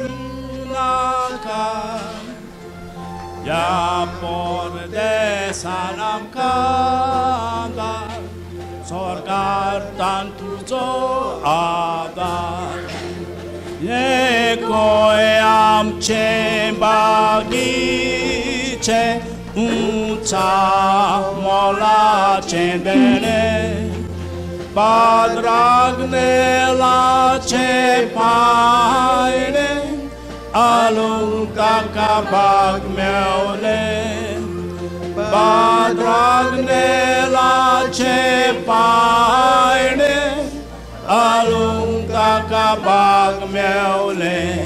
नाका ह्या परदेसान आमकां आदार स्वर्गार तुजो आदार एकय आमचें बागीचें उंचा मोलाचें देणें पाद्रागनेलाचें पायणें आलूंक ताका भाग मेवलें पाद्रागनेलाचें पायणें आलूंक ताका भाग मेवलें.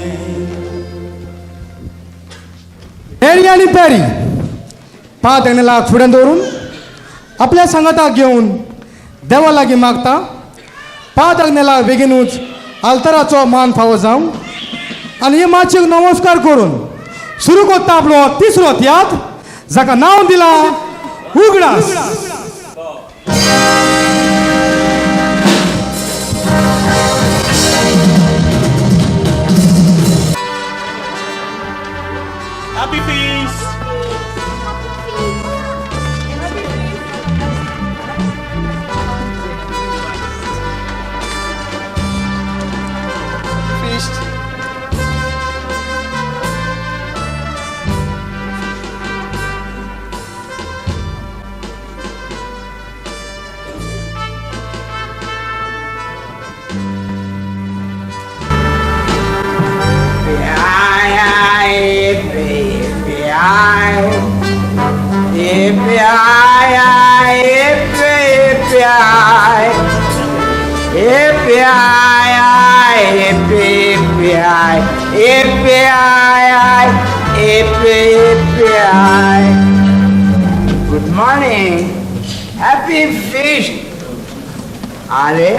मेरी आनी पॅरी पाद आग्नेलाक फुडें दवरून आपल्या सांगाताक घेवन देवा लागीं मागता. पाद आग्नेलाक बेगीनूच आल्तराचो मान फावो जावं आनी हे माचयेक नमस्कार करून सुरू करता आपलो तिसरो तियात्र जाका नांव दिलां उगडास. Happy feast! Feast. I I I I I I I I I I I I I. Good morning. Happy feast. अरे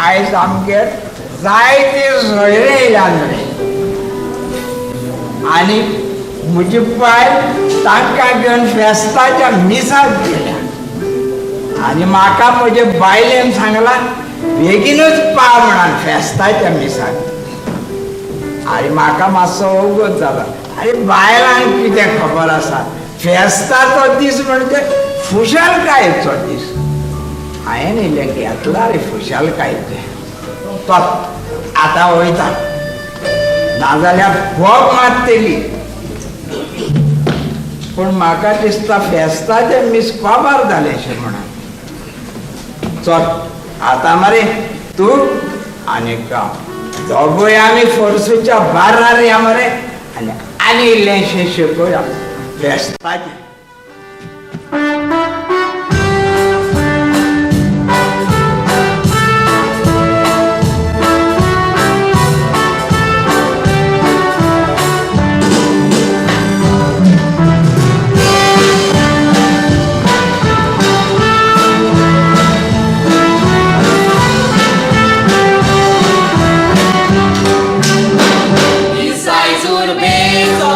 आयज आमगेर जायते सोयरे येयल्या रे आनी म्हजी बायल तांकां घेवन फेस्ताच्या मिसाक गेल्या आनी म्हाका म्हजे बायलेन सांगलां बेगीनूच पाव म्हणून फेस्ताच्या मिसाक. आनी म्हाका मातसो अवगत जाला. आनी बायलांक कितें खबर आसा फेस्ताचो दीस म्हणजे खुशालकायेचो दीस. हांवें इल्लें घेतलां रे खुशालकायेचें. तो आतां वयता नाजाल्यार फोग मारतली. पूण म्हाका दिसता फेस्ताचें मीस काबार जालें म्हणून. चल आतां मरे तूं आनी हांव दोगूय आमी फोर्सूच्या बार्रार या मरे आनी आनी इल्लेंशें शिकोया फेस्ताचें. Isai zurbezo,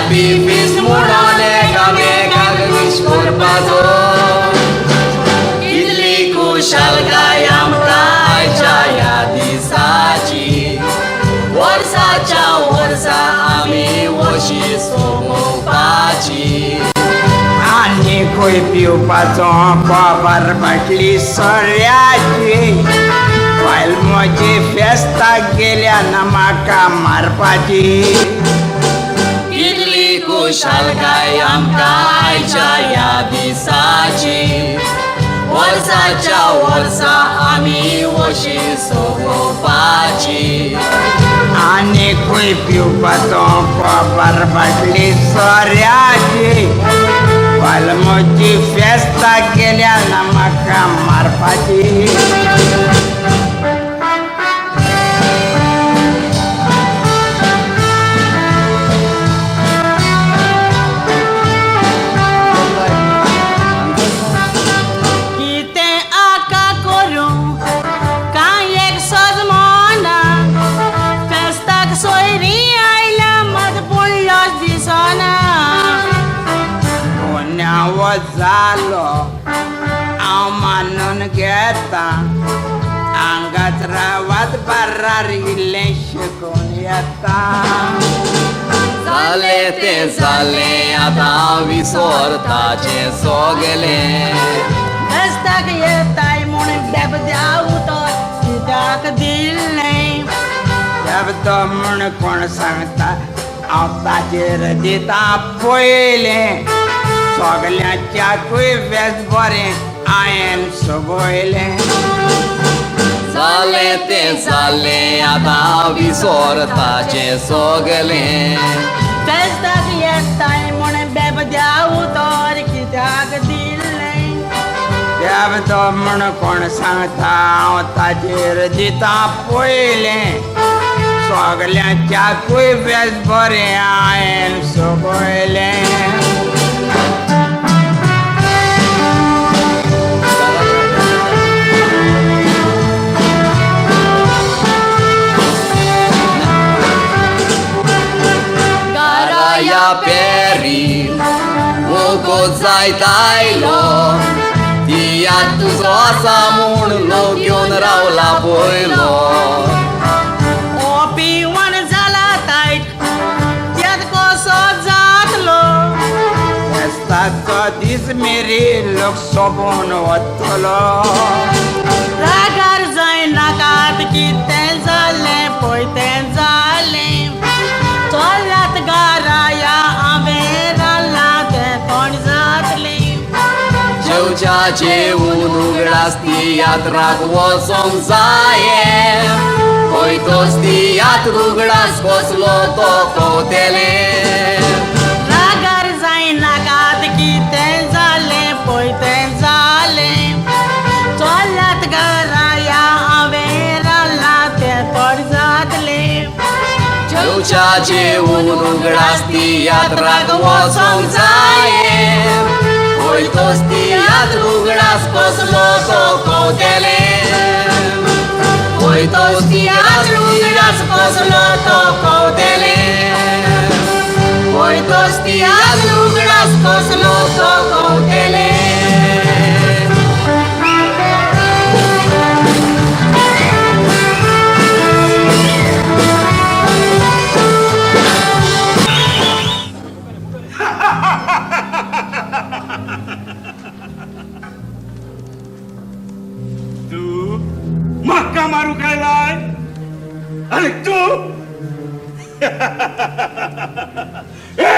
Happy feast म्हणून एकामेकाक विश करपाचो. कितली खुशालकाय आमकां आयच्या ह्या दिसाची, वर्साच्या वर्सा आमी अशी सोमोवपाची. आनी खंय पिवपाचो कोबर बाटली सोऱ्याची. बायल म्हजी फेस्ताक गेल्या ना म्हाका मारपाची. कितली खुशालकाय आमकां आयच्या ह्या दिसाची, वर्साच्या वर्सा आमी अशी सोमोवपाची. आनी खंय पिवपाचो कोबर बाटली सोऱ्याची. बायल म्हजी फेस्ताक गेल्या ना म्हाका मारपाची. कितें आका करूं कांय एक सजमना फेस्ता. जालो हांव मानून घेता हांगाच रावात बार्रार इल्लें शिकून येता. जालें तें जालें आतां विसोरताचें सोगलें. फेस्ताक येताय म्हूण बेबद्या उतर कित्याक दिल्लें? बेबदो म्हूण कोण सांगता हांव ताचेर दिता पयलें सगल्यांच्याकूय बेस बरें हांवें सोबयलें. जालें तें जालें आतां विसोरताचें सोगलें. फेस्ताक येताय म्हूण बेबद्या उतर कित्याक दिल्लें? बेबदो म्हूण कोण सांगता हांव ताचेर दिता पयलें सगल्यांच्याकूय बेस बरें हांवें सोबयलें. गाराया पेरी वोगोत जायत आयलो तियात्र तुजो आसा म्हूण लोक घेवन रावला पयलो. ओ पिवन जाला तायट त्यात कसो जातलो? फेस्ताचो दीस मेरेन लोक सोबून वतलो. रागार जायनाकात कितें जालें पळय तें जालें. चलात घरा हांवें रांदलां तें कोण जातलें? जेवच्या जेवून उगडास तियात्राक वचोंक जायें खंय तोच तियात्र उगडास कसलो तो कवतेलें. रागार जायनाकात कितें जालें पळय तें जालें. चलात घरा हांवें रांदलां तें कोण जातलें? जेवच्या जेवून उगडास तियात्राक वचोंक जायें खंय तोच तियात्र उगडास कसलो तो कवतेलें. खंय तोच तियात्र उगडास कसलो तो कवतेलें. खंय तोच तियात्र उगडास कसलो तो कवतेलें. तूं म्हाका मारूंक आयलाय आनी तूं ए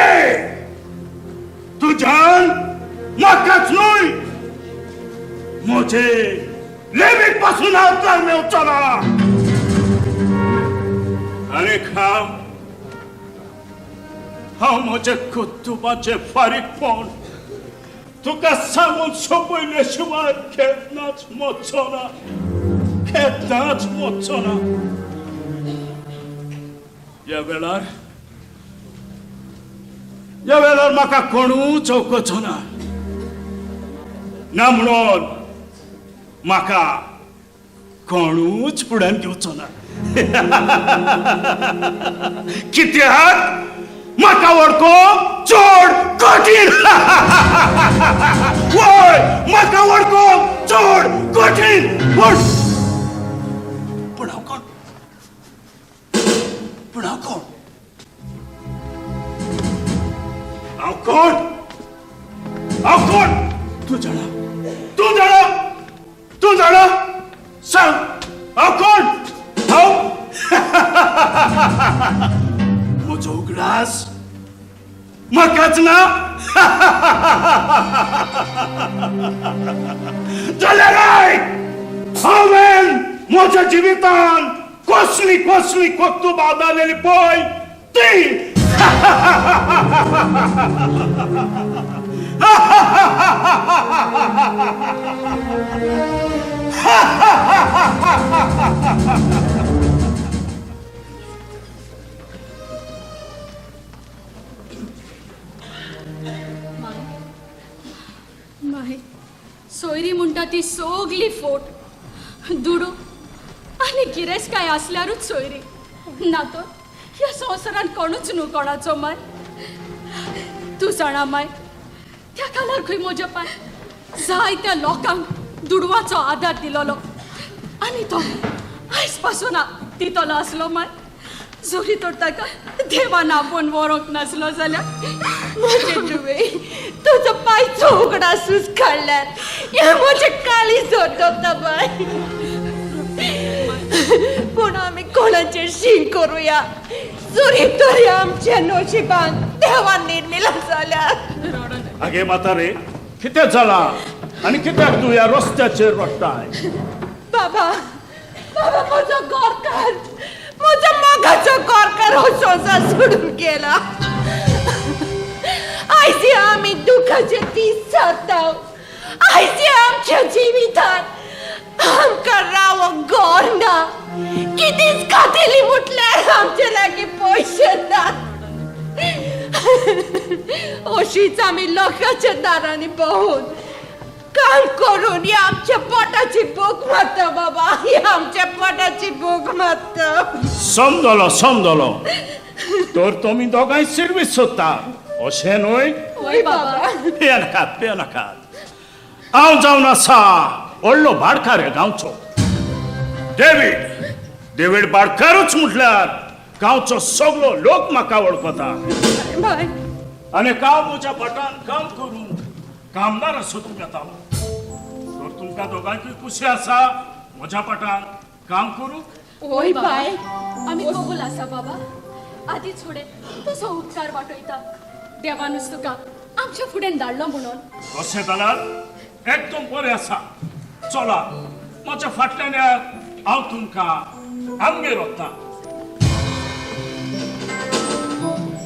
तुज्यान म्हाकाच न्हय म्हजे लेबीक पासून हात मेवचो ना. आनी हांव हांव म्हज्या कुटुंबाचें फारीकपण तुका सांगून सोंपयले शिवाय केन्नाच वचचो ना, केन्नाच वचचो ना. ह्या वेळार म्हाका कोणूच वळखचो ना, ना म्हणून म्हाका कोणूच फुड्यान घेवचो ना. कित्याक म्हाका वळखूंक चड कठीण. वय म्हाका वळखूंक चड कठीण. पूण पूण हांव कोण? पूण हांव कोण? हांव कोण? हांव कोण? तूं जाणा, तूं जाणा, तूं जाणा, सांग हांव कोण? हांव म्हजो उगडास म्हाकाच ना जाल्यार आयक, हांवें म्हज्या जिवितान कसली कसली कर्तुबां जालेली पळय ती. माय, सोयरी म्हणटा ती सगली फोट, दुडू आनी गिरेस्तकाय आसल्यारूच सोयरी, ना तर ह्या संवसारांत कोणूच न्हू कोणाचो. माय, तूं जाणा माय, त्या काळार खंय म्हज्या पाय जायत्या लोकांक दुडवाचो आदार दिलोलो आनी तो आयज पासून दितलो आसलो माय. जरी तर ताका देवान आपोवन व्हरूंक नासलो जाल्यार म्हजे तुवें तुजो पांयचो उगडासूच काडल्यार हें म्हजें काळीज धडधडटा बाय. पूण आमी कोणाचेर शीण करुया जरी तरी आमच्या नशिबान देवान निर्मिला जाल्यार. आगे म्हातारे, कितें जालां आनी कित्याक तूं ह्या रस्त्याचेर रडटाय? बाबा, बाबा, म्हजो गोरकार, म्हजो मोगाचो गोरकार हो संवसार सोडून गेला. आयज हे आमी दुखाचे दीस सारता. आयज हे आमच्या जिवितांत आमकां रावंक घर ना. कितेंच खातेली म्हटल्यार आमचे लागीं पयशे ना. अशीच आमी लोकांच्या दारांनी भोंवून काम करून ही आमच्या पोटाची भूक मारता बाबा, ही आमच्या पोटाची भूक मारता. समजलो समजलो. तर तुमी दोगांय सिर्वीस सोदता अशें न्हय? हय बाबा. पियेनाकात पियेनाकात. हांव जावन आसा व्हडलो भाटकार ह्या गांवचो. डेवीड, डेवीड भाटकारूच म्हटल्यार गांवचो सगलो लोक म्हाका वळखता. बाय, आनी हांव म्हज्या भाटान काम करून कामदार सोदूंक येतालो. तर तुमकां दोगांयकूय खुशी आसा म्हज्या भाटान काम करूंक? हय बाबा, बाय. आमी कबूल आसा बाबा. आदींच फुडें तुजो उपकार वाटयता. देवानूच तुका आमच्या फुडें धाडलो म्हणून. तशें जाल्यार एकदम बरें आसा. चला म्हज्या फाटल्यान येयात, हांव तुमकां आमगेर वता.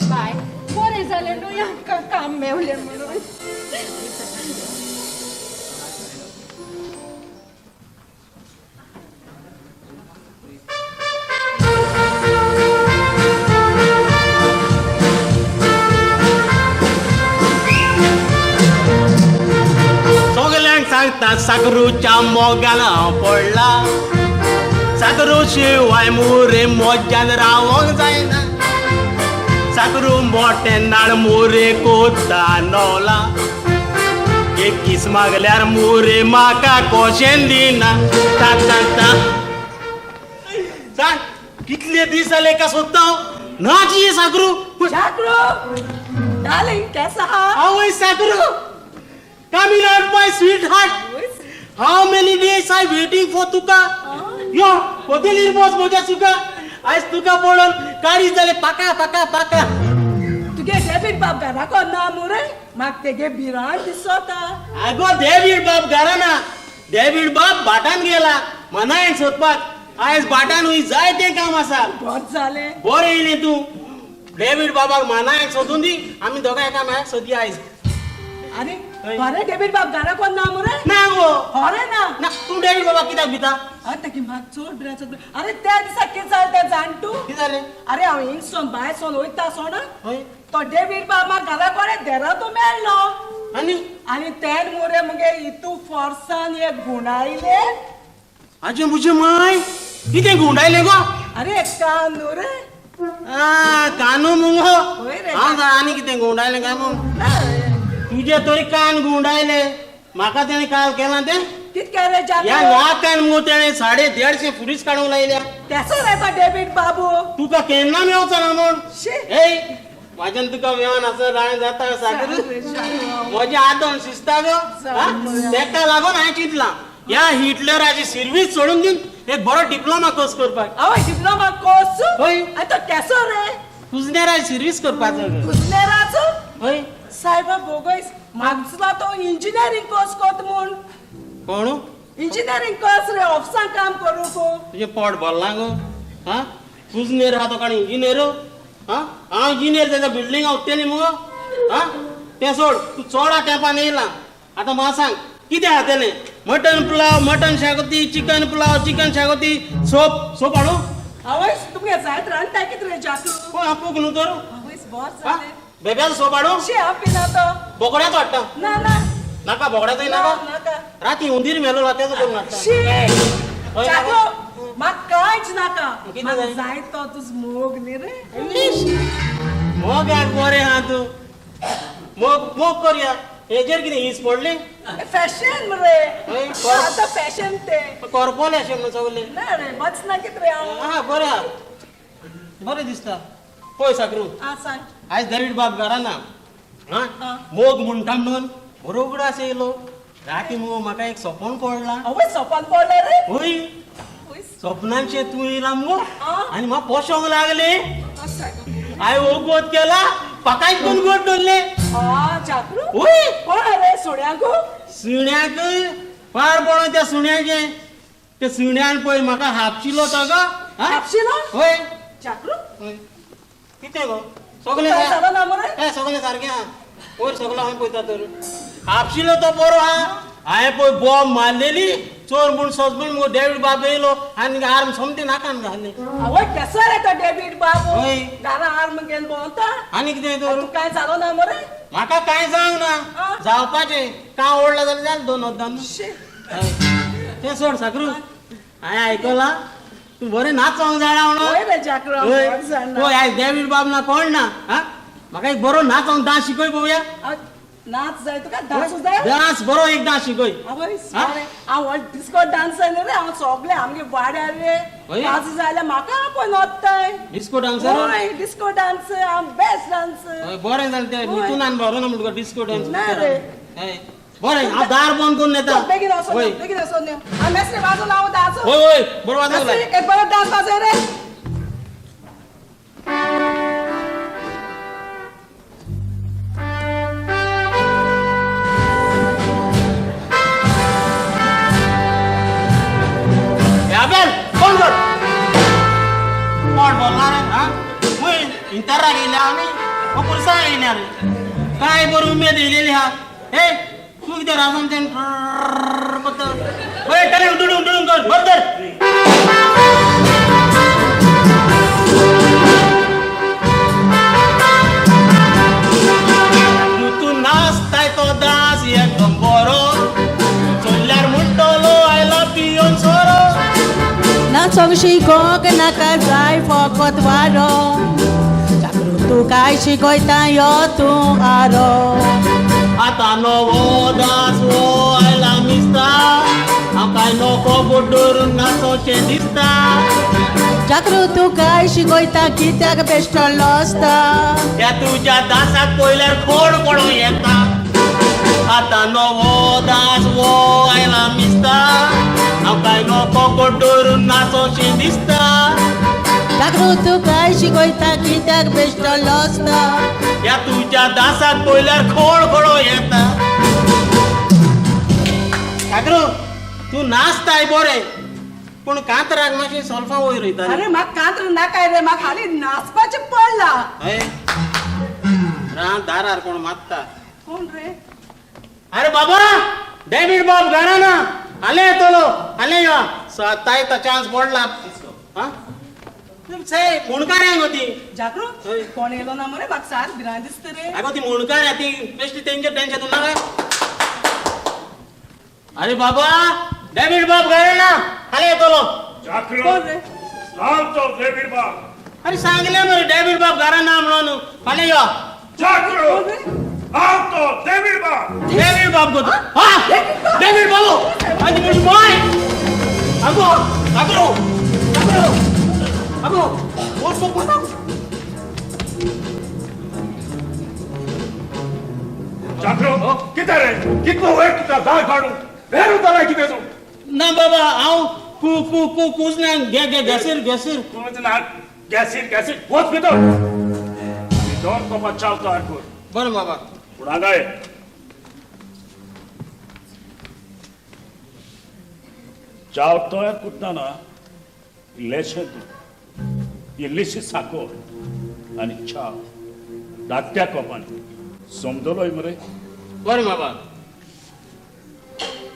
बाय, बरें जालें न्हय आमकां काम मेवलें म्हणून. सगल्यांक सांगता साकरूच्या मोगान हांव पडला. साकरू शिवाय मुरे मोज्यान रावोंक जायना. साकरू मोटें नाड मुरे कोत्ता नवला. एक कीस मागल्यार मुरे म्हाका कोशेन दिना. सांग सांगता सांग कितले दीस जाले का सोदता हांव ना जी साकरू. जागरू डार्लिंग, कैसा हा? आवय साकरू, come in out my sweetheart. How many days I waiting for तुका. यो होटेलीर बस म्हज्या सुका. आयज तुका पळोवन काळीज जालें पाका पाका पाका. तुगे डेवीड बाब घराको ना मुरे, म्हाका तेगे भिरांत दिसता. आगो डेवीड बाब घरा ना. डेवीड बाब भाटान गेला मनायक सोदपाक. आयज भाटान वय जायतें काम आसा. बरें जालें. बरें येयलें तूं. डेवीड बाबाक मनायक सोदून दी, आमी दोगांय एकामेकाक सोदया आयज. आनी खरें डेवीड बाब घराको ना मुरे? ना गो. खरें ना? ना. तूं डेवीड बाबाक कित्याक भिता? अरे तेगे म्हाका चड भिरांत. अरे त्या दिसा कितें जालें तें जाण तूं? कितें जालें? अरे हांव हिंगसोन भायर सोन वयता सोना, हय, तो डेवीड बाब म्हाका घरा कडेन देरा तो मेळ्ळो. आनी आनी तेन मुरे मुगे इतू फोर्सान एक गुणायले. आजे म्हजे माय, कितें गुंडायलें गो? अरे कान न्हू रे. कानू मुगो. हय रे. हांव जाणा आनी कितें गुंडायलें काय म्हूण. तुजे तरी कान गुंडायले, म्हाका तेणें काल केलां तें. कितके रे ह्या जागो? नाकान मुगो तेणें 150 फुरीस काडूंक लायल्या. तेसो रे तो डेवीड बाबू. तुका केन्ना मेवचो ना म्हूण. शी. ए म्हाज्यान तुका मेवन आसा राय जाता सागर. म्हजें आदोन शिजता गो. तेका लागून हांवें चिंतलां ह्या हिटलराची सिर्वीस सोडून दिवन एक बरो डिप्लोमा कोर्स करपाक. आवय डिप्लोमा कोर्स? हय. आनी तो केसो रे? कुजनेराची सिर्वीस करपाचो. कुजनेराचो? हय. सायबा बोगयस, म्हाका दिसला तो इंजिनियरींग कोर्स कोत म्हूण. कोण? इंजिनियरींग कोर्स रे, ऑफिसान काम करूंक. तुजें पोट भरलां गो? हा, कुजनेर आहा तो काणी इंजिनियर? हा, हांव इंजिनियर जाल्यार बिल्डिंगां उत्तेली मुगो. हा, तें सोड, तूं चोडा तेंपान येयला. आतां म्हाका सांग कितें खातलें? मटन पुलाव, मटन शागोती, चिकन पुलाव, चिकन शागोती, सोप सोप हाडूं? आवयस, तुमगे जायत रांदता कितें रे जाकू? कोण आपूक न्हू तर? आवयस, बरें जालें. बेब्याचो सोप हाडूं? शी, हांव पिना तो. बोकड्याचो हाडटा? ना ना. नाका बोकड्याचोय नाका? नाका. राती हुंदीर मेलो तेजो करून हाडटा. शी जागो, म्हाका कांयच नाका. कितें जाय तो तुजो मोग न्ही रे. मोगाक बरें आहा तूं. मोग मोग करया. हेजेर कितें हीस पडली? फॅशन मरे. हय, आतां फॅशन तें. कोरपोले अशें म्हणून सगळे. ना रे, वचना कितें रे हांव. हा बरें आहा, बरें दिसता. पळय साकरू, आं सांग. आयज डेवीड बाब घरा ना. हा मोग म्हणटा म्हणून बरो उगडास येयलो. राती मुगो म्हाका एक सपन पडलां. आवय सपन पडलें रे? हय, सपनांचे तूं येयला मुगो आनी म्हाका पोशोंक लागले. हांवें वोगोत केला, पाकाय कोण गोड दवरले. जागरू हय. कोण रे सुण्यांक? सुण्याक पार पडोन त्या सुण्याचें. त्या सुण्यान पळय म्हाका हापशिलो तो गो. हापशिलो? हय. जागरू कितें गो सगळें सगळें सारकें आहा. वयर सगळो हांवें पळयता तर हापशिलो तो बरो आहा. हांवें पळय बॉम्ब मारलेली चोर म्हूण सजमण मुगो डेवीड बाब येयलो आनी आर्म सोमतें नाकान घातलें. आवय केसो रे तो डेवीड बाब घरा आर्म घेवन भोंवता. आनी कितें तर तूं कांय जालो ना मरे? म्हाका कांय जावंक ना. जावपाचें कांय ओडला जाल्यार जालें दोन वद्दां. तें सोड साकरू, हांवें आयकलां तूं बरें नाचोंक जाणा म्हणून. पळय आयज डेवीड बाब ना कोण ना. हा म्हाका एक बरो नाचोंक डांस शिकय पळोवया. नाच जाय तुका? डांस जाय? डांस बरो एक डांस शिकय. आवय हांव डिस्को डांसर न्ही रे, हांव सगळे आमगे वाड्यार रे नाच जाल्यार म्हाका पळय नोत्ताय. Disco dancer? हय डिस्को डांसर, हांव बेस्ट डांसर. बरें जालें तें मिथुनान बरो ना म्हणटा डिस्को डांस. ना रे बरें हांव दार बंद करून येता. बेगीन वचोन बेगीन वचोन हांव मेसरे वाजोवन हांव डांस. हय हय बरो वाजोवंक लाय. एक बरो डांस वाजय रे. कोण बोलणार रे? खंय इंतराक येयल्या आमी पुरसाक येयल्या रे. काय बरी उमेद येयलेली आहा. हे तूं कितें राजन तें करता? बरें टडूंग टडूंग टडूंग कर बरें धर. तूं नाचताय तो डांस एकदम बरो, चोल्यार म्हणटलो आयला पियोन सोरो. नाचोंक शिकोंक नाका जाय फकत वारो, जागरू तूं काय शिकयता यो तूं आरो. आतां नवो डांस हो आयला मिस्ता, हांव काय नको बोट धरून नाचोचें दिसता. जागरू तूं काय शिकयता कित्याक बेश्टो लजता? त्या तुज्या डांसाक पळयल्यार खोड पडूं येता. आतां नवो डांस हो आयला मिस्ता, हांव काय नको बोट धरून नाचोचें दिसता. जागरू तूं काय शिकयता कित्याक बेश्टो लजता? ह्या तुज्या डांसाक पळयल्यार खोड पडूं येता. जागरू तूं नाचताय बरें, पूण कांतराक मातशें सोल्फां वयर वयता. अरे म्हाका कांतर नाकाय रे, म्हाका हालीं नाचपाचें पडलां. हय रान दारार कोण मारता. कोण रे? अरे बाबा डेवीड बाब घरा ना. हालें येतलो हालें यो. ताय तो चान्स पडला. हा मुणकाऱ्या गो ती. जागरू कोण येयलो ना मरे? म्हाका सार भिरांत दिसता रे. आगो ती मुणकाऱ्या ती बेश्टी तेंचें टेन्शन तूं नाका. अरे बाबा डेवीड बाब घरा ना, हालें येतलो. जागरू हांव तो डेवीड बाब. अरे सांगलें मरे डेवीड बाब घरा ना म्हणून. हालें यो. जागरू हांव तो डेवीड बाब. डेवीड बाब गो तूं. हा डेवीड बाबू आनी म्हजी माय. आगो जागरू जागरू आगो वचो पडटा. जागरू कितें रे कितलो वेळ तुका दार काडून वेळ उरता कितें तूं? ना बाबा हांव कू कू कू कुजना गे गे गॅसीर गॅसीर ना गॅसीर गॅसीर वच भितर दोन कोपा चाव तयार कर. बरें बाबा. पूण हांगा ये. चाव तयार करतना इल्लेशें दूद, इल्लीशी साकर आनी चाव धाकट्या कोपांनी. समजलोय मरे? बरें बाबा.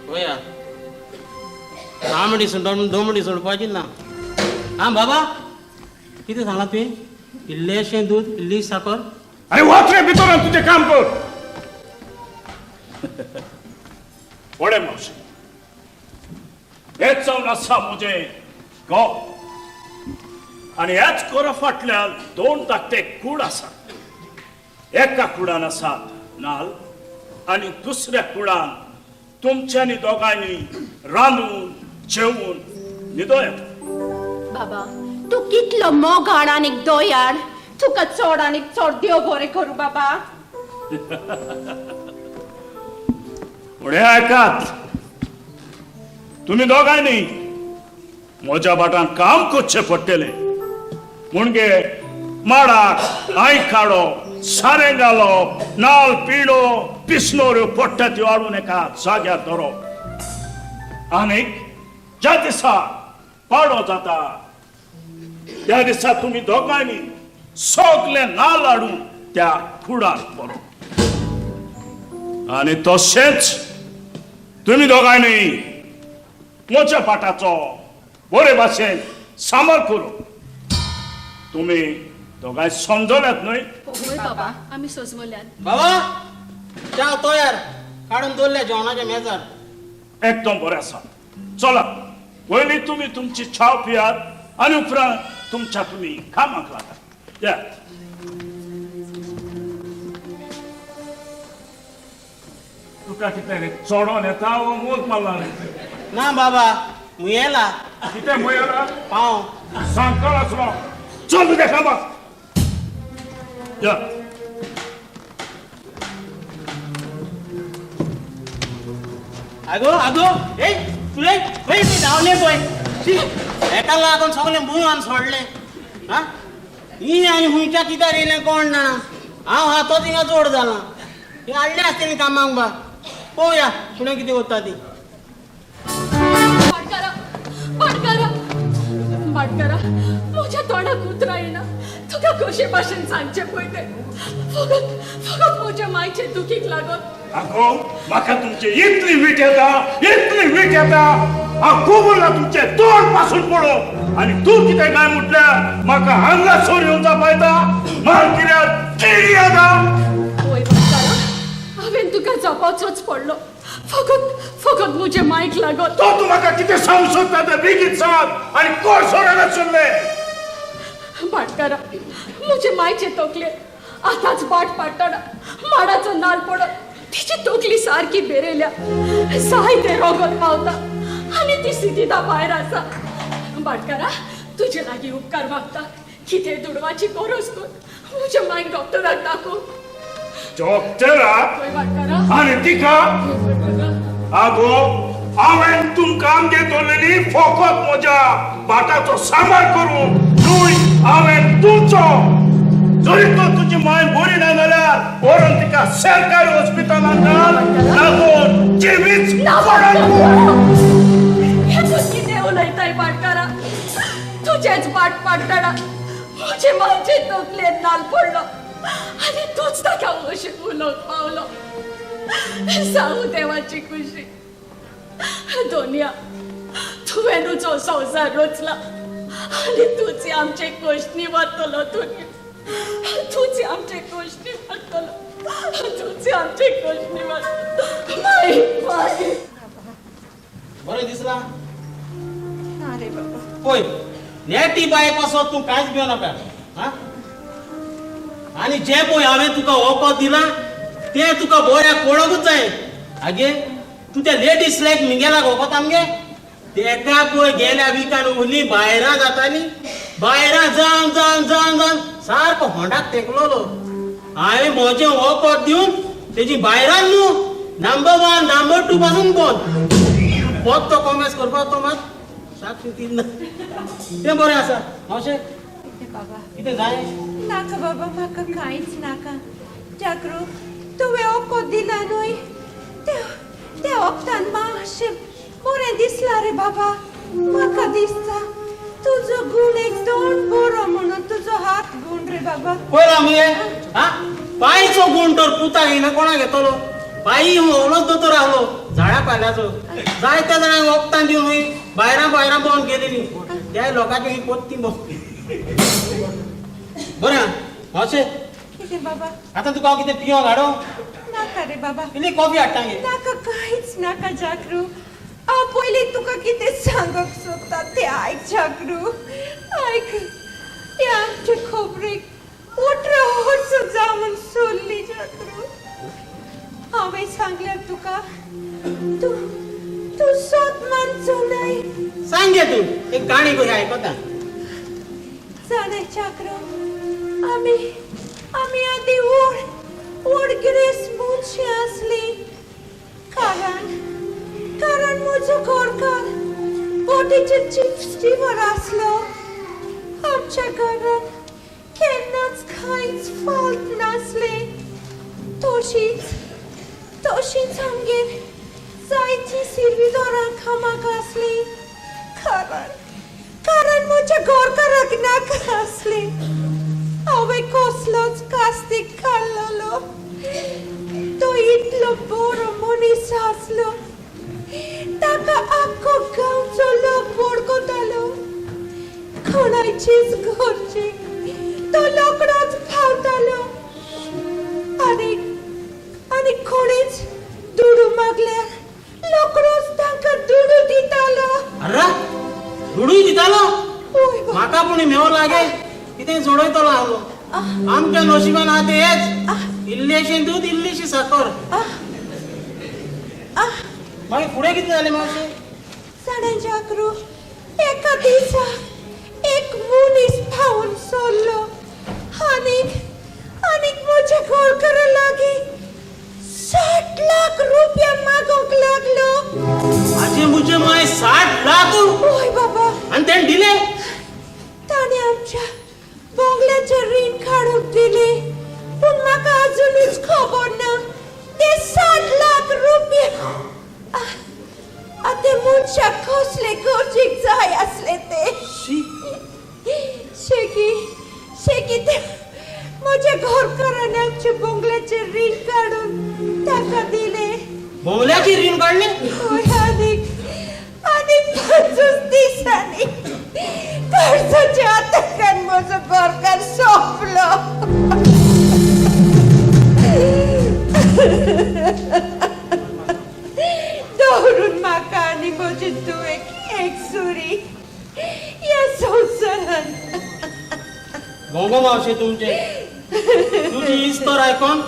पळया तांबडी सुंटो दोमडी सोडपाची ना. आं बाबा कितें सांगलां तुवें? इल्लेशें दूद इल्ली साकर. अरे वच रे भितर आनी तुजें काम कर. वडे मावशे हेच जावन आसा म्हजें गांव आनी ह्याच कोरा फाटल्यान दोन धाकटे कूड आसात. एका कुडान आसात नाल आनी दुसऱ्या कुडान तुमच्यांनी दोगांनी रांदून जेवून न्हिदो येता. बाबा तूं कितलो मोगाळ आनी दयाळ, तुका चड आनी चड देव बरें करूं बाबा. फुडें आयकात, तुमी दोगांयनी म्हज्या भाटान काम करचें पडटलें. म्हणजे माडाक I काडप, सारें घालप, नाल पिडो पिसनोऱ्यो पडटा त्यो हाडून एका जाग्यार दवरप. आनीक ज्या दिसा पाडो जाता त्या दिसा तुमी दोगांयनी सगले नाल हाडून त्या कुडार व्हरप. आनी तशेंच तुमी दोगांयनी म्हज्या पाटाचो बरे भाशेन सांबाळ करूं. तुमी दोगांय समजल्यात न्हय? होय बाबा, आमी सोजमल्यात. बाबा च्या तयार काडून दवरल्या जेवणाच्या मेजार. एकदम बरें आसा. चला पयलीं तुमी तुमची छाव पियात आनी उपरांत तुमच्या तुमी कामाक लागात. येयात. तुका कितें रे चोडोन येता वो मोग मारला रे? ना बाबा, मुयेला. कितें मुयेला? पाव. सांगतलो आसलो. चल तुज्या कामाक. या. आगो आगो ए तुवें खंय ती धांवले पळय. शी, हेका लागून सगळें मुंगान सोडलें. हा, ही आनी खुंयच्या कित्याक येयलें कोण जाणा. हांव हातोच हिंगा जोड जाला. ही हाडली आसतली कामाक बा. पळोवया फुडें कितें उरता ती. भाटकारा, भाटकारा, भाटकारा, म्हज्या तोंडाक उतरां येना. तुका कशे भाशेन सांगचें पळय तें. फकत फकत म्हज्या मायचे दुखीक लागून. आगो म्हाका तुमचे इतली वीट येता, इतली वीट येता. हांव खूब उरला तुमचे तोंड पासून पळोवंक. आनी तूं कितें काय म्हटल्यार म्हाका हांगासर येवन जापायता. मार कित्याक किडी येता. होय भाटकारा, हांवें तुका जपाचोच पडलो. फकत फकत म्हजे मायक लागून. तो तूं म्हाका कितें सांगूंक सोदता तें बेगीन सांग आनी कोण सोडना सोडलें. भाटकारा, म्हजे मायचे तकलेर आतांच बाट पाडटना माडाचो नाल पडत तिची तकली सारकी बेरेल्या. जायते रोगत पावता आनी ती सिद्धिता भायर आसा. भाटकारा, तुजे लागीं उपकार मागता. कितें दुडवाची गरज कर म्हज्या मायक डॉक्टराक दाखोव. डॉक्टराक? पळय भाटकारा. आनी तिका? आगो हांवें तुमकां आमगे दवरलेली फकत म्हज्या भाटाचो सांबाळ करूंक न्हय. हांवें तुमचो जरी तर तुजी माय बरी ना जाल्यार व्हरून तिका सरकारी हॉस्पिटलांत घाल, नातर जिवीच पडन. हें तूं कितें उलयताय भाटकारा? तुजेच बाट पाडटना म्हजे मायचे तकलेर नाल पडलो आनी तूंच ताका अशें उलोवंक पावलो. जावं देवाची खुशी. दोनया, तुवेंनूच हो संवसार रचला आनी तूंच आमचे कोशणी वतलो. दुनिया, तूंच आमचे कोशणी वतलो. तूंच आमचे कोशणी वतलो. माई माई. बरें दिसला? ना रे बाबा. पळय, नेटी बाये पासत तूं कांयच भियो नाका. हा, आनी जें पळय हांवें तुका वखद दिलां तें तुका बऱ्याक पडोंकूच जाय. आगे, तूं त्या लेडीज लायक मिंगेलाक वखद आमगे तेका पळय गेल्या विकान उरली भायरां जाताली. भायरां जावन जावन जावन जावन सारको होंडाक तेंकलोलो. हांवें म्हजें वखद दिवन तेजी भायरान न्हू नंबर 1 नंबर 2 पासून बंद. पत्तो कॉमेस करपाक तो मात साक्षी तीन. तें बरें आसा मावशे. बाबा. कितें जाय? नाका बाबा, म्हाका कांयच नाका. जागरू, तुवें वखद दिला न्हय त्या वखदान मातशें बरें दिसलां रे बाबा. म्हाका दिसता तुजो गूण एकदम बरो म्हणून तुजो हात गूण रे बाबा. पळयला मगे, हा पायचो गूण तर पुताक येना कोणाक येतलो? पायी व्हडलोच दोतोर आहलो झाडा पाल्याचो. जायत्या जाणांक वखदां दिवन न्हय भायरां भायरां भोंवन गेलेली. त्या लोकांची ही पोत्ती बरें मावशे. कितें बाबा? आतां तुका हांव कितें पियोंक हाडूं? नाका रे बाबा. इल्ली कॉफी हाडटा गे. नाका, कांयच नाका जागरू. हांव पयलीं तुका कितें सांगूंक सोदता तें आयक जागरू, आयक. ते आमचे खबरेक 18 वर्सां जावन सोडली जागरू. हांवें सांगल्यार तुका तूं तूं सोद मानचो नाय. सांग गे तूं एक काणी कशी आयकता. जाणाय चाकरो, आमी आमी आदी व्हड व्हड गिरेस्त मनशां आसलीं. कारण कारण म्हजो घरकार बोटीचेर चीफ स्टिवर आसलो. आमच्या घरांत केन्नाच कांयच फाल्त नासलें. तशीच तशीच आमगेर जायतीं सिर्विदोरां कामाक आसलीं. कारण कारण म्हज्या घरकाराक नाका आसलें. हांवें कसलोच कास्तीक काडलेलो. तो इतलो बरो मनीस आसलो. ताका आख्खो गांवचो लोक वळखतालो. कोणाचीच गरजेक तो रोकडोच पावतालो. आनी आनी कोणीच दुडू मागल्यार रोकडोच तांकां दुडू दितालो. अरे दुडूय दितालो? हय बाबा. म्हाका पूण मेव लागे कितें जोडयतलो आहलो. आमच्या नशिबान आहा तें हेच, इल्लेशें दूद इल्लीशी साकर. मागीर फुडें कितें जालें मावशे? जाणा जागरू, एका दिसा एक मनीस पावून सरलो आनीक आनीक म्हज्या घरकारा लागीं 60 लाख रुपया मागूंक लागलो. आजे म्हजे माय, 60 लाख? हय बाबा. आनी तेणें दिले? ताणें आमच्या बंगल्याचें रीण काडूंक दिलें, पूण म्हाका अजुनूच खबर ना ते 60 लाख रुपया ते मनशाक कसले गरजेक जाय आसले ते. शी. शेकी शेकी ते म्हज्या घरकारान आमच्या बंगल्याचें रीण काडून ताका दिलें. बोंगल्याची रीण काडलें? हय. आनीक आनीक 25 दिसांनी कर्जाच्या आतंकान म्हजो घरकार सोंपलो. दवरून म्हाका आनी म्हजे धुवेक एक सुरी ह्या संवसारांत. भोंगो मावशे तुमचे, तुजी इस्तर आयकोन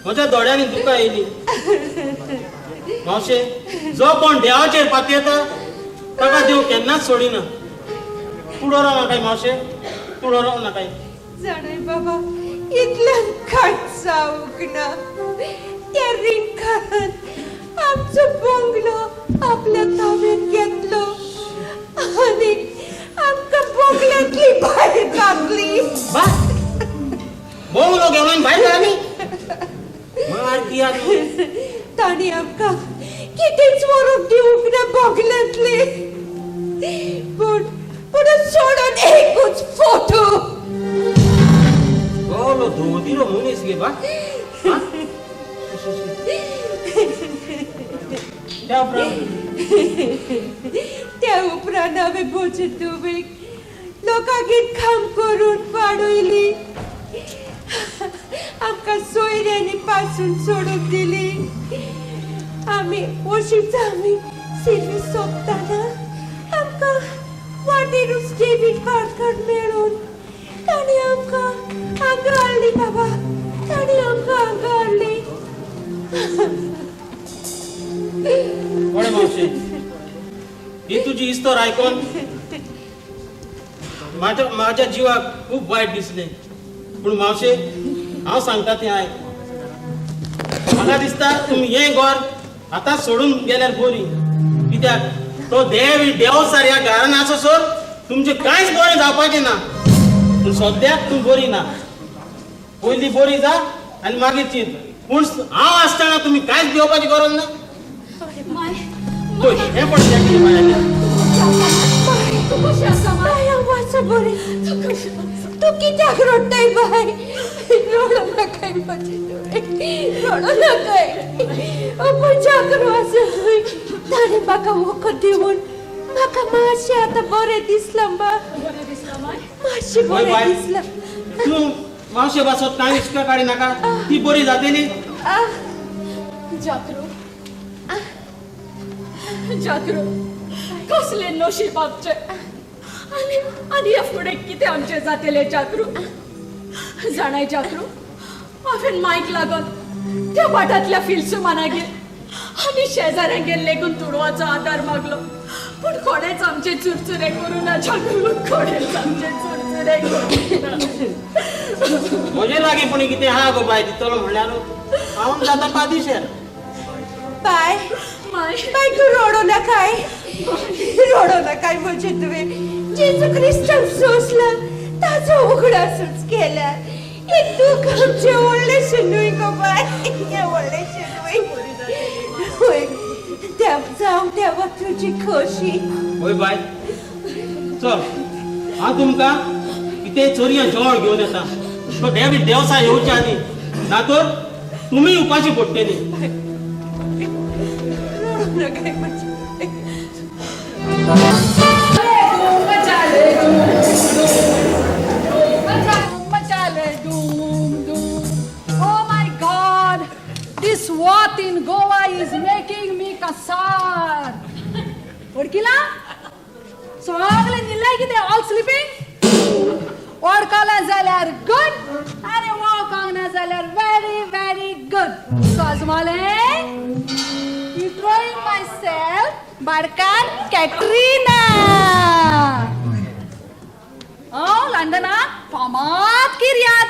म्हज्या दोळ्यांनी दुकां येयली. मावशे, जो कोण देवाचेर पातयेता ताका देव केन्नाच सोडिना. तूं डरोव नाकाय मावशे, तूं डरोव नाकाय. जाणाय बाबा, इतल्यान कांयच जावंक ना. त्या रिणकारान आमचो बंगलो आपल्या ताब्यांत घेतलो आनी आमकां बंगल्यांतली भायर घातली. बा, बोंगलो घेवन भायर घाली? मार किया तूं. तांणी आमकां कितेंच व्हरूंक दिवंक ना बंगल्यांतले, पूण पूण सोडून एकूच फोटो. बोलो धोदिरो मनीस गे बा. हा? त्या उपरांत? त्या उपरांत हांवें म्हजे धुवेक लोकांगेर काम करून वाडयली. आमकां सोयऱ्यांनी पासून सोडून दिली. आमी अशीच आमी सिर्वीस सोंपतना आमकां वाटेरूच डेवीड पार्कर मेळून ताणें आमकां हांगा हाडली बाबा, ताणें आमकां हांगा हाडली. पळय मावशे, ही तुजी इस्तर आयकोन म्हाज्या म्हाज्या जिवाक खूब वायट दिसलें. पूण मावशे, हांव सांगता तें आयक. म्हाका दिसता तुमी हें घर आतां सोडून गेल्यार बरी. कित्याक तो देव देवसार ह्या घरान आसोसर तुमचें कांयच बरें जावपाचें ना. पूण सद्याक तूं बरी ना, पयलीं बरी जा आनी मागीर चिंत. पूण हांव आसतना तुमी कांयच भिवपाची गरज ना. माय. पळय हें पळय कितें मागीर. तूं कशें आसा माय? बाय, हांव आसा बरें. तूं कशें आसा? तूं कित्याक रडटाय बाय? रडो नाकाय म्हजे धुवे, रडो नाकाय. पूण जागरो आसा न्हय, ताणें म्हाका वखद दिवन म्हाका मातशें आतां बरें दिसलां बा. बरें दिसलां माय? मातशें हय बरें बाय. दिसलां. तूं मावशे बासत कांय इश्क काडी नाका, ती बरी जातली. जागरो, जागरो, कसलें नशीब आमचें. आनी आनी ह्या फुडें कितें आमचें जातलें जागरू? जाणाय जागरू, हांवें मायक लागून त्या वाटांतल्या फिल्सुमानागेर आनी शेजाऱ्यांगेर लेगून दुडवाचो आदार मागलो, पूण कोणेच आमचे चुरचुरे करूं ना जगू, कोणेच आमचे चुरचुरे करूं ना. म्हजे लागीं पूण कितें आहा गो बाय दितलो म्हणल्यार हांव जाता पादिशेर. बाय माय बाय, तूं रोडो नाकाय, रोडो नाकाय. म्हणजे तुवें जेजू क्रिस्तान सोंसला ताचो उगडासूच केला. हें दूख आमचें व्हडलेशें न्हय गो बाय, हें व्हडलेशें न्हय. वय जावं देवा तुजी खोशी. हय बाय, चल हांव तुमकां कितें चोरयां जेवण घेवन येता. तो डेवीड देवसा येवच्या आदी, ना तर तुमी उपाशी पडटली. रोडो नाकाय म्हणजे. Oh my God! This what in Goa is making me kasar. वडकिला सगळे न्हिदले कितें? All sleeping? वडकले जाल्यार गुड आनी वळखोंक ना जाल्यार व्हेरी व्हेरी गुड. सजमलें इंट्रोइंग my self, बाडकार कॅटरीना. हांव लंडनाक फामाद किर्याद.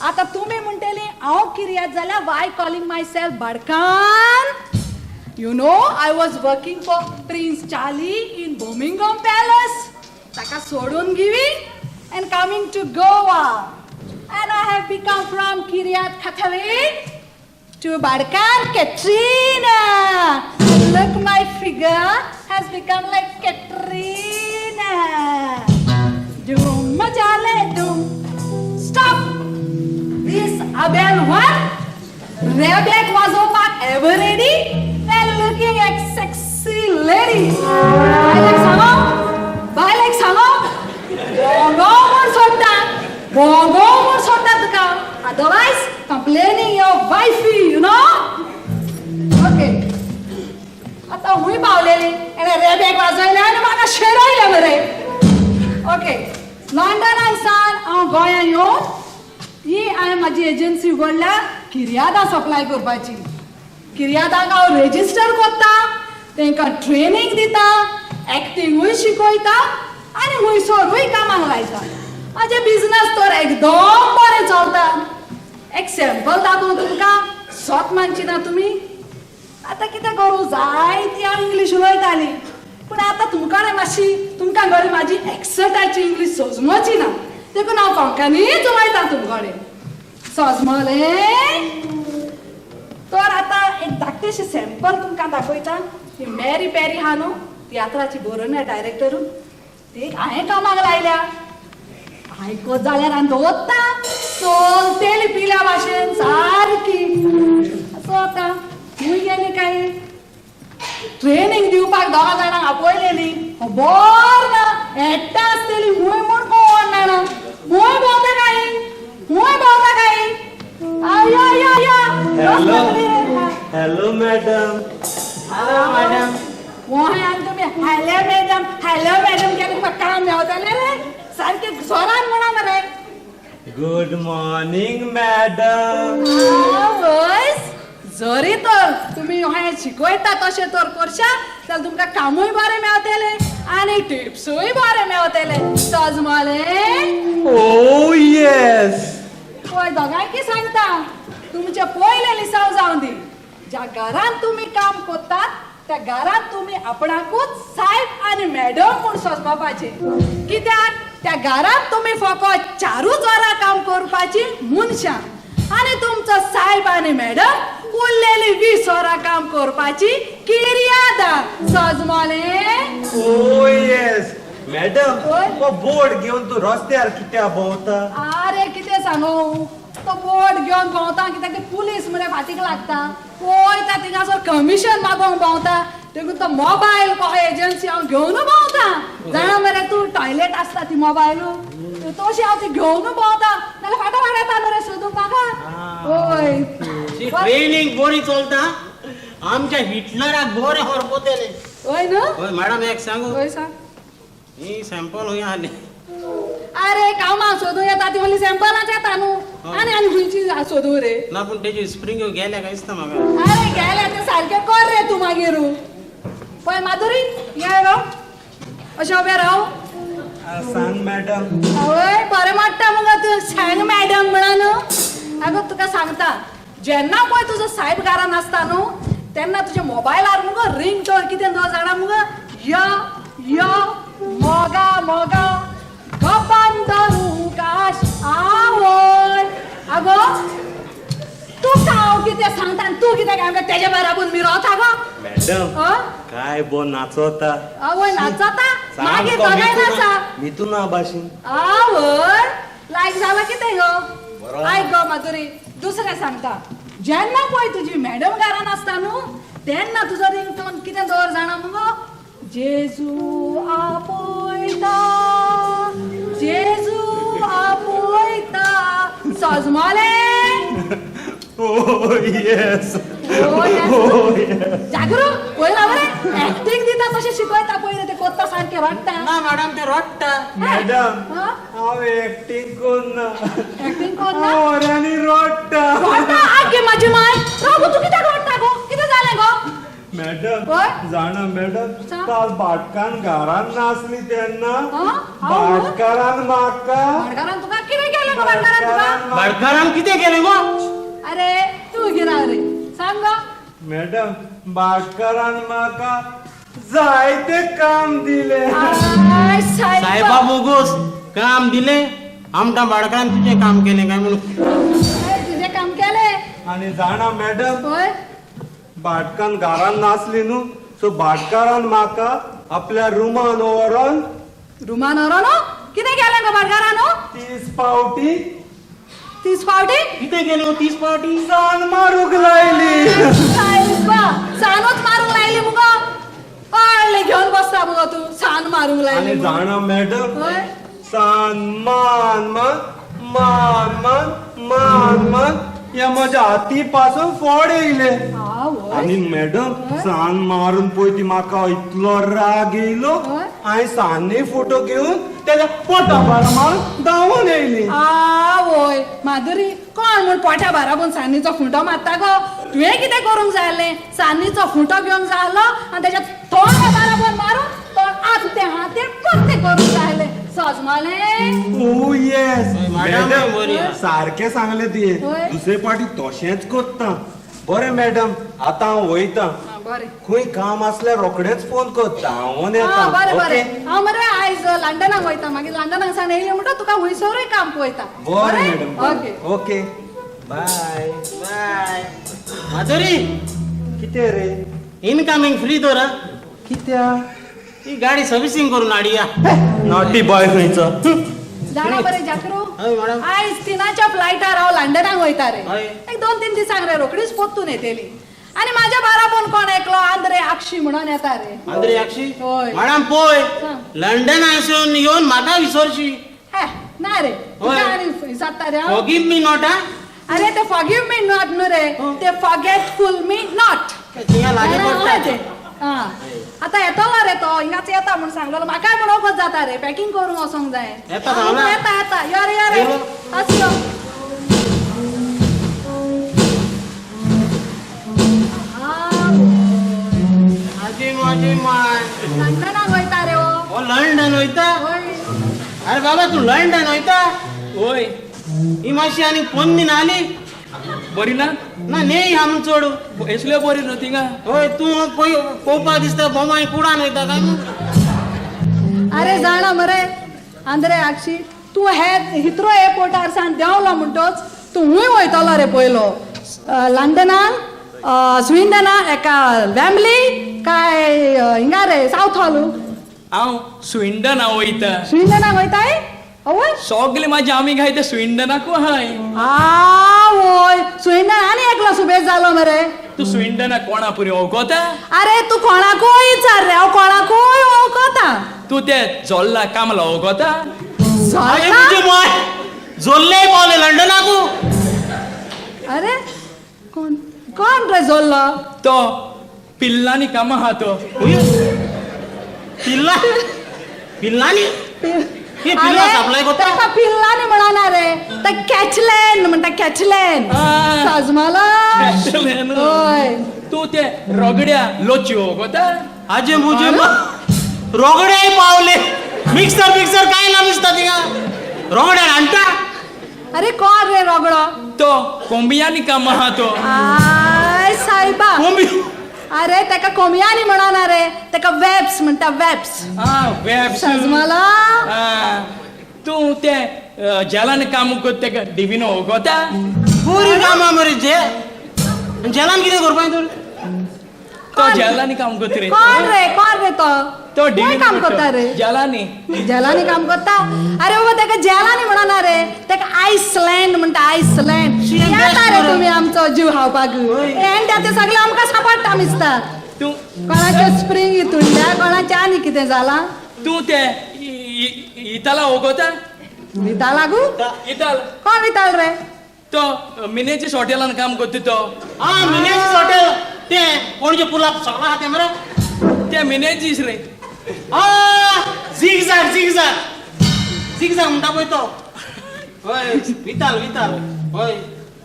आतां तुमी म्हणटली हांव किर्याद जाल्यार Y calling my self बाडकान? You know, I was working for Prince Charlie in Birmingham Palace. ताका सोडून giving and coming to Goa, and I have become from Kiryat Catherine to Badkar Katrina. Look, my figure has become like Katrina. Doom majale doom. Stop! This Abel one, Rebek वाजोवपाक ever ready and looking like sexy lady. बायलेक सांगो, बायलेक सांगो, बोंगो म्हूण सोडटा, बोंगो म्हूण सोडटा तुका. Otherwise, complaining your wifey, you know? Okay. आतां हुंय पावलेली? एणे रेबेक वाजयलें आनी म्हाका शेरयलें मरे. ओके, लंडनाक सावन हांव गोंयांत येवन ही हांवें म्हाजी एजन्सी उगडल्या किर्यादां सप्लाय करपाची. किर्यादांक हांव रेजिस्टर करता, तांकां ट्रेनींग दिता, एक्टिंगूय शिकयता आनी हुंयसरूय कामाक लायता. म्हाजें बिजनस तर एकदम बरें चलता. एक सॅम्पल दाखोवं तुमकां? सोत मानची ना तुमी. आतां कितें करूं, जायती हांव इंग्लीश उलयताली, पूण आतां तुमकां मातशी तुमकां घडये म्हाजी एक्सटाची इंग्लीश सजमची ना, देखून हांव कोंकणीच उलयतां तुमकडे. सजमलें तर आतां एक धाकटेशें सॅम्पल तुमकां दाखयता. ही मॅरी पेरी आहा न्हू, तियात्राची बरोवण्या डायरेक्टरू, ती हांवें कामाक लायल्या. आयकत जाल्यार आनी दवरता चलतेली पिल्या भाशेन सारकी. असो आतां खूंय गेली काय? ट्रेनींग दिवपाक दोगा जाणांक आपयलेली, खबर ना एकटा आसतली खूंय म्हूण कोण जाणा. खूंय भोंवता काय, खूंय भोंवता काय? या या या. Hello, hello madam. Hello madam. वय आनी तुमी हॅलो मॅडम हॅलो मॅडम केलें तुमकां काम मेवतलें रे? सारकें जोरान म्हणा मरे. Good morning madam. आवयस, जरी तर तुमी हें शिकयता तशें तर करशात जाल्यार तुमकां कामूय बरें मेवतलें आनी टिप्सूय बरें मेवतलें. सजमलें? ओ येस. पळय, दोगांयकी सांगता, तुमचें पयलें लिसांव जावं दी. ज्या घरांत तुमी काम करतात त्या घरांत तुमी आपणाकूच सायब आनी मॅडम म्हूण सजमपाचें. कित्याक त्या घरांत तुमी फकत चारूच वरां काम करपाची मनशां आनी तुमचो सायब आनी मॅडम उरलेली 20 वरां काम करपाची किर्यादां. सजमलें? ओ येस मॅडम. हय? हो बोर्ड घेवन तूं रस्त्यार कित्याक भोंवता? आरे कितें सांगू, तो बोर्ड घेवन भोंवता कित्याक ते पुलीस मरे फाटीक लागता, पळयता थिंगासर कमिशन मागोवंक भोंवता. देखून तो मोबायल कहो एजन्सी हांव घेवन भोंवता. जाणा मरे तूं, टॉयलेट आसता ती मोबायल, तशी हांव ती घेवन भोंवता, नाल्यार फाटो फाट येता मरे सोदूंक म्हाका. हय. ट्रेनिंग बरी चलता, आमच्या हिटलराक बरें हरपतले. हय न्हू? हय मॅडम, एक सांगू? हय सांग. ही सॅम्पल हूंय आहली. अरे कामां सोदूं येता ती व्हडली सॅम्पलांच येता न्हू. आनी आनी खंयची सोदू रे? ना, पूण तेजी स्प्रिंग गेल्या काय दिसता म्हाका. अरे गेल्या ते सारकें कर रे तूं मागीर. पळय माधुरी, ये गो, अशें उबें राव. सांग मॅडम. आवय, बरें माडटा मुगो तूं, सांग मॅडम म्हणून. आगो तुका सांगता, जेन्ना पळय तुजो सायब घरान आसता न्हू तेन्ना तुज्या मोबायलार मुगो रिंग टोन कितें दवर जाणा मुगो, यो यो मोगा मोगा गपान धरूं काश. आवय, आगो तुका हांव कितें सांगता आनी तूं कितें काय तेज्या बराबर मिरोता गो? मॅडम, काय बो नाचोता. आवय, नाचता मागीर दोगांय नाचा. मिथुना भाशेन. आवय, लायक जाला कितें गो? आयक गो माधुरी, दुसरें सांगता, जेन्ना पळय तुजी मॅडम घरान आसता न्हू तेन्ना तुजो रिंगटोन कितें दवर जाणा मुगो, जेजू आपयता, जेजू आपयता. सजमले? Oh yes. जागरू, पळय ना बरें एक्टींग दिता तशें शिकयता. पळय ते कोत्ता सारकें रडटा. ना मॅडम, ते रडटा. मॅडम, हांव एक्टींग कोन्ना. एक्टींग कोन्ना? हांव रडटा. रडटा? आगे म्हाजी माय, राव, तूं कित्याक रडटा गो? कितें जालें गो? मॅडम, जाणा मॅडम, काल भाटकान घरान नासली तेन्ना भाटकारान म्हाका. भाटकारान तुका कितें केलें गो? भाटकारान तुका, भाटकारान कितें केलें गो? अरे तूं गिरा रे, सांग गो. मॅडम, भाटकारान म्हाका जायते काम दिले. साहेबा बोगोस काम दिले आमकां भाटकारान. तुजें काम केलें काय म्हणून? तुजें काम केलें. आनी जाणा मॅडम, भाटकान घरान नासली न्हू, सो भाटकारान म्हाका आपल्या रुमान व्हरोन. रुमान व्हरोन कितें केलें गो भाटकारान? 30 फावटी. 30 फावटी? कितें केलें 30 फावटी? सान मारूंक लायली. सायबा, सानूच मारूंक लायली मुगो? अळ्ळे घेवन बसता मुगो तूं, सान मारूंक लायली. आनी जाणा मॅडम, सान मान मान मान मान मान मान ह्या म्हज्या हाती पासून फोड येयले. आनी मॅडम, सान मारून पळय ती म्हाका इतलो राग येयलो, हांवें सान्नी फोटो घेवन तेज्या पोटा बारा धांवून येयली. आवय माधुरी, कोण म्हूण पोटा बाराबून सान्नीचो खुंटो मारता गो? तुवें कितें करूंक जाय आसलें, सान्नीचो खुंटो घेवंक जाय आसलो आनी तेज्या तोंडा बाराबोन मारून तो आत तें हा तें परतें करूंक जाय आसलें. सजमालें? ओ येस मॅडम, सारकें सांगलें तुवें, दुसरे पाटी तशेंच करता. बरें मॅडम, आतां हांव वयता. बरें, खंय काम आसल्यार रोखडेंच फोन कर, धांवून येता. बरें बरें, हांव मरे आयज लंडनाक वयता, मागीर लंडनाक सावन येयलें म्हणटा तुका हंयसरूय काम पळयता. बरें madam, okay okay, bye bye. Madhuri, कितें रे? इनकमिंग फ्री दवर. कित्याक? ही गाडी सर्विसींग करून हाडया. नॉटी बॉय खंयचो. जाणा बरें जाकरू, आयज 3च्या फ्लायटार हांव लंडनाक वयता रे. एक 2-3 दिसांक रे, रोखडीच परतून येतली. आनी म्हाज्या बाराबोन कोण एकलो आंद्रे आक्षी म्हणून येता रे. आंद्रे आक्षी? हय. मॅडम पळय, लंडनासून येवन म्हाका विसरशी. ना रे, तुका आनी जाता रे. Forgive me not. अरे ते फॉरगिव मी not न्हू रे, ते फॉरगेटफूल मी not. थिंगा लागीं पडटा. आतां येतलो रे तो, हिंगाच येता म्हूण सांगलेलो म्हाकाय, म्हूण वगत जाता रे, पॅकिंग करूंक वचोंक जाय. येता येता येता, यो रे यो रे, आसलो. लंडनाक वयता रे हो. लंडन वयता? अरे बाबा, तूं लंडन वयता? वय. ही मातशी आनी पोन्नी नाली बरी ना? ना न्ही आम चोड एसल्यो बरी न्हू थिंगा. हय, तूं पळय पळोवपाक दिसता बोमाय कुडान वयता काय म्हूण. अरे जाणा मरे आंद्रे आक्षी, तूं हे हिथ्रो एअरपोर्टार सावन देंवलो म्हणटोच तूं हूंय वयतलो रे पयलो, लंडनाक, स्विंडनाक, एका वेम्बली काय हिंगा रे सावथ हॉल. हांव स्विंडना वयता. स्विंडनाक वयताय? आवय, सगळे माझे आमी घाय ते स्विंडनाकू आहाय. आवय, स्विंडन आनी एकलो सुबेज जालो मरे. तूं स्विंडना कोणा पुरी वळखता? अरे तूं कोणाकूय विचार रे, हांव कोणाकूय वळखता. तूं ते जोल्ला कामला वळखता? जोल्ला? जोल्ले पावले लंडनाकू. अरे कोण कोण रे जोल्लो? तो पिल्लानी कामा आहा तो. पिल्ला? पिल्लानी? ही पिल्लां सप्लाय करता? ताका पिल्लांनी म्हणना रे, ते कॅचलॅन म्हणटा, कॅचलॅन. साजमाला. कॅचलॅन. हय. तूं ते रगड्या लोच्यो कोता. आजे मुजे रोगडे पावले. मिक्सर मिक्सर काय ना दिसता थिंगा, रोगड्यान हाडटा. अरे कोण रे रगडो? तो कोंबियांनी काम आहा तो. I सायबा. कोंबी. अरे ताका कोंबयांनी म्हणना रे, ताका वेब्स म्हणटा, वेब्स. आ वेब्स. सजमाला. तूं ते जेलान काम करता तेका डिविनो कोता. पुरी कामां मरे जे जेलान कितें करपाक तूं? तो जेलांनी काम करता रे. कोण रे, कोण रे तो? तो खंय डिविनो काम करता रे? जेलांनी. जेलांनी काम करता? अरे बाबा ताका जेलांनी म्हणना रे, ताका आयसलँड म्हणटा, आयसलँड. येता रे तुमी आमचो जीव खावपाक. एंड ते सगळे आमकां सांपडटा मिसता. तूं कोणाचे स्प्रींग इतुंड्या, कोणाचे आनी कितें जालां. तूं ते इताला वगोता. विताल लागू? इताल. कोण विताल रे? तो मिनेजीस हॉटेलान काम करता तो. आ मिनेजीस हॉटेल ते कोणजे पुलाप सगळं आहा ते मरे. ते मिनेजीस रे. आ झिगझॅग झिगझॅग झिगझॅग म्हणटा पळय तो. हय विताल विताल. हय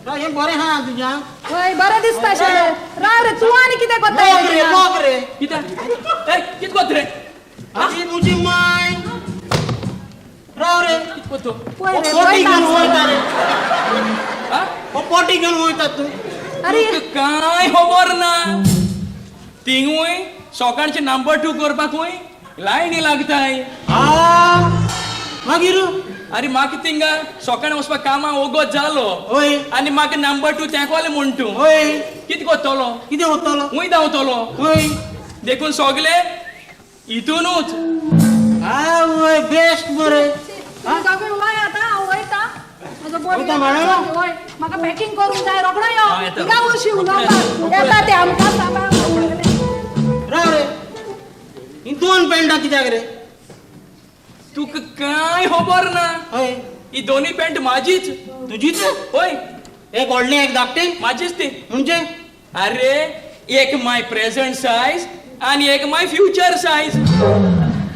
हें बरें आहा तुज्या. हय बरें दिसता शें. राव रे तूं आनी कितें करता? मोग रे मोग रे. कितें? ए कितें करता रे? आजी मुजी माय. राव रे. कितें करता? पोटी घेवन वयता रे. पोटी घेवन वयता तूं. अरे कांय खबर ना. थिंगूय सकाळचे नंबर 2 करपाकूय लायनी लागताय. मागीर? अरे म्हाका थिंगा सकाळी वचपाक कामाक वोगोत जालो. हय. आनी म्हाका नंबर 2 तेंकवाले म्हूण तूं. हय. कितें करतलो? कितें करतलो? खूंय धांवतलो? हय. देखून सगळे हितूनूच. आवय बेस्ट मरे. सगळे वय आतां हांव वयता. म्हजो बोट वय म्हाका पॅकिंग करूंक जाय. रोखडो यो. हिंगा वशी उलोवपाक येता ते आमकां साबार. राव रे ही दोन पॅन्टां कित्याक रे? तुका कांय खबर ना. हय. ही दोनूय पॅन्ट म्हाजीच. तुजीच? हय. एक व्हडली एक धाकटी? म्हाजीच ती. म्हणजे? अरे एक माय प्रेझेंट सायज आनी एक माय फ्युचर सायज.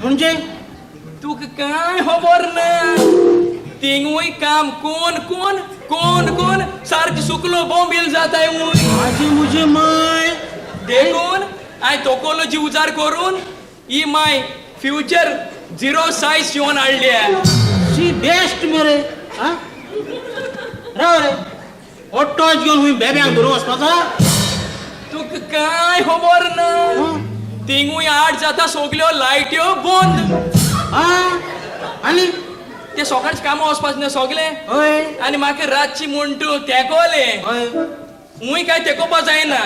म्हणजे? तुका कांय खबर ना. थिंगूय काम कोण कोण कोण कोण सारकें सुकलो बोंबील जाताय. म्हाजी मुजी माय. देखून हांवें तोकोलोजी उजार करून ही माय फ्युचर 0 सायज शिंवोन हाडल्या. शी बेस्ट मरे. राव रे हो टॉर्च घेवन खूंय बेब्यांक धरून वचपाचो? तुका कांय खबर ना. थिंगूय 8 जाता सगल्यो लायट्यो बंद. आनी ते सकाळचे कामां वचपाचें न्हय सगळे. हय. आनी म्हाका रातची म्हूण तूं तेंकोले. हय. हूंय काय तेकोवपा जायना.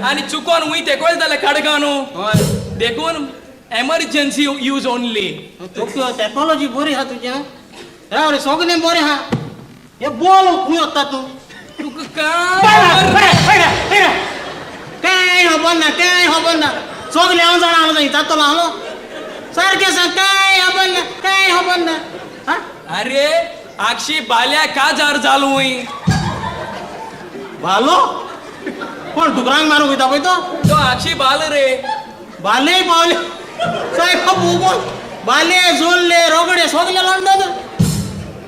आनी चुकोन हूंय तेकोयले जाल्यार काडका न्हू. हय. देखून एमर्जन्सी यूज ओनली. टॅक्नोलॉजी बरी आहा तुजी. राव रे सगळें बरें आहा. हे बोल खंय वता तूं? तुका कांय कांय खबर ना, कांय खबर ना. सगळें हांव जाणा. हांव विचारतलो हांव सारकें सांग. कांय खबर ना, कांय खबर ना. अरे आक्षी बाल्या काजार जालो. भालो कोण डुकरांक मारूंक वयता पळय तो? तो आक्षी बाल रे. बाले पावले सायब कोण बाले जोल्ले रोगडे सगळे लंडन.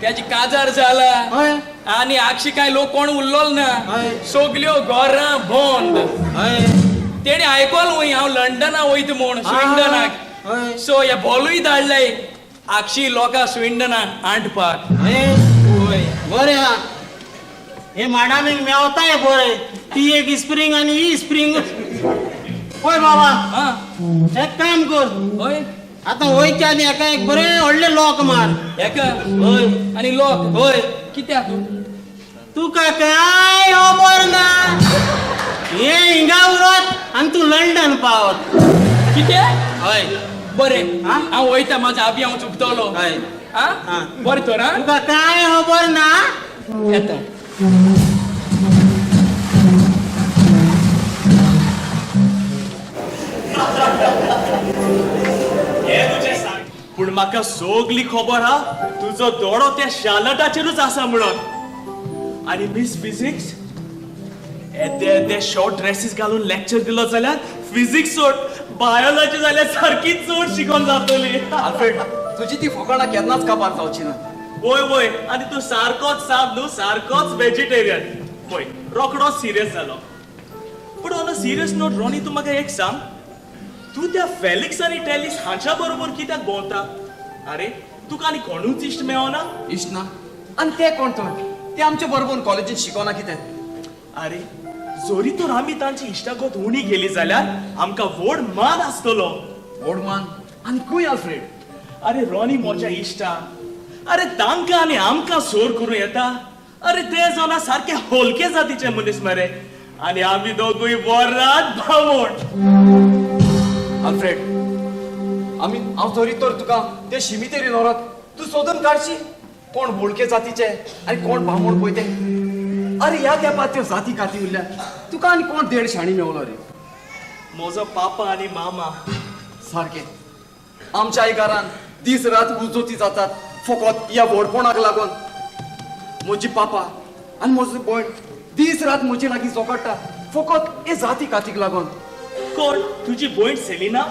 त्याची काजार जाला. आनी आक्षी काय लोक कोण उरलोल ना. सगल्यो घरां बंद. तेणी आयकोल वय हांव लंडना वयता म्हूण स्विंडनाक. सो हे बॉलूय धाडले आक्षी लोकां स्विंडना आंटपाक. बरें आहा. हे माडामीक मेवताय बरें. ती एक स्प्रींग आनी ही स्प्रींग. पळय बाबा एक काम कर. हय. आतां वयच्या आदी हेका एक बरें व्हडलें लॉक मार. हेका? हय. आनी लॉक? हय. कित्याक? तुका कांय खबर ना. हे हिंगा उरत आनी तूं लंडन पावत. कितें? हय. बरें हांव वयता. म्हाजो आबी हांव चुकतलो. हय. आं बरें तर. तुका कांय खबर ना. येता. पूण म्हाका सगली खबर हा तुजो दोडो त्या शार्लटाचेरूच आसा म्हणून. आनी मिस फिजिक्स येदे येदे शॉर्ट ड्रेसीस घालून लेक्चर दिलो जाल्यार फिजिक्स सोड बायोलॉजी जाल्यार सारकी चड शिकोन जातली. आल्फ्रेड तुजी ती फकाणां केन्नाच काबार जावची ना. वय वय, आनी तूं सारकोच साद न्हू, सारकोच वेजिटेरियन. पळय रोकडोच सिरियस जालो. पूण on a serious note Ronnie, तूं म्हाका एक सांग, तूं त्या फेलिक्स आनी टेलिस हांच्या बरोबर कित्याक भोंवता? आरे तुका आनी कोणूच इश्ट मेळना? इश्ट ना? आनी ते कोण तर? ते आमचे बरोबर कॉलेजींत शिकोना कितें? आरे जरी तर आमी तांची इश्टागत उणी केली जाल्यार आमकां व्हड मान आसतलो. व्हड मान? आनी खंय आल्फ्रेड? आरे रॉनी म्हज्या इश्टा, अरे तांकां आनी आमकां सोर करूं येता? अरे ते जाणा सारके हलके जातीचे मनीस मरे, आनी आमी दोगूय वरात भावण. आल्फ्रेड, आमी हांव जरी तर तुका ते शिमितेरी व्हरत, तूं सोदून काडशी कोण बोळके जातीचे आनी कोण बामण पळय ते. अरे ह्या तेंपार त्यो जाती काती उरल्या, तुका आनी कोण देड शाणी मेवलो रे? म्हजो पापा आनी मामा. सारके आमच्या घरान दीस रात उजोती जातात फकत ह्या व्हडपणाक लागून. म्हजी पापा आनी म्हजो भयण दीस रात म्हजे लागीं झगडटा फकत हे जाती कातीक लागून. कोण? तुजी भयण सेलिना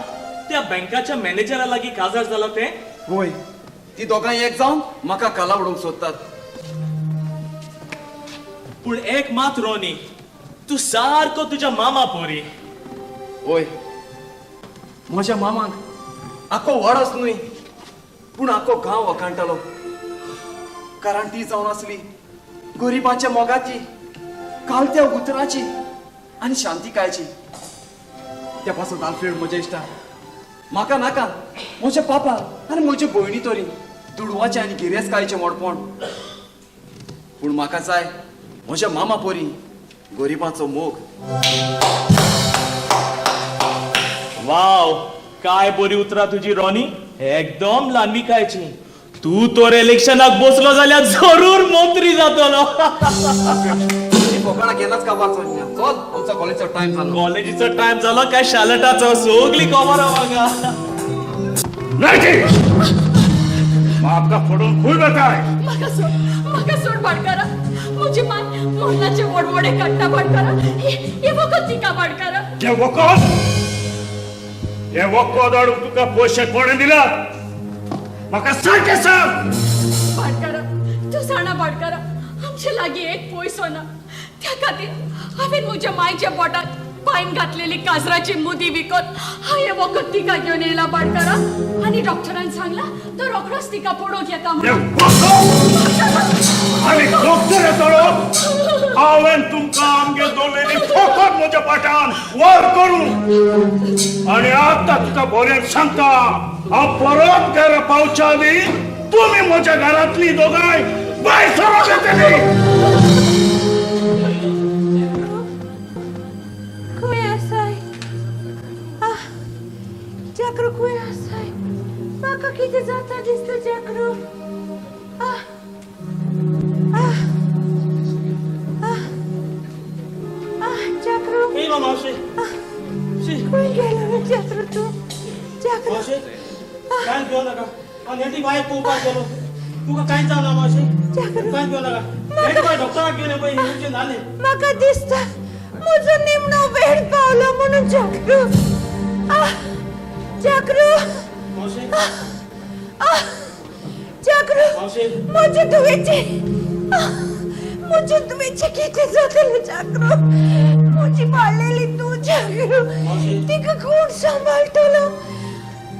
त्या बँकाच्या मॅनेजरा लागीं काजार जाला तें? वय, ती दोगांय एक जावन म्हाका काला उडोवंक सोदतात. पूण एक मात रोनी, तूं सारको तुज्या मामा पोरी. वय, म्हज्या मामाक आखो वाडोच न्हय पूण आखो गांव वखाणटालो, कारण ती जावन आसली गरिबांच्या मोगाची, कालत्या उतराची आनी शांतिकायची. त्या पासून आल्फ्रेड म्हज्या इश्टा, म्हाका नाका म्हज्या पापा आनी म्हजे भयणी तरी दुडवाचें आनी गिरेस्तकायेचें मोडपण, पूण म्हाका जाय म्हज्या मामा पोरी गरिबांचो मोग. वाव, काय बरी उतरां तुजी रॉनी, एकदम ल्हानविकायची. तूं तर इलेक्शनाक बसलो जाल्यार जरूर मंत्री जातलो. फकाणां केन्नाच काबार चलना. चल, आमचो कॉलेजीचो टायम जालो. कॉलेजीचो टायम जालो काय शालटाचो, सगली खबर आहा म्हाका. म्हाका फोडून खूब येताय. म्हाका सोड, म्हाका सोड भाटकारा. म्हजी माय मरणाचे वडवडे काडटा भाटकारा. हे वखद तिका भाटकारा. हे वखद, हे वखद हाडूंक तुका पयशे कोणें दिला? म्हाका सारकें सांग. भाटकारा, तूं जाणा भाटकारा, आमचे लागीं एक पयसो ना. त्या खातीर हांवें म्हज्या मायच्या पोटात पायन घातलेली काजराची मुदी विकत हांवें वखद तिका घेवन येयला भाटकारा. आनी डॉक्टरान सांगला तो रोखडोच तिका पडोवंक येता म्हणून. आनी डॉक्टर येतलो? हांवें तुमकां आमगे दवरलेली फकत म्हज्या पाटान वर करूं. आनी आतां तुका बरें सांगता, हांव परत घरा पावच्या आदी तुमी म्हज्या घरांतली दोगांय भायर सरोन येतली. खंय आसाय? जाकरू खंय आसाय? म्हाका कितें जाता दिसता जाकरू. जाकरू. मावशी, खंय गेलो जाकरू तूं? जाकरू मावशी, कांयच भिवो नाका. हांव नेटी बायक पळोवपाक गेलो, तुका कांयच जावना मावशी, कांयच भिवो नाका. नेटी बाय डॉक्टराक घेवन पळय, येवचें जालें. म्हाका दिसता म्हजो निमणो वेळ पावलो म्हणून जाकरू. जाकरू, मावशी, जाकरू, मावशी, म्हजे धुवेचें, म्हजे धुवेचें कितें जातलें जाकरू? म्हजी पाळलेली तूं जाकरू, तिका कोण सांबाळटलो?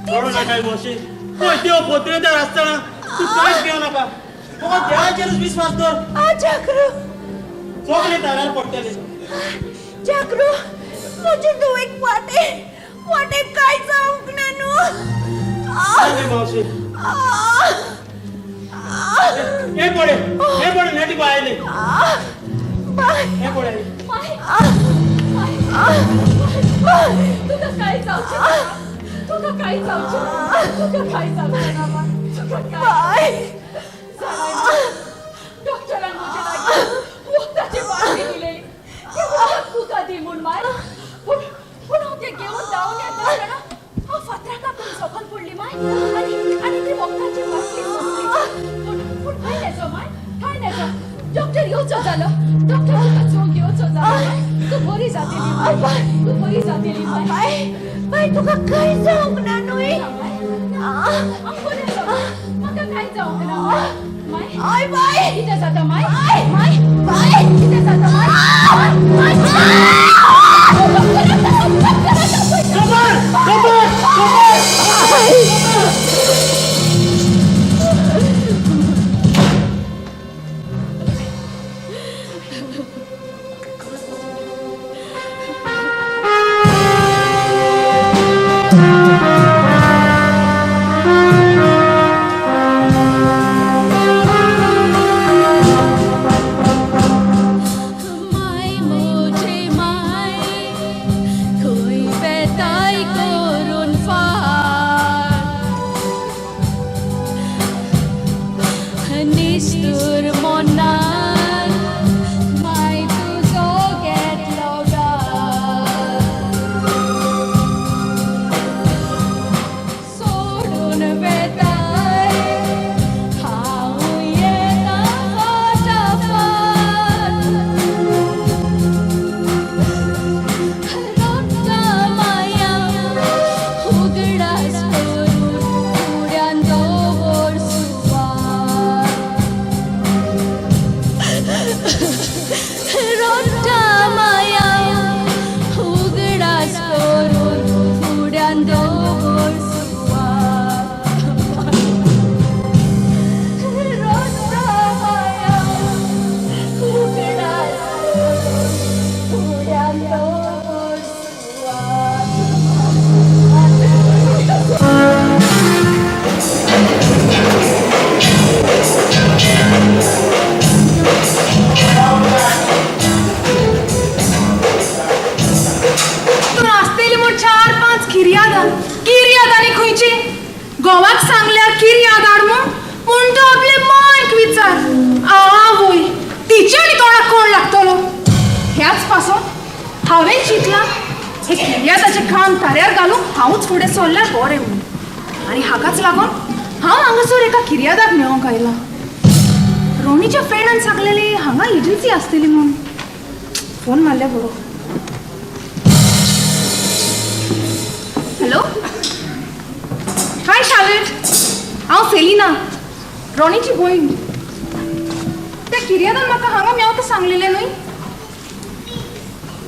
रडू नाका मावशी. पळय देव पोत्रेदार आसतना तूं कांयच भिवो नाका, फकत देवाचेरूच विस्वास दवर. जाकरू, सगळें दारार पडटलें. जाकरू, म्हजे धुवेक वाटे वाटे कांय जावंक ना न्हू? मावशी, हे पळय, हे पळय, नेटी बाय आयली. हे पळय. तुका कांय जावचें ना, तुका कांय जावचें ना, तुका कांय जावचें ना माय, तुका कांय. डॉक्टरान म्हजे लागीं वखदाची बाटली दिलेली, ती वखद तुका दी म्हूण माय. पूण पूण हांव तें घेवन धांवन येता जाणा, हांव फातरा कापून सकयल पडली माय, आनी आनी ती वखदाची बाटली सोंपली. पूण पूण कांय नेजो माय, कांय नेजो. डॉक्टर येवचो जालो, डॉक्टर तुका चोवंक येवचो जालो माय. तूं बरी जातली माय, तूं बरी जातली माय. बाय, बाय, तुका कांय जावंक ना न्हय? हांव बरें जालें. बाय बाय कितें जाता माय माय बाय कितें जाता माय माय माय म्हजे माय खंय वेताय करून फार निश्तूर मोनान माय तुजो घेतलो गार सोडून वेताय हांव येता फाटाफाट रोडटा माया उगडास करून फुड्यान दवर सुवात रोडटा माया उगडास करून फुड्यान दवर सुवात रोडटा माया उगडास करून फुड्यान दवर सुवात. तूं आसतली म्हूण चार पांच किर्याद किर्याद आनी खंयची घोवाक सांगल्यार किर्याद हाड म्हूण पूण तो आपले मायक विचार आवय तिच्या आनी तोंडाक कोण लागतलो. ह्याच पासून हांवें चिंतलां हे किर्यादाचें काम ताऱ्यार घालूंक हांवूच फुडें सरल्यार बरें म्हणून आनी हाकाच लागून हांव हांगासर एका किर्यादाक मेळोंक आयलां. रोणीच्या फ्रेंडान सांगलेली हांगा एजन्सी आसतली म्हूण फोन मारल्यार बरो. हॅलो हाय शार्लेट, हांव सेलिना, रोणीची भयण. त्या किर्यादान म्हाका हांगा मेवता सांगलेलें न्हय.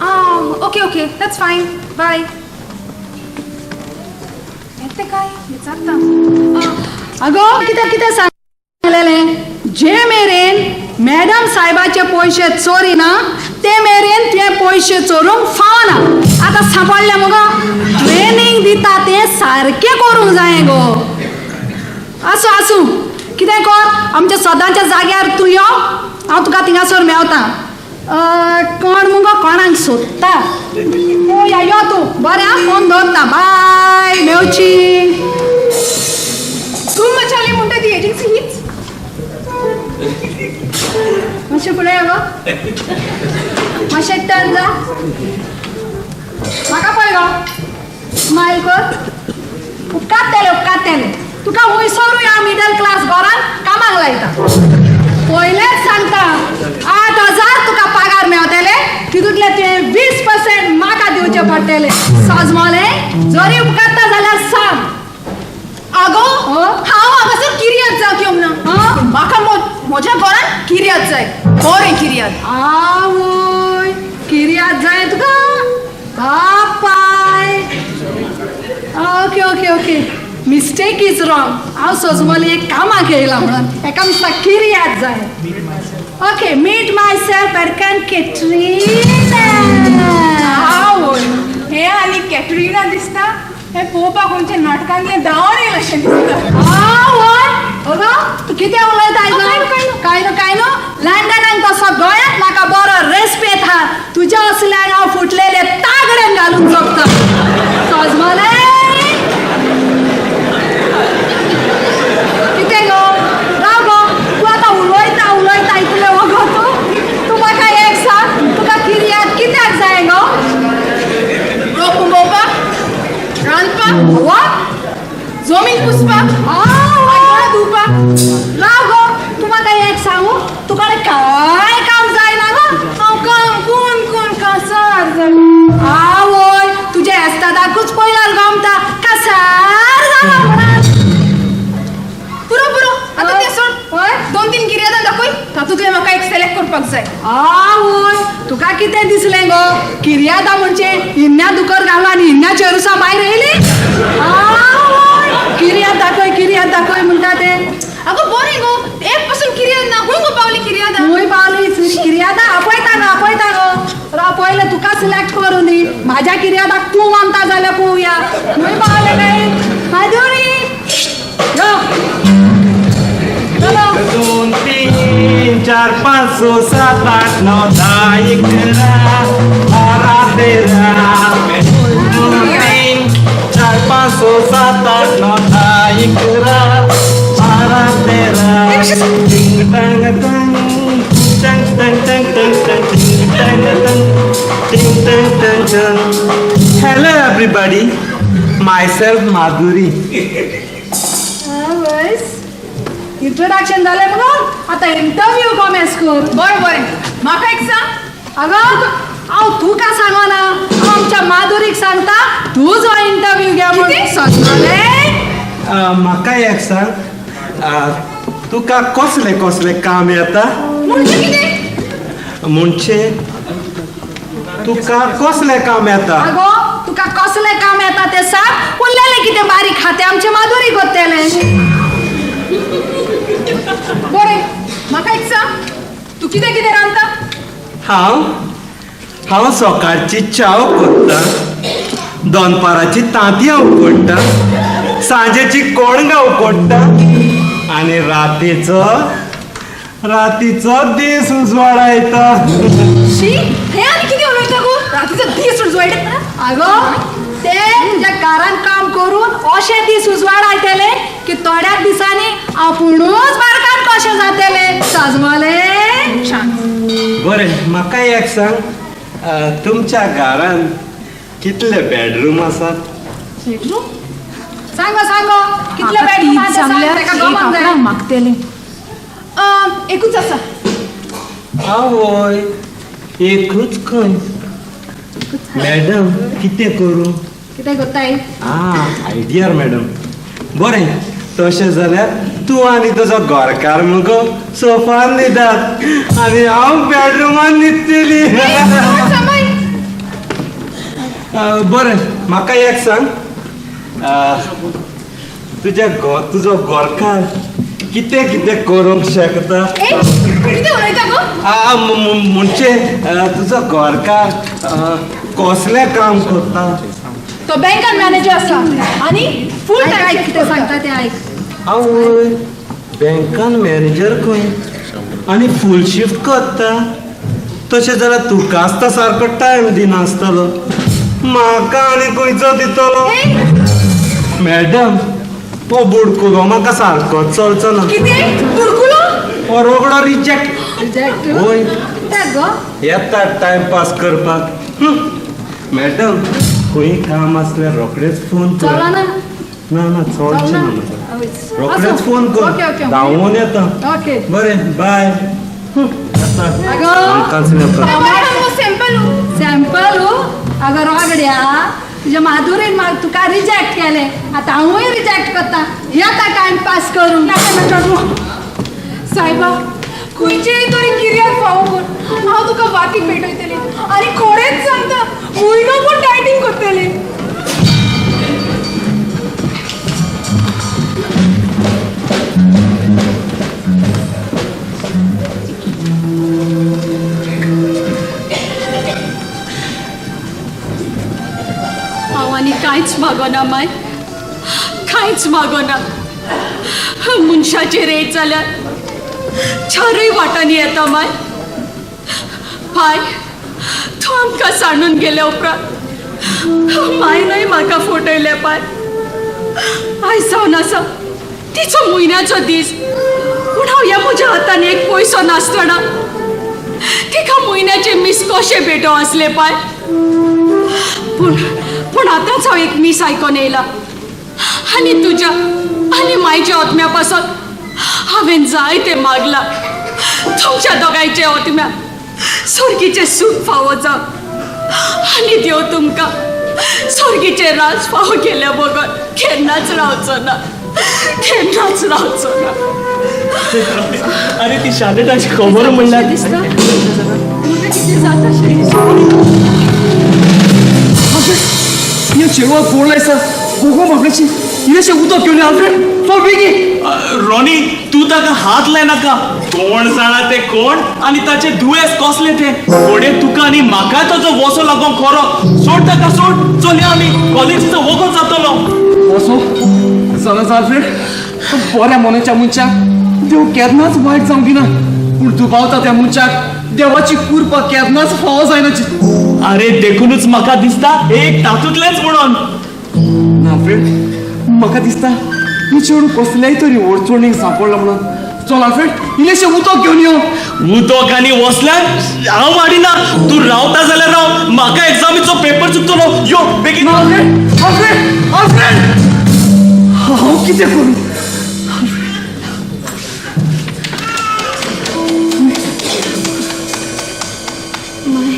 आं okay okay that's fine bye. येते काय विचारता. अगो कितें कितें सांगलेलें जे मेरेन मॅडम साहेबाचे पयशे चोरिना ते मेरेन तुवें पयशे चोरूंक फावना. आतां सांपडलें मुगो ट्रेनींग दिता तें सारकें करूंक जायें गो. आसूं आसूं कितें कर आमच्या सदांच्या जाग्यार तूं यो, हांव तुका थिंगासर मेवता. कोण मुगो कोणाक सोदता पळोवया यो तूं. बरें आं फोन दवरता बाय मेवची. तूं मचाली म्हणटा ती एजन्सी हीच. मातशें फुडें यो गो, मातशें टर्न जा. म्हाका पळय गो, स्मायल कर. उपकारतेलें उपकारतेलें तुका वयसरूय हांव मिडल क्लास घरान कामाक लायता. पयलेंच सांगता 8,000 तुका पगार मेवतले, तितूंतले तुवें 20% म्हाका दिवचे पडटले. सजमोलें जरी उपकारता जाल्यार सांग. आगो हांव हांगासर किर्याद जावंक येवंक ना. म्हाका म्हज्या घरान किर्याद जाय, बरें किर्याद. आवय किर्याद जाय तुका बापाय. Okay okay okay mistake is wrong. हांव सजमोलें एक कामाक येयलां म्हणून एका मिसला किर्याद जाय. ओके मीट my self एरकन कॅटरीना. आवय हें आनी कॅटरिना दिसता हें पळोवपाक खंयच्या नाटकांतलें धांवड येयलां अशें दिसता. आवय अगो तूं कितें उलयता? काय न्हू काय न्हू लंडनाक तसो गोंयांत म्हाका बरो रेस्पेद आहा. तुज्या असल्याक हांव फुटलेले तागडेन घालूंक सोदता. सजमोलें कितें गो राव गो तूं आतां उलयता उलयता इतलें वगो तूं तूं म्हाका एक सांग तुका किर्याद कित्याक जाय गो? रोप उबोवपाक, रांदपाक, वा जमीन पुसपाक, आयदनां धुवपाक. राव गो तूं म्हाका एक सांगू तुका कांय काम करपाक जाय. आवय, तुका कितें दिसलें गो? किर्यादा म्हणजे इन्न्या दुकर घालो आनी इन्न्या चेरुसा भायर येयली. आवय, किर्याद दाखय, किर्याद दाखय म्हणटा ते. अगो बरें गो, एक पासून किर्याद ना. खंय गो पावली किर्यादा? खंय पावली किर्यादा? आपयता गो, आपयता गो. राव, पयलें तुका सिलेक्ट करूं दी. म्हाज्या किर्यादाक तूं मानता जाल्यार पळोवया. खंय पावलें काय माधुरी? यो चलो. 2 3 4 5 6 7 8 9 10 11 12 13. 2 3 4 5 6 7 8 9 10 11 12 13. टिंग टंग टंग टंग टंग टंग टंग टंग टिंग टंग टंग टिंग टंग टंग टंग. Hello everybody, myself Madhuri. बस, इंट्रोडक्शन जालें मगो, आतां इंटरव्यू कॉमेस कर. बरें बरें, म्हाका एक सांग. अगो हांव तुका सांगना, हांव आमच्या माधुरीक सांगता, तुजो इंटरव्यू घे म्हणून. सांगलें. म्हाका एक सांग, तुका कसलें कसलें काम येता? म्हणजे कितें? म्हणजे तुका कसलें काम येता? अगो तुका कसलें काम येता तें सांग. उरलेलें कितें बारीक खातें आमचें माधुरी करतलें. बरें, म्हाका एक सांग, तूं कितें कितें रांदता? हांव हांव सकाळची च्याव करता, दनपाराची तांतयां उकडटा, सांजेची कोणगां उकडटा आनी रातीचो रातीचो दीस उजवाडायता. शी, हें आनी कितें उलयता गो? रातीचो दीस उजवाडयता? अगो ते तुज्या घरान काम करून अशे दीस उजवाडायतले की थोड्या दिसांनी आपुणूच बारकान कशें जातले. सजमले. बरें, म्हाका एक सांग, तुमच्या घरान कितले बेडरूम आसात? बेडरूम? सांगो सांगो, कितले बेडरूम आसा ताका गमन जाय. मागतले. एकूच आसा. आवय, एकूच खंय? मॅडम कितें करूं? कितें करताय? आं, आयडियार मॅडम. बरें, तशें जाल्यार तूं आनी तुजो घरकार मुगो सोफार न्हिदात आनी हांव बेडरुमान न्हिदतली. बरें, म्हाका एक सांग, तुज्या तुजो घरकार कितें कितें करूंक शकता? कितें उलयता गो? म्हणजे तुजो घरकार कसलें काम करता? तो बँकान मॅनेजर आसा आनी फूल टायम. कितें सांगता तें आयक. आवय, बँकान मॅनेजर खंय आनी फूल शिफ्ट करता? तशें जाल्यार तुकाच तो सारको टायम दिनासतलो, म्हाका आनी खंयचो दितलो? मॅडम, तो बुडकुलो म्हाका सारको चलचो ना. कितें बुडकुलो? हो रोगडो रिजेक्ट. रिजेक्ट? वय. कित्याक गो? येता टायमपास करपाक. मॅडम, खंय काम आसल्यार रोखडेच फोन कर. चलना? ना ना, चलचें ना. रोखडेच फोन कर, धांवून येता. ओके, बरें, बाय. Sample sample. अगो रोगड्या, तुज्या माधुरीन म्हाका तुका रिजेक्ट केलें, आतां हांवूय रिजेक्ट करता. येता टायमपास करूंक. सायबा, खंयचेय तरी किर्याद फावो कर, हांव तुका वाती पेटयतलें आनी खरेंच सांगता, म्हयनो पूण डायटींग करतलें. हांव आनी कांयच मागोना माय, कांयच मागोना. मनशाचेर येयत जाल्यार चारूय वाटांनी येता माय. पाय, तूं आमकां सांडून गेल्या उपरांत मायनूय म्हाका फटयलें पाय. आयज जावन आसा तिचो म्हयन्याचो दीस, पूण हांव ह्या म्हज्या हातान एक पयसो नासतना तिका म्हयन्याचें मीस कशें भेटोवं आसलें पाय? पूण पूण आतांच हांव एक मीस आयकोन येयलां आनी तुज्या आनी मायच्या ओतम्या पासत हांवें जायतें मागलां. तुमच्या दोगांयच्या ओतम्या सोर्गीचें सूख फावो जावं आनी देव तुमकां सोर्गीचें राज फावो केल्या बगर केन्नाच रावचो ना, केन्नाच रावचो ना. अरे ती शार्लटाची खबर म्हणल्यार दिसता म्हाका कितें जाता शें दिसता. ह्या चेडवाक फोन लायता गोगो बाबड्याची इल्लेशें उदक घेवन यो आल्फ्रेड, चल बेगीन. रॉनी, तूं ताका हात लायनाका. कोण जाणा ते कोण आनी ताचे दुयेंस कसले ते. फुडें तुका आनी म्हाका ताजो वसो लागोंक खरो. सोड ताका, सोड. चल या आमी, कॉलेजीचो वगत जातलो. वसो जाणा आल्फ्रेड, बऱ्या मनाच्या मनशाक देव केन्नाच वायट जावंक दिना, पूण दुबावता त्या मनशाक देवाची कृपा केन्नाच फावो जायना. अरे देखूनच म्हाका दिसता एक तातूंतलेंच म्हणून. ना आल्फ्रेड, म्हाका दिसता ही चेडूं कसल्याय तरी अडचणीक सांपडलो म्हणून. चल आल्फ्रेड, इल्लेशें उदक घेवन यो. उदक आनी वसल्यार हांव हाडिना. तूं रावता जाल्यार राव, म्हाका एग्जामीचो पेपर चुकतलो. यो बेगीन. आल्फ्रेड, आल्फ्रेड, आल्फ्रेड, हांव कितें करूं? माय,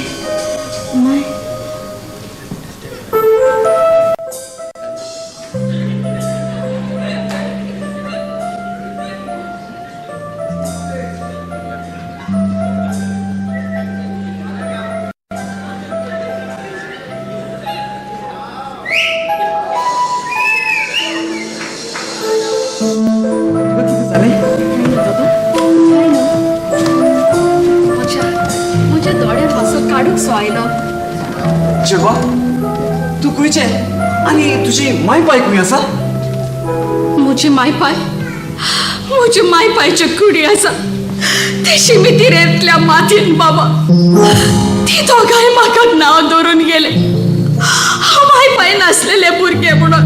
माय. कितें जालें? म्हज्या दोळ्यार हांसो काडूंक सो आयलो. चेडवा, तूं खंयचें आनी तुजी माय पाय खंय आसा? म्हजी मायपाय, म्हजी मायपायची कुडी आसा ती शिमितिरेंतल्या मातयेन बाबा. ती दोगांय म्हाका नांव दवरून गेले हांव मायपाय नासलेले भुरगे म्हणून.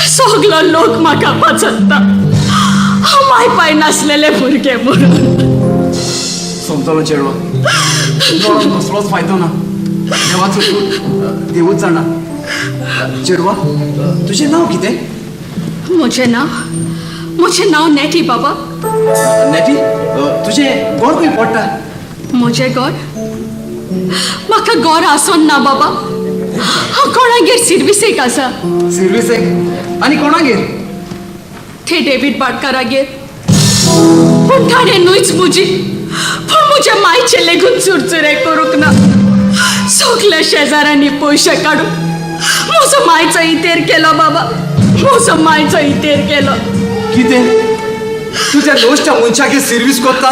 सगलो लोक म्हाका पाचत्ता हांव मायपाय नासलेले भुरगे म्हणून. समजलो चेडवा, रडून कसलोच फायदो ना. देवाचो पूत देवूच जाणा. चेडवा, तुजें नांव कितें? म्हजें नांव, म्हजें नांव नेटी बाबा. नेटी, तुजें गोर खंय पडटा? म्हजें घर? म्हाका घर आसोन ना बाबा. हांव कोणागेर सिर्विसेक आसा. सिर्विसेक? आनी कोणागेर? ते डेवीड भाटकारागेर. पूण ताणें न्हूच म्हजी, पूण म्हज्या मायचे लेगून चुरचुरे करूंक ना. सगल्या शेजाऱ्यांनी पयशे काडून म्हजो मायचो इतेर केलो बाबा, म्हजो मायचो इतेर केलो. कितें? तूं त्या दोशच्या मनशागेर सिर्वीस करता,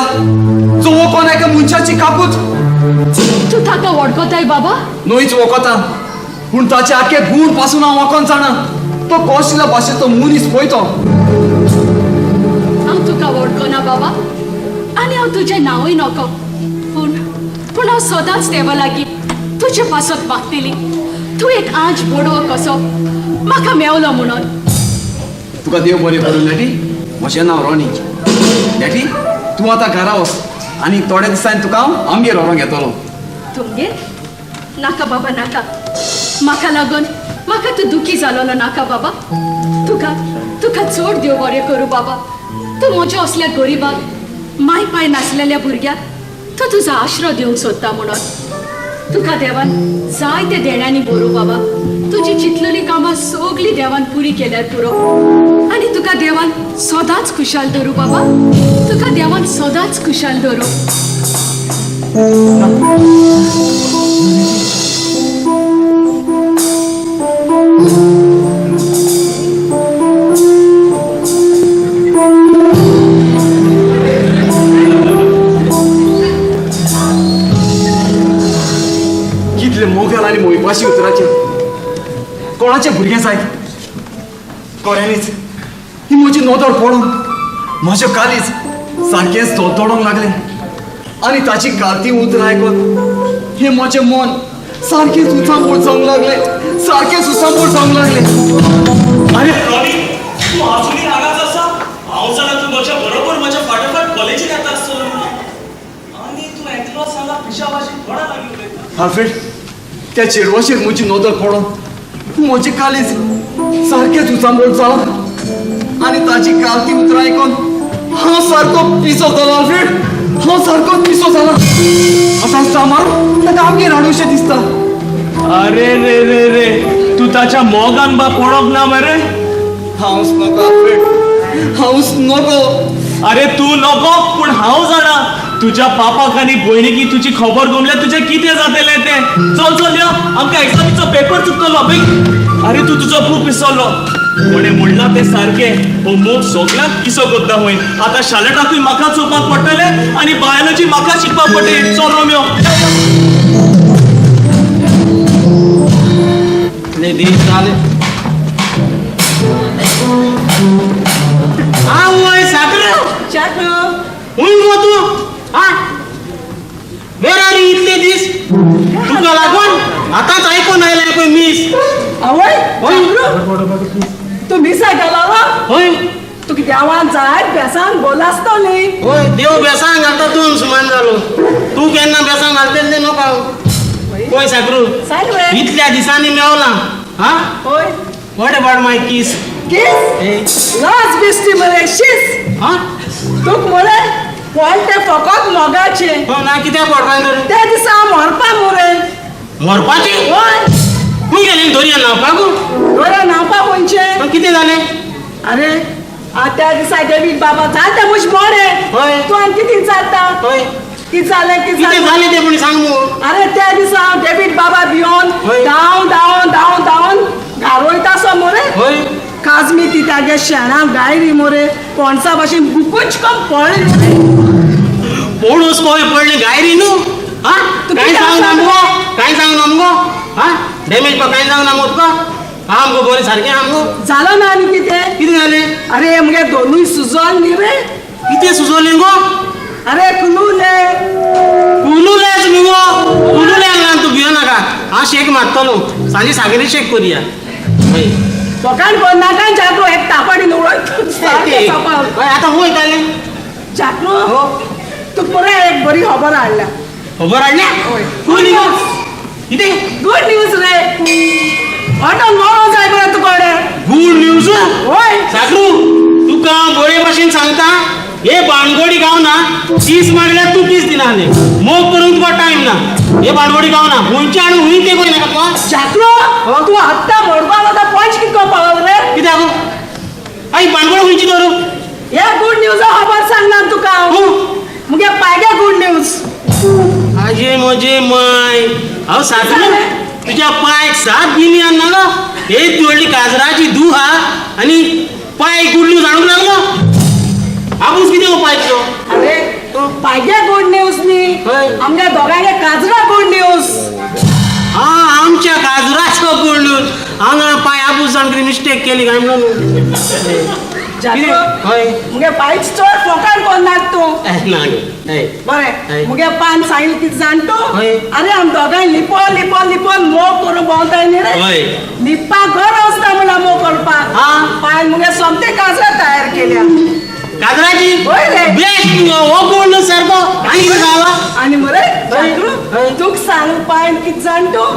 जो वोकोन एका मनशाची कापूत? तूं ताका वळखताय बाबा? न्हयच वखता, पूण ताचे आखे गूण पासून हांव वखोन जाणा तो कसल्या भाशेचो मनीस पळय तो. हांव तुका वळखना बाबा आनी हांव तुजें नांवूय नको, पूण पूण हांव सदांच देवा लागीं तुजे पासत मागतली, तूं एक आंज बोडवो कसो म्हाका मेवलो म्हणून. तुका देव बरें करूं नेटी. म्हजें नांव रोनी. नेटी, तूं आतां घरा वच आनी थोड्या दिसांनी तुका हांव आमगेर व्हरोंक येतलो. तुमगेर? नाका बाबा, नाका. म्हाका लागून म्हाका तूं दुखी जालोलो नाका बाबा. तुका तुका चड देव बरें करूं बाबा. तूं म्हज्या असल्या गरिबाक, माय पाय नासलेल्या भुरग्याक तूं तुजो आश्रो दिवंक सोदता म्हणून. तुका देवान जायते देण्यांनी भरूं बाबा. तुजी चिंतलेली कामां सगळीं देवान पुरी केल्यार पुरो. आनी तुका देवान सदांच खुशाल धरूं बाबा, तुका देवान सदांच खुशाल धरूं. कितले मोगाल आनी मोयपाशी उतराचे. कोणाचे भुरगें जायत? कोऱ्यांनीच ही म्हजी नदर पडून म्हजें कालीज सारकेंच धोडोंक लागलें आनी ताची गालती उतरां आयकून हें म्हजें मन सारकेंच उचांबळ जावंक लागलें, सारकेंच उचांबळ जावंक लागलें. अरे रॉनी, तूं आजुनूय हांगाच आसा? हांव जाणा तूं म्हज्या बरोबर म्हज्या फाटोफाट कॉलेजीक येता आसतलो म्हणून, आनी तूं एकलोच हांगा पिशा भाशेन कोणा लागीं उलयता? आल्फ्रेड, त्या चेडवाचेर म्हजी नदर पडून म्हजें कालीज सारकेंच उचांबळ जालां आनी ताची कालती उतरां आयकून हांव सारको पिसो जालो. आल्फ्रेड, हांव सारको पिसो जाला. आतां सामार ताका आमगेर हाडूंशें दिसता. अरे रे रे रे, तूं ताच्या मोगान बा पडोंक ना मरे? हांवच नको आल्फ्रेड, हांवच नको. अरे तूं नको पूण हांव जाणा तुज्या पापाक आनी भयणीक तुजी खबर गोमल्या तुजें कितें जातलें तें. चल चल यो, आमकां एग्जामीचो पेपर चुकतलो बेगीन. अरे तूं तुजो बूक विसरलो. कोणें म्हणलां तें सारकें, हो मोग सगळ्यांक किसो करता खंय. आतां शालेटाकूय म्हाका चोवपाक पडटलें आनी बायोलॉजी म्हाका शिकपाक पडटली. चल रोमियो. दीस जाले. आवय सागर, खंय गो तूं? आं, वेर are you इतले दीस? तुका लागून आतांच आयकून आयलें पळय मीस. आवय तूं मिसा गेलो? हय. तुका देवान जाय बेसान बोलासतली. हय, देव बेसांग घालता तूं सुमान जालो. तूं केन्ना बेसांग घालतलें तें नको. पळय साकरू, इतल्या दिसांनी मेवला. हां, what about my kiss? Kiss? लाज बिस्टी मरे शीस. हां, तुक मरे पळटे फकत मोगाचे. ना कित्याक पडपा तर? त्या दिसा मरपा मरे. मरपाची? हय. खंय गेली दर्या न्हांवपाक? दर्या न्हांवपाक खंयचें? कितें जालें? अरे त्या दिसा डेवीड बाबा जाता म्हज मोडे. तूं आनी कितें विचारता? कितें जालें? कितें जालें तें पूण सांग मुगो. अरे त्या दिसा हांव डेवीड बाबा भिवन धांवन धांवन धांवन धांवन घार वयता आसो मोरे. काजमी ती तागे शेणां गायरी मोरे पणसा भाशेन बुकूच कम पडली मोरे. पणूस पळय पडली गायरी न्हू. आं, कांय सांग ना मुगो, कांय सांग ना मुगो. आं, डॅमेज पा कांय सांग ना मुगो तुका. आं मुगो बरें सारकें आहा मुगो. जालो ना आनी कितें? कितें जालें? अरे मुगे दोनूय सुजोल न्ही रे. कितें सुजोलें गो? अरे कुलूले. कुलूलेच मुगो. कुलूले ना तूं भियो नाका. हांव शेक मारतलो सांजे, सागरी शेक करुया. हय फकाण कोण नाका जागरो एक तापाडीन उडय. आतां खंय वयतालें? जागरो तुका बरें एक बरी खबर हाडल्या. खबर हाडल्या? Good news. कितें? गुड न्यूज रे. ऑटो मोरो जाय बरें तुका. Good news? हय. सागरू तुका बरे भाशेन सांगता, हे बाणगोडी गांव ना कीस मागल्यार तूं कीस दिना न्ही. मोग करूंक तुका टायम ना. हे बाणगोडी गांव ना खंयचे आनी खंय ते पळय नाका तुका. जागरो तूं आत्तां मडगांव वता पंच कितको पावल रे? कित्याक आई बाणगोडी खंयची तर? हे गुड न्यूजा खबर सांगना तुका. मुगे पायगे गुड न्यूज. आजे म्हजे माय, हांव सागरू तुज्या पायक सात गिनी ना गो. एक व्हडली काजराची धूव हा आनी पाय गुड न्यूज हाडूंक लागलो. आबूस कितें गो पाय तुजो? अरे पायगे गुड न्यूज न्ही, आमच्या दोगांगे काजरा गुड न्यूज. आं, आमच्या काजराचो गुड न्यूज. हांगा पाय आबूस जावन कितें मिस्टेक केली काय म्हणून. हय मुगे पायच चड फोकाण कोन्नाक तूं. ना बरें मुगे पान सांगलें कितें जाण तूं? अरे आम दोगांय लिपोन लिपोन लिपोन मोग करून भोंवताय न्ही रे. लिपपाक गरज ना म्हणल्यार मोग करपाक. पायन मुगे सोमते काजरा तयार केल्या. काजराची? हय रे. बेस्ट हो गुड न्यूज सारको. आनी कितें सांगला? आनी मरे तुका सांग पायन कितें जाण तूं?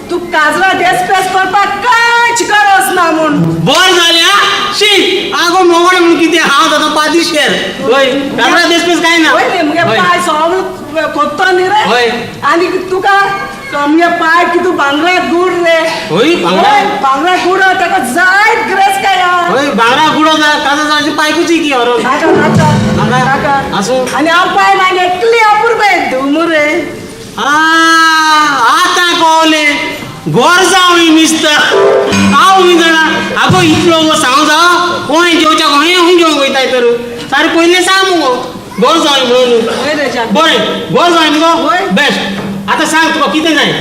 तूं काजरा डेस्पेस करपाक कांयच गरज ना म्हूण. बरें जालें. आं शी आगो मोगोड म्हणून कितें हांव आतां पादिशेर. हय काजरा देसपेस कांय ना. हय रे मुगे पाय सगळो कोत्तो न्ही रे. हय. आनी तुका मुगे पाय कितू भांगरा गुड रे. हय भांगरा? भांगरा गुड ताका जायत ग्रेस काय. हय भांगरा गुड काजरा जावची पायकूच की व्हरोन. नाका नाका नाका. आसूं. आनी हांव पाय मागीर एकली अपुरबाय धुमू रे. आतां कळलें गोर जावं ही मिस्ता. हांव खंय जाणा आगो इतलो गो सांग जावं खंय जेवच्याक खंय खंय जेवंक वयताय तर सारकें पयलीं सांग मुगो गोर जावं म्हणून. बरें गोर जावं मुगो बेस्ट. आतां सांग तुका कितें जाय?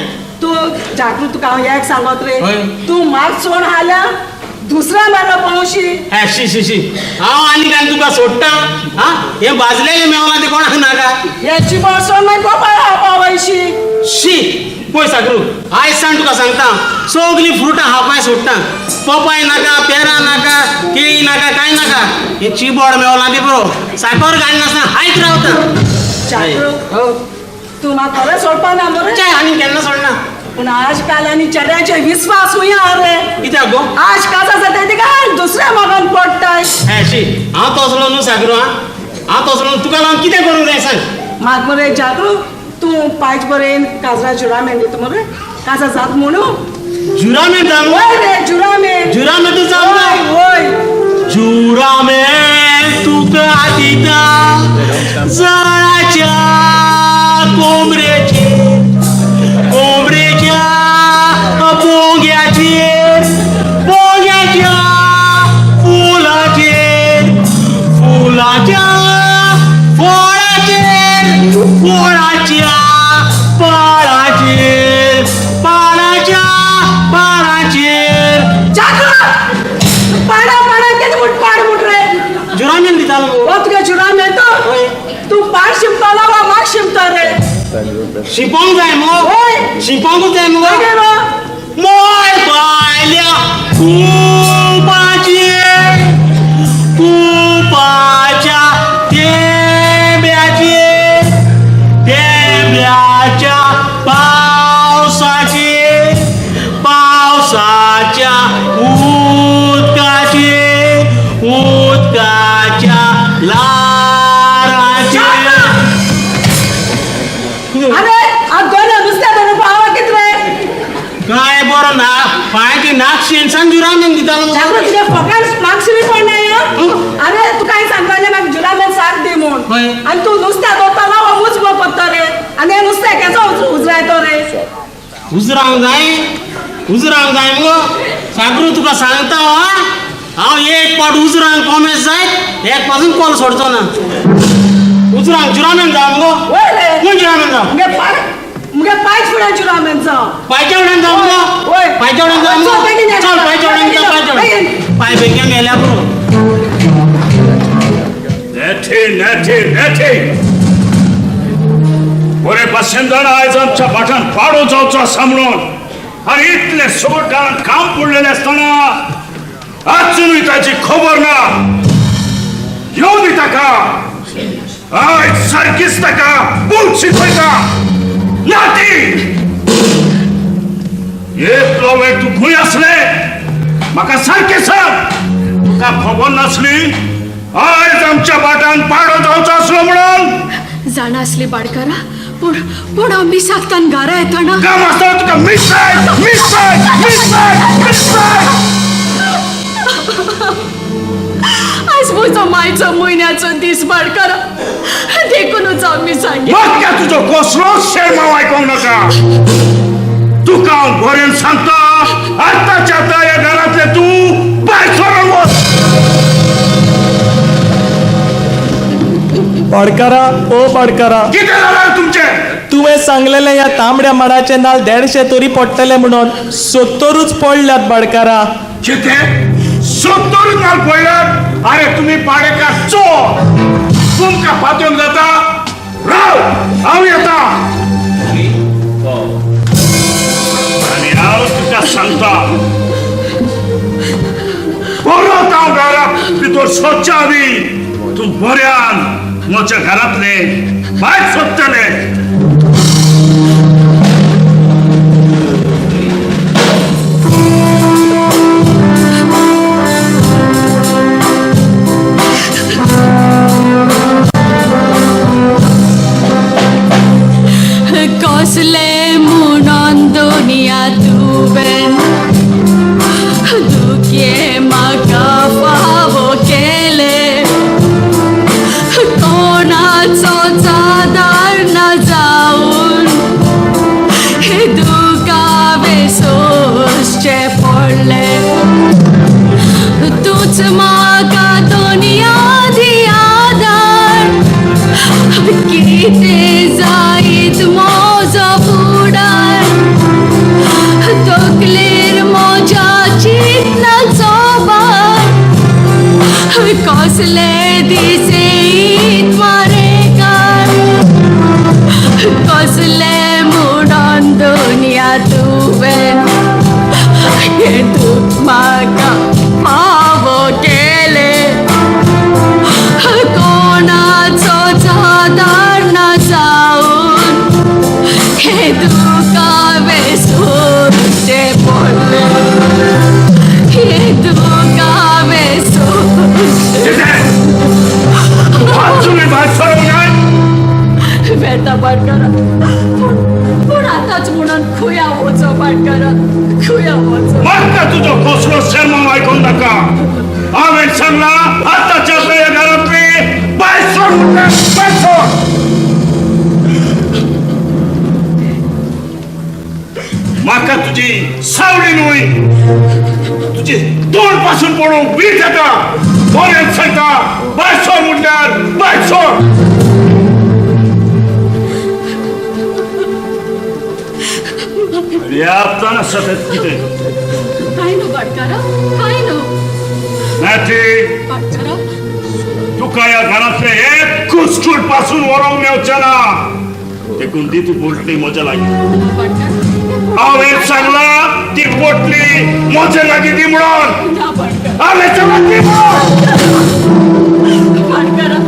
तूं जागृत तुका हांव एक सांगत रे, तूं म्हाका सोड हाल्या दुसऱ्या मेलो पावशी. हे शी शी शी, हांव आनी काय तुका सोडटा? आं, हें भाजलेलें मेवलां तें कोणाक नाका. हें चिबड सोड मागीर गोपाळ पावयशी. शी पळय सागरू, आयज सावन तुका सांगता सगलीं फ्रुटां खावपाक सोडटा. पोपाय नाका, पेरां नाका, केळी नाका, कांय नाका. हें चिबड मेवलां तें पुरो साकर घालनासतना खायत रावता. तूं म्हाका खरें सोडपा ना मरे? आनी केन्ना सोडना. पूण आजकाल आनी चेड्यांचे विस्वास खंय आहा रे? कित्याक गो? आज काज आसा तें तिका दुसऱ्या मागान पडटाय. हे शी, हांव तसलो न्हू सागरू. आं, हांव तसलो न्हू. तुका लागून कितें करूंक जाय सांग म्हाका मरे जागरू. तूं पायच बरें काजरा जुरामेंट दिता मरे, काजा जात म्हणून. जुरामेंट जावं? वय रे जुरामेंट. जुरामेंटूच जावं? वय वय. जुरामेल तुका दिता जळाच्या कोमरेचेर कोमरेच्या पोंग्याचेर पोंग्याच्या फुलाचेर फुलाच्या फळाचेर फळाच्या पाळाचेर पाळाच्या पाळाचेर. पाडा पाडा कितें म्हूण पाड म्हूण रे? जुरामेल दितालो. हो तुगे जुरामेल तो तूं पाड शिंपतलो वा म्हाक शिंपतो रे? शिंपोंक जाय मगो, शिंपोंकूच जाय मगो. मोय बायल्या कुपाचेर कुपाच्या तेंब्याचेर तेंब्याच्या पावसाचेर पावसाच्या उदकाचेर उदकाच्या ल्हाराचेर. अरे आगोना नुस्त्या धरून पावा कित रे? काय बरो ना पांयाची नाक शेणसान जुरामेल दितालो. जागृत तुज्या फोकान मागशी बी पडना. अरे तुका हांवें सांगपाचें म्हाका जुरामेल साथ दी म्हूण, आनी तूं नुस्त्या दोवरतलो वा मुच पडतो रे? आनी हें नुस्तें केसो उजरायतो रे? उजरावंक जाय, उजरावंक जाय मुगो सागरू, तुका सांगता हांव एक पाट उजरांक कोमेस जायत एक पासून कॉल सोडचो ना. उजरांक जुरामेल जाव मुगो. कोण जुरामेल जाव? मुगे पांयच फुडें जुरामेल जाव. पांयच्या फुड्यान जाव मुगो, पांयच्या फुड्यान जाव मुगो. चल पांयच्या फुड्यान जाव, पांयच्या फुड्यान. पांय बेगीन गेल्या पुरो. नेठी नेठी नेठी बरे भाशेन जाणा आयज आमच्या भाटान पाडो जावचो आसा म्हणून, आनी इतले सगळं घरान काम पडलेलें आसतना आजुनूय ताची खबर ना. येवं दी ताका, आयज सारकीच ताका बूट शिकयता. नाती इतलो वेळ तूं खंय आसलें म्हाका सारकें सांग. तुका खबर नासली आयज आमच्या भाटान पाडो जावचो आसलो म्हणून? जाणा आसली बाडकारा, पूण पूण हांव मिसाकतान घरा येतना काम आसतना तुका मिसाय मिसाय मिसाय मिसाय. आयज म्हजो मायचो म्हयन्याचो दीस बाडकारा, देखूनच हांव मिसाक. म्हाका तुजो कसलोच शेरमांव आयकोंक नाका. तुका हांव बरें सांगता, आतांच्या आतां ह्या घरांतलें तूं भायर सरून वच. पाडकारा, ओ पाडकारा, कितें जालां तुमचें? तुवें सांगलेलें ह्या तांबड्या माडाचे नाल 150 तरी पडटले म्हणून, 70च पडल्यात बाडकारा. कितें 70 नाल पडल्यात? अरे तुमी पाडेकार चोर, तुमकां पातोवंक जाता? राव हांव येता आनी हांव तुका सांगता, परत हांव घरा भितर सोदच्या आदी तूं बऱ्यान म्हज्या घरांतलें भायर सोदतलें. कसले म्हणून दुनिया तुवें दुखे म्हाका फावो केले, कोणाचो चादार ना जावन दुखावे सोसचें पडलें. तूंच म्हाका दुनिया दी आदार, कितें जायत म्हजो फुडार, तकलेर म्हज्या चिंतनाचो भार, कसले दीस येयत मारेकार, कसले म्हणून दुनिया तुवें हें दूख म्हाका फावो केलें, कोणाचो चादार ना जावन हें दुखावे सोसचें पडलें, हें दुखावे सोसचें. कितें तूं अजुनूय भायर सरूंक जाय? वेता पाडकारा, पूण आतांच म्हणून खंय हांव वचो पाडकारा, खंय हांव वचो? म्हाका तुजो कसलो शेरमांव आयकोंक नाका. हांवें सांगलां म्हटल्यार भायर सर. म्हाका तुजी सावळी न्हय, तुजी तोंड पासून पळोवंक वीट येता. बरें सांगता, भायर सर म्हटल्यार भायर सर. पर्याप्त आसा तें कितें. काय न्हू भाटकारा, काय न्हू नाती, भाटकारा, तुका ह्या घरांतलें एक कुस्कूट पासून व्हरूंक मेवचें ना. देखून दी ती पोटली म्हज्या लागीं. हांवें सांगलां ती पोटली म्हजे लागीं दी म्हणून. हांवें सांगलां दी म्हणून. भाटकारा,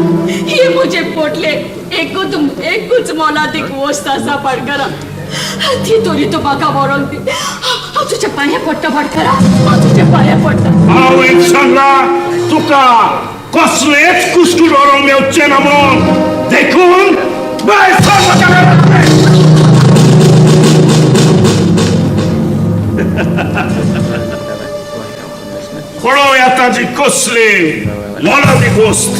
ही म्हजे पोटले एकूच एकूच मोलादीक वस्त आसा भाटकारा. ती तरी तूं म्हाका व्हरोंक दी. हांव तुज्या पांया पडटा भाटकारा, हांव तुज्या पांया पडटा. हांवें सांगलां तुका कसलेंच कुस्कूट व्हरूंक मेवचें ना म्हणून. देखून भायर सर म्हज्या घरांतलें. पळोवया ताजी कसली मोलादीक वस्त.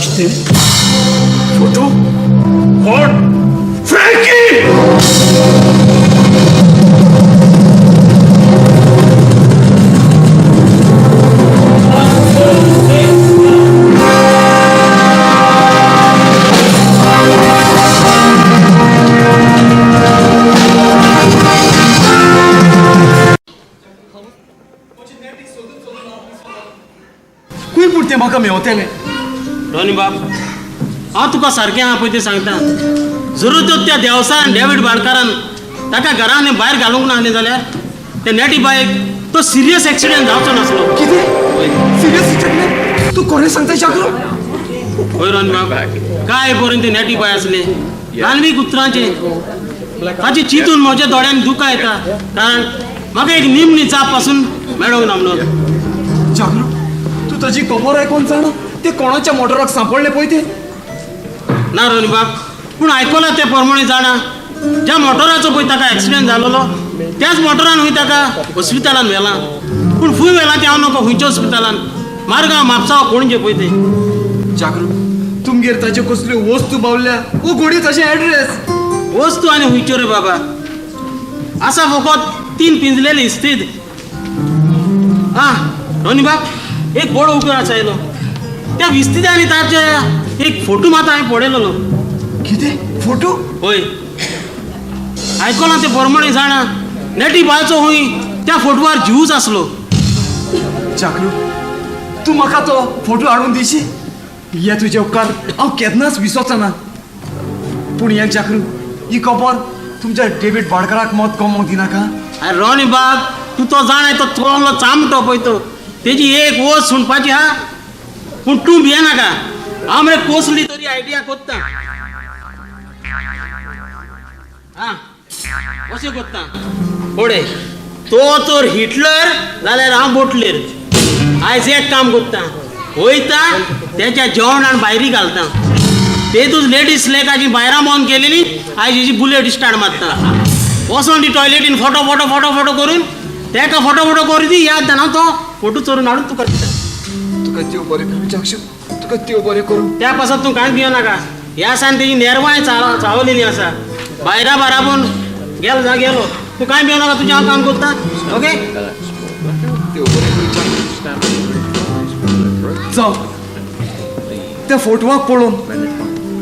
कितें फोटो? कोण? फ्रँकी! खूंय पूण तें म्हाका मेवतेलें? रोनी बाब, हांव तुका सारकें आहा पळय तें सांगता. जरूर तर त्या देवसान डेवीड बाडकारान ताका घरान भायर घालूंक नासलें जाल्यार ते नेटी बायक तो सिरियस एक्सिडेंट जावचो नासलो. कितें? Serious accident? तूं कोणें सांगता जागरो? हय रोनी बाब, काय बरें ते नेटी बाय आसलें, ल्हानवीक उतरांचें. ताची चिंतून म्हज्या दोळ्यान दुकां येता, कारण म्हाका एक निमणी जाप पासून मेळोंक ना म्हणून. जागरो, तूं ताजी खबर आयकोन जाणा ते कोणाच्या मोटराक सांपडले पळय ते? ना रोनी बाब, पूण आयकलां ते प्रमाणे जाणा, ज्या मोटराचो पळय ताका एक्सिडेंट जालोलो त्याच मोटरान हूंय ताका हॉस्पिटलान व्हेलां. पूण खंय व्हेलां तें हांव नको, खंयच्या हॉस्पिटलान, मारगांव, म्हापसा, पणजे पळय तें. जागरू, तुमगेर ताच्यो कसल्यो वस्तू बावल्या ओ घोडी ताचे एड्रेस? वस्तू आनी खंयच्यो रे बाबा, आसा फकत 3 पिंजलेली इस्तीद. आं रोनी बाब, एक बरो उपरास आयलो त्या विस्तिदांनी ताचे एक फोटो मात हांवें पळयलेलो. कितें फोटो? हय, आयकलां तें प्रमाणे जाणा, नेटी बायचो हूंय त्या फोटवार जीवच आसलो. जागरू, तूं म्हाका तो फोटो हाडून दिशी? हे तुजे उपकार हांव केन्नाच विसरचो ना. पूण एक जागरू, ही खबर तुमच्या डेवीड बाडकराक मत कमोवंक दिनाका. आरे रोनी बाब, तूं तो जाणाय तो चोरलो चामटो पळय तो, तेजी एक वस सुणपाची हा. पूण तूं भियेनाका, हांव मरे कसली तरी आयडिया कोत्ता. आं अशें कोत्ता पळय, तो तर हिटलर जाल्यार हांव बोटलेर. आयज एक काम कोत्ता, वयता तेच्या जेवणान भायरी घालता. तेतूच लेडीज लेकाची भायरां बंद केलेली, आयज हेजी बुलेट स्टार्ट मारता. वचोन ती टॉयलेटीन फोटो फोटो फोटो फोटो करून तेका फोटो फोटो करून दी याद जाना तो फोटो चोरून हाडून तुका दिता. तुका देव बरें करूं जागशू, तुका देव बरें करूं. त्या पासत तूं कांयच भियो नाका. ह्या सान तेजी नेरवांय चावलेली आसा. भायरा बाराबोन गेलो जा गेलो, तूं कांय भियो नाका, तुजें हांव काम करता. ओके, देव बरें करूं. जावं, त्या फोटवाक पळोवन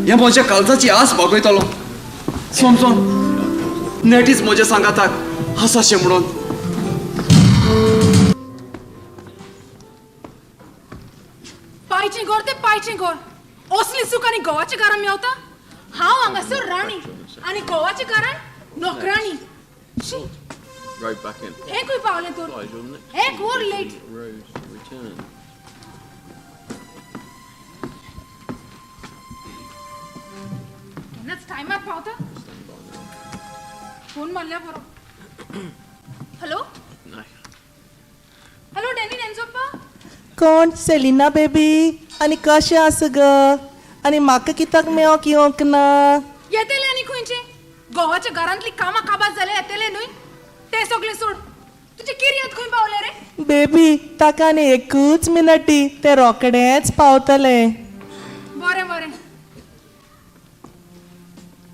हे म्हज्या काळजाची आस भागयतलो. समजोन नेटीच म्हज्या सांगाताक आसा शें म्हणून. पायचें घर तें पायचें घर, असली सूख आनी घोवाच्या घरान मेवता. हांव हांगासर राणी आनी घोवाच्या घरान नोकराणी. हें खंय पावलें तर? एक वर लेट. केन्नाच टायमार पावता. फोन मारल्या बरो. हॅलो हॅलो, डॅनी नेंजोप्पा. कोण? सेलिना बेबी. आनी कशें आसा ग? आनी म्हाका कित्याक मेवक येवंक ना? येतले आनी खंयचे? घोवाच्या घरांतली कामां काबार जाल्या येतले न्हय? ते सगळे सोड, तुजे किर्यात खंय पावले रे? बेबी, ताका आनी एकूच मिनट दी, ते रोखडेच पावतले. बरें बरें.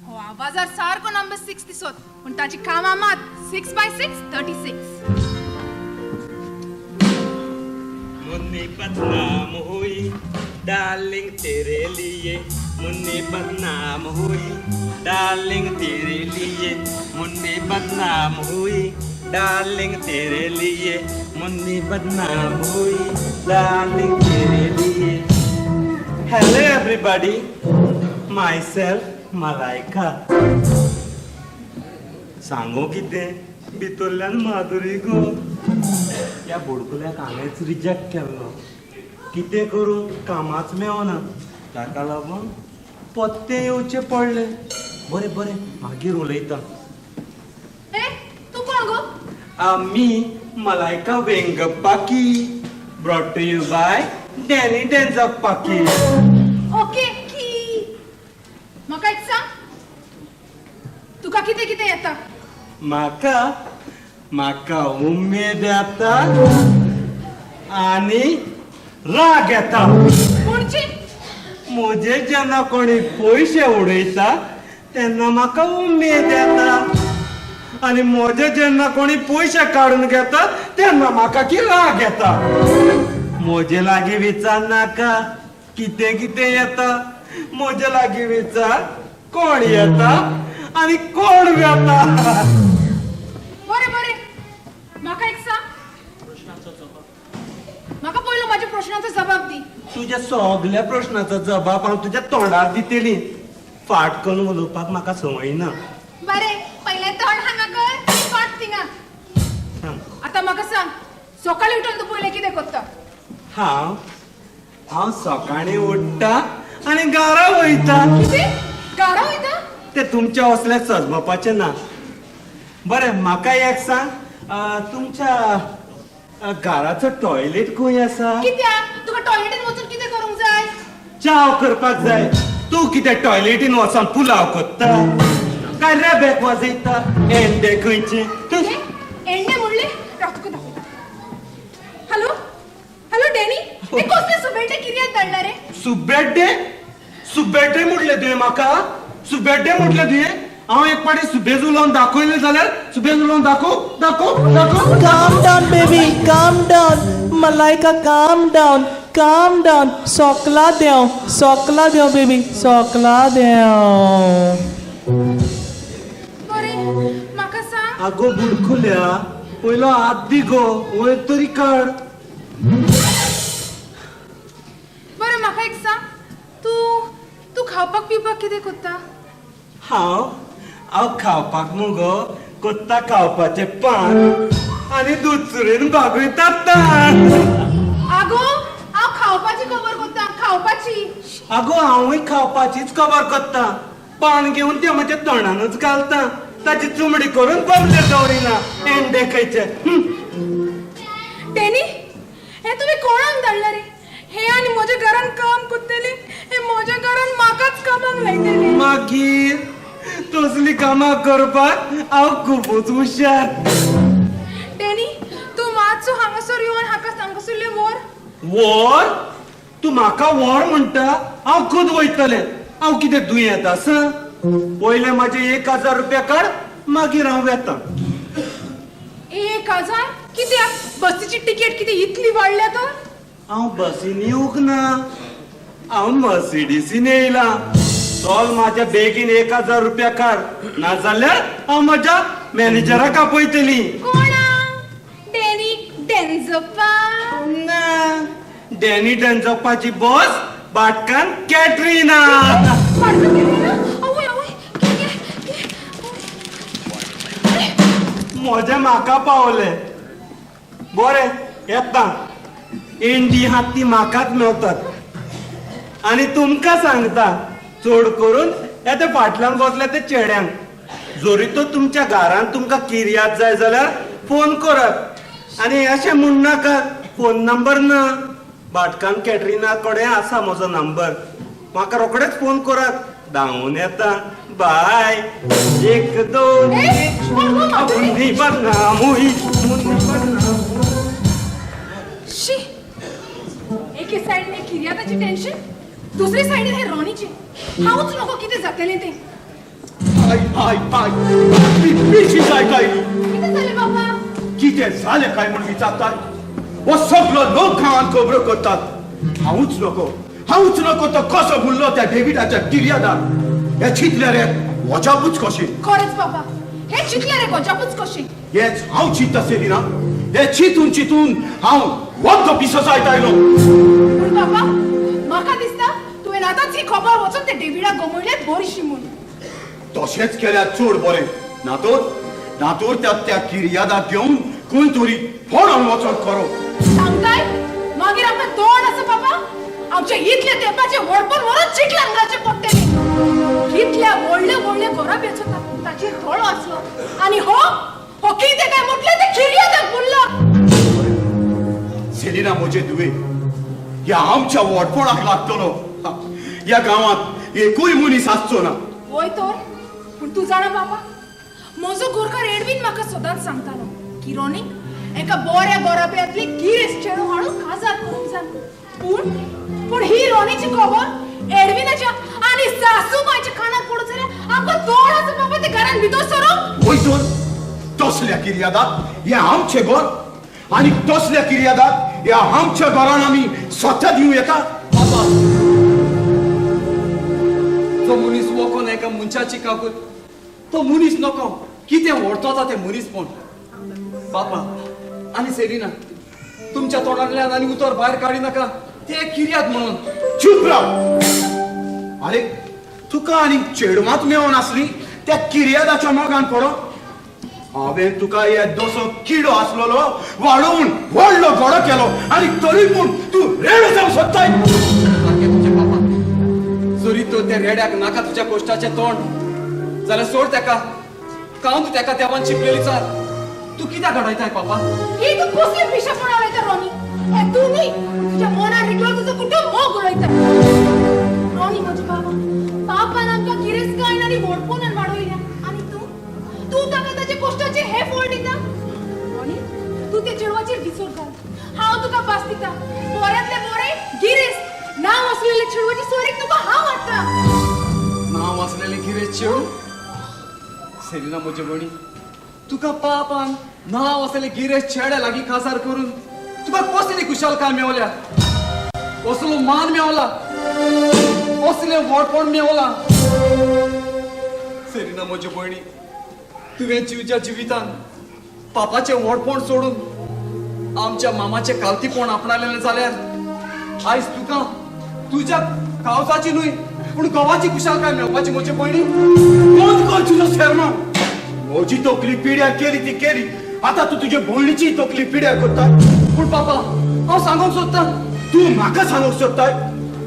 हो आवाजार सारको नंबर 6 दिसत, पूण ताची कामां मात 6 by 6 36. Munni बदनाम हुई डार्लिंग तेरे लिए, मुन्नी बदनाम हुई डार्लिंग तेरे लिए, मुन्नी बदनाम हुई डार्लिंग तेरे लिए, मुन्नी बदनाम हुई डार्लिंग तेरे लिए. Hello everybody, myself Malaika. सांगू कितें, भितरल्यान माधुरी गो. ह्या बुडकुल्याक हांवेंच रिजेक्ट केल्लो. कितें करूं, कामाच मेवना. ताका लागून पत्ते येवचें पडलें. बरें बरें, मागीर उलयता. ए, तूं कोण गो? मी Malaika Vengappaki, brought to you by Danny Denzappaki. Okay की म्हाका एक सांग, तुका कितें कितें येता? म्हाका म्हाका उमेद येता आनी राग येता. कोणची? म्हजे जेन्ना कोणी पयशे उडयता तेन्ना म्हाका उमेद येता, आनी म्हजे जेन्ना कोणी पयशे काडून घेता तेन्ना म्हाका की राग येता. म्हजे लागीं विचार नाका कितें कितें येता. म्हजे लागीं विचार कोण येता आनी कोण वेता. बरें बरें, म्हाका एक सांग, म्हाका पयलो म्हाज्या प्रश्नाचो जबाब दी. तुज्या सगल्या प्रश्नाचो जबाब हांव तुज्या तोंडार दितली. फाट करून उलोवपाक म्हाका संवय ना. बरें, पयलें तोंड हांगा कर, फाट थिंगा. आतां म्हाका सांग, सकाळीं उठून तूं पयलें कितें करता? हांव हांव सकाळीं उठ्ठा आनी घरा वयता. कितें घरा वयता? ते तुमच्या असले सजमपाचें ना. बरें, म्हाका एक सांग, तुमच्या घराचो टॉयलेट खंय आसा? कित्याक? तुका टॉयलेटीन वचून कितें करूंक जाय? चाव करपाक जाय. तूं कितें टॉयलेटीन वचोन पुलाव कोत्ता काय रेबेक वाजयता? एंडे खंयचे? एंडे म्हणले? राव तुका दाखयता. हॅलो हॅलो डॅनी, हे कसले सुबेटे किर्यात धाडला रे? सुबेड्डे? सुबेड्डे म्हटलें तुवें म्हाका? सुबेड्डे म्हटलें तुवें? हांव एक पाटी सुबेज उलोवन दाखयलें जाल्यार सुबेज उलोवन दाखोव दाखोव दाखोव. Calm down baby, calm down. Malaika, calm down, calm down. सोकला देंव, सोकला देंव बेबी, सोकला देंव. बरें, म्हाका सांग. आगो बुडकुल्या, पयलो हात दी गो, वयर तरी काड. बरें, म्हाका एक सांग, तूं तूं खावपाक पिवपाक कितें कोत्ता? हांव हांव खावपाक मुगो कोत्ता खावपाचें पान आनी दूद चुरेन भागयता तान. आगो, हांव खावपाची खबर कोत्ता, खावपाची. आगो, हांवूय खावपाचीच खबर कोत्ता. पान घेवन तें म्हज्या तोंडानूच घालता, ताची चुमडी करून बमलेर दवरिना. एंडे खंयचे. डॅनी, हे तुमी कोणाक धाडला रे? हे आनी म्हज्या घरान काम कोत्तले, हे म्हज्या घरान म्हाकाच कामाक लायतले. मागीर तसली कामां करपाक हांव खुबूच हुशार. डॅनी, तूं मातसो हांगासर येवन हाका हांगासरलें व्हर. व्हर? तूं म्हाका व्हर म्हणटा? हांव खुद वयतलें. हांव कितें दुयेंत आसा? पयले म्हाजे 1000 रुपया काड, मागीर हांव वेता. 1000 कित्याक? बसीची तिकेट कितें इतली वाडल्या तर? हांव बसीन येवंक ना, हांव मर्सिडीसीन येयलां. चल म्हाज्या बेगीन 1000 रुपया काड, नाजाल्यार हांव म्हज्या मॅनेजराक आपयतली. कोणा? डॅनी डेन्जप्पा? ना, डॅनी डेन्जप्पाची बॉस भाटकान कॅटरीना. आवय आवय, म्हजें म्हाका पावलें. बरें, येता. एंडी आहा ती म्हाकाच मेवतात. आनी तुमकां सांगता, चड करून हे ते फाटल्यान बसले ते चेड्यांक, जरी तो तुमच्या घरान तुमकां किर्याद जाय जाल्यार फोन करात. आनी अशें म्हणनाकात फोन नंबर ना. भाटकान कॅटरिना कडेन आसा म्हजो नंबर, म्हाका रोखडेच फोन करात, धांवून येता. बाय. 1 2 3 बदनाम. शी, एके सायडीन किर्यादाची टेन्शन, दुसरी सायडीन हे रोनीचे. हांवच नको कितें जातलें तें. I I I पिशी जाय काय? कितें जालें बाबा? कितें जालें काय म्हूण विचारताय? हो सगलो लोक गांवांत खबरो करतात. हांवूच नको, हांवूच नको तो कसो भुल्लो त्या डेविडाच्या किर्यादाक. हे चिंतले रे वजापूच कशें. खरेंच बाबा, हे चिंतले रे गजापूच कशें. हेच हांव चिंतता सेलिना, हे चिंतून चिंतून हांव वद्द पिसो जायत आयलो. पूण बाबा म्हाका दिसता तुवें आतांच ही खबर वचून ते डेविडाक गमयल्यार बरीशी म्हूण. तशेंच केल्यार चड बरें. नातोर नातोर त्या त्या किर्यादाक घेवन खंय तरी पळोवन वचोन खरो. सांगताय मागीर आमकां तोंड आसा बाबा? आमच्या इतल्या तेंपाचें व्हडपण व्हरून चिखलान घालचें पडटलें. कितल्या व्हडल्या व्हडल्या घराब्याचो ताचेर दोळो आसलो आनी हो हो कितें काय म्हटलें तें किर्यादाक भुल्लो. सेलिना म्हजे धुवे, ह्या आमच्या व्हडपणाक लागतलो ह्या गांवांत एकूय मनीस आसचो ना. वय तर, पूण तूं जाणा बाबा, म्हजो गोरकार एडवीन म्हाका सदांच सांगतालो की रोनीक एका बऱ्या घराब्यांतली गिरेस्त चेडूं हाडून काजार करूंक जाय. पूण पूण ही रोनीची खबर एडविनाच्या आनी सासूबायच्या कानार पडत जाल्यार आमकां तोंड आसा बाबा ते घरान भितर सरूंक? वय तर, तसल्या किर्यादाक हें आमचें घर आनी तसल्या किर्यादाक ह्या आमच्या घरान आमी स्वता दिवं येता? बाबा, जो मनीस वकोन एका मनशाची कागूत तो मनीस नको कितें व्हडतोता तें मनीसपण. बापा आनी सेलिना, तुमच्या तोंडांतल्यान आनी उतर भायर काडी नाका ते किर्याद म्हणून. चूप राव. आरे तुका आनी चेडवांत मेळोन आसली त्या किर्यादाच्या मोगान पडो. हांवें तुका येदोसो किडो आसलेलो वाडोवन व्हडलो घोडो केलो आनी तरी पूण तूं रेडो जावंक सोदताय. सारकें तुजें बापा, जरी तर त्या रेड्याक नाका तुज्या कोश्टाचें तोंड जाल्यार सोड तेका. कांव तूं तेका देवान शिकलेली चार तूं कित्याक घडयताय पापा? ही तूं कसली पिशेपणां उलयता रोनी? हें तूं न्ही, तुज्या मनान रिगलो तुजो कुटुंब मोग उलयता. रोनी म्हज्या बाबा, बापान आमकां गिरेस्तकायेन आनी व्हडपणान वाडयल्या आनी तूं तूं ताका ताचे कश्टाचे हे फळ दिता. रोनी, तूं त्या चेडवाचेर विसर घाल. हांव तुका पास दिता. बऱ्यांतले बरे गिरेस्त नांव आसलेले चेडवाची सोयरीक तुका हांव हाडटा. नांव आसलेलें गिरेस्त चेडूं? सेलिना म्हजे भयणी, तुका पापान नांव आसलेले गिरेस्त चेड्या लागीं काजार करून तुका कसली खुशालकाय मेवल्या, कसलो मान मेवला, कसलें व्हडपण मेवलां. सेलिना म्हजे भयणी, तुवें जिवच्या जिवितान पापाचें व्हडपण सोडून आमच्या मामाचें कालतीपण आपणालेलें जाल्यार आयज तुका तुज्या कावजाची न्हय पूण घोवाची खुशालकाय मेळपाची म्हजे भयणी. बंद कर तुजो शेर्मांव. म्हजी तकली पिड्यार केली ती केली, आतां तूं तुजे भयणीची तकली पिड्यार करता. पूण पापा हांव सांगूंक सोदतां. तूं म्हाका सांगूंक सोदताय?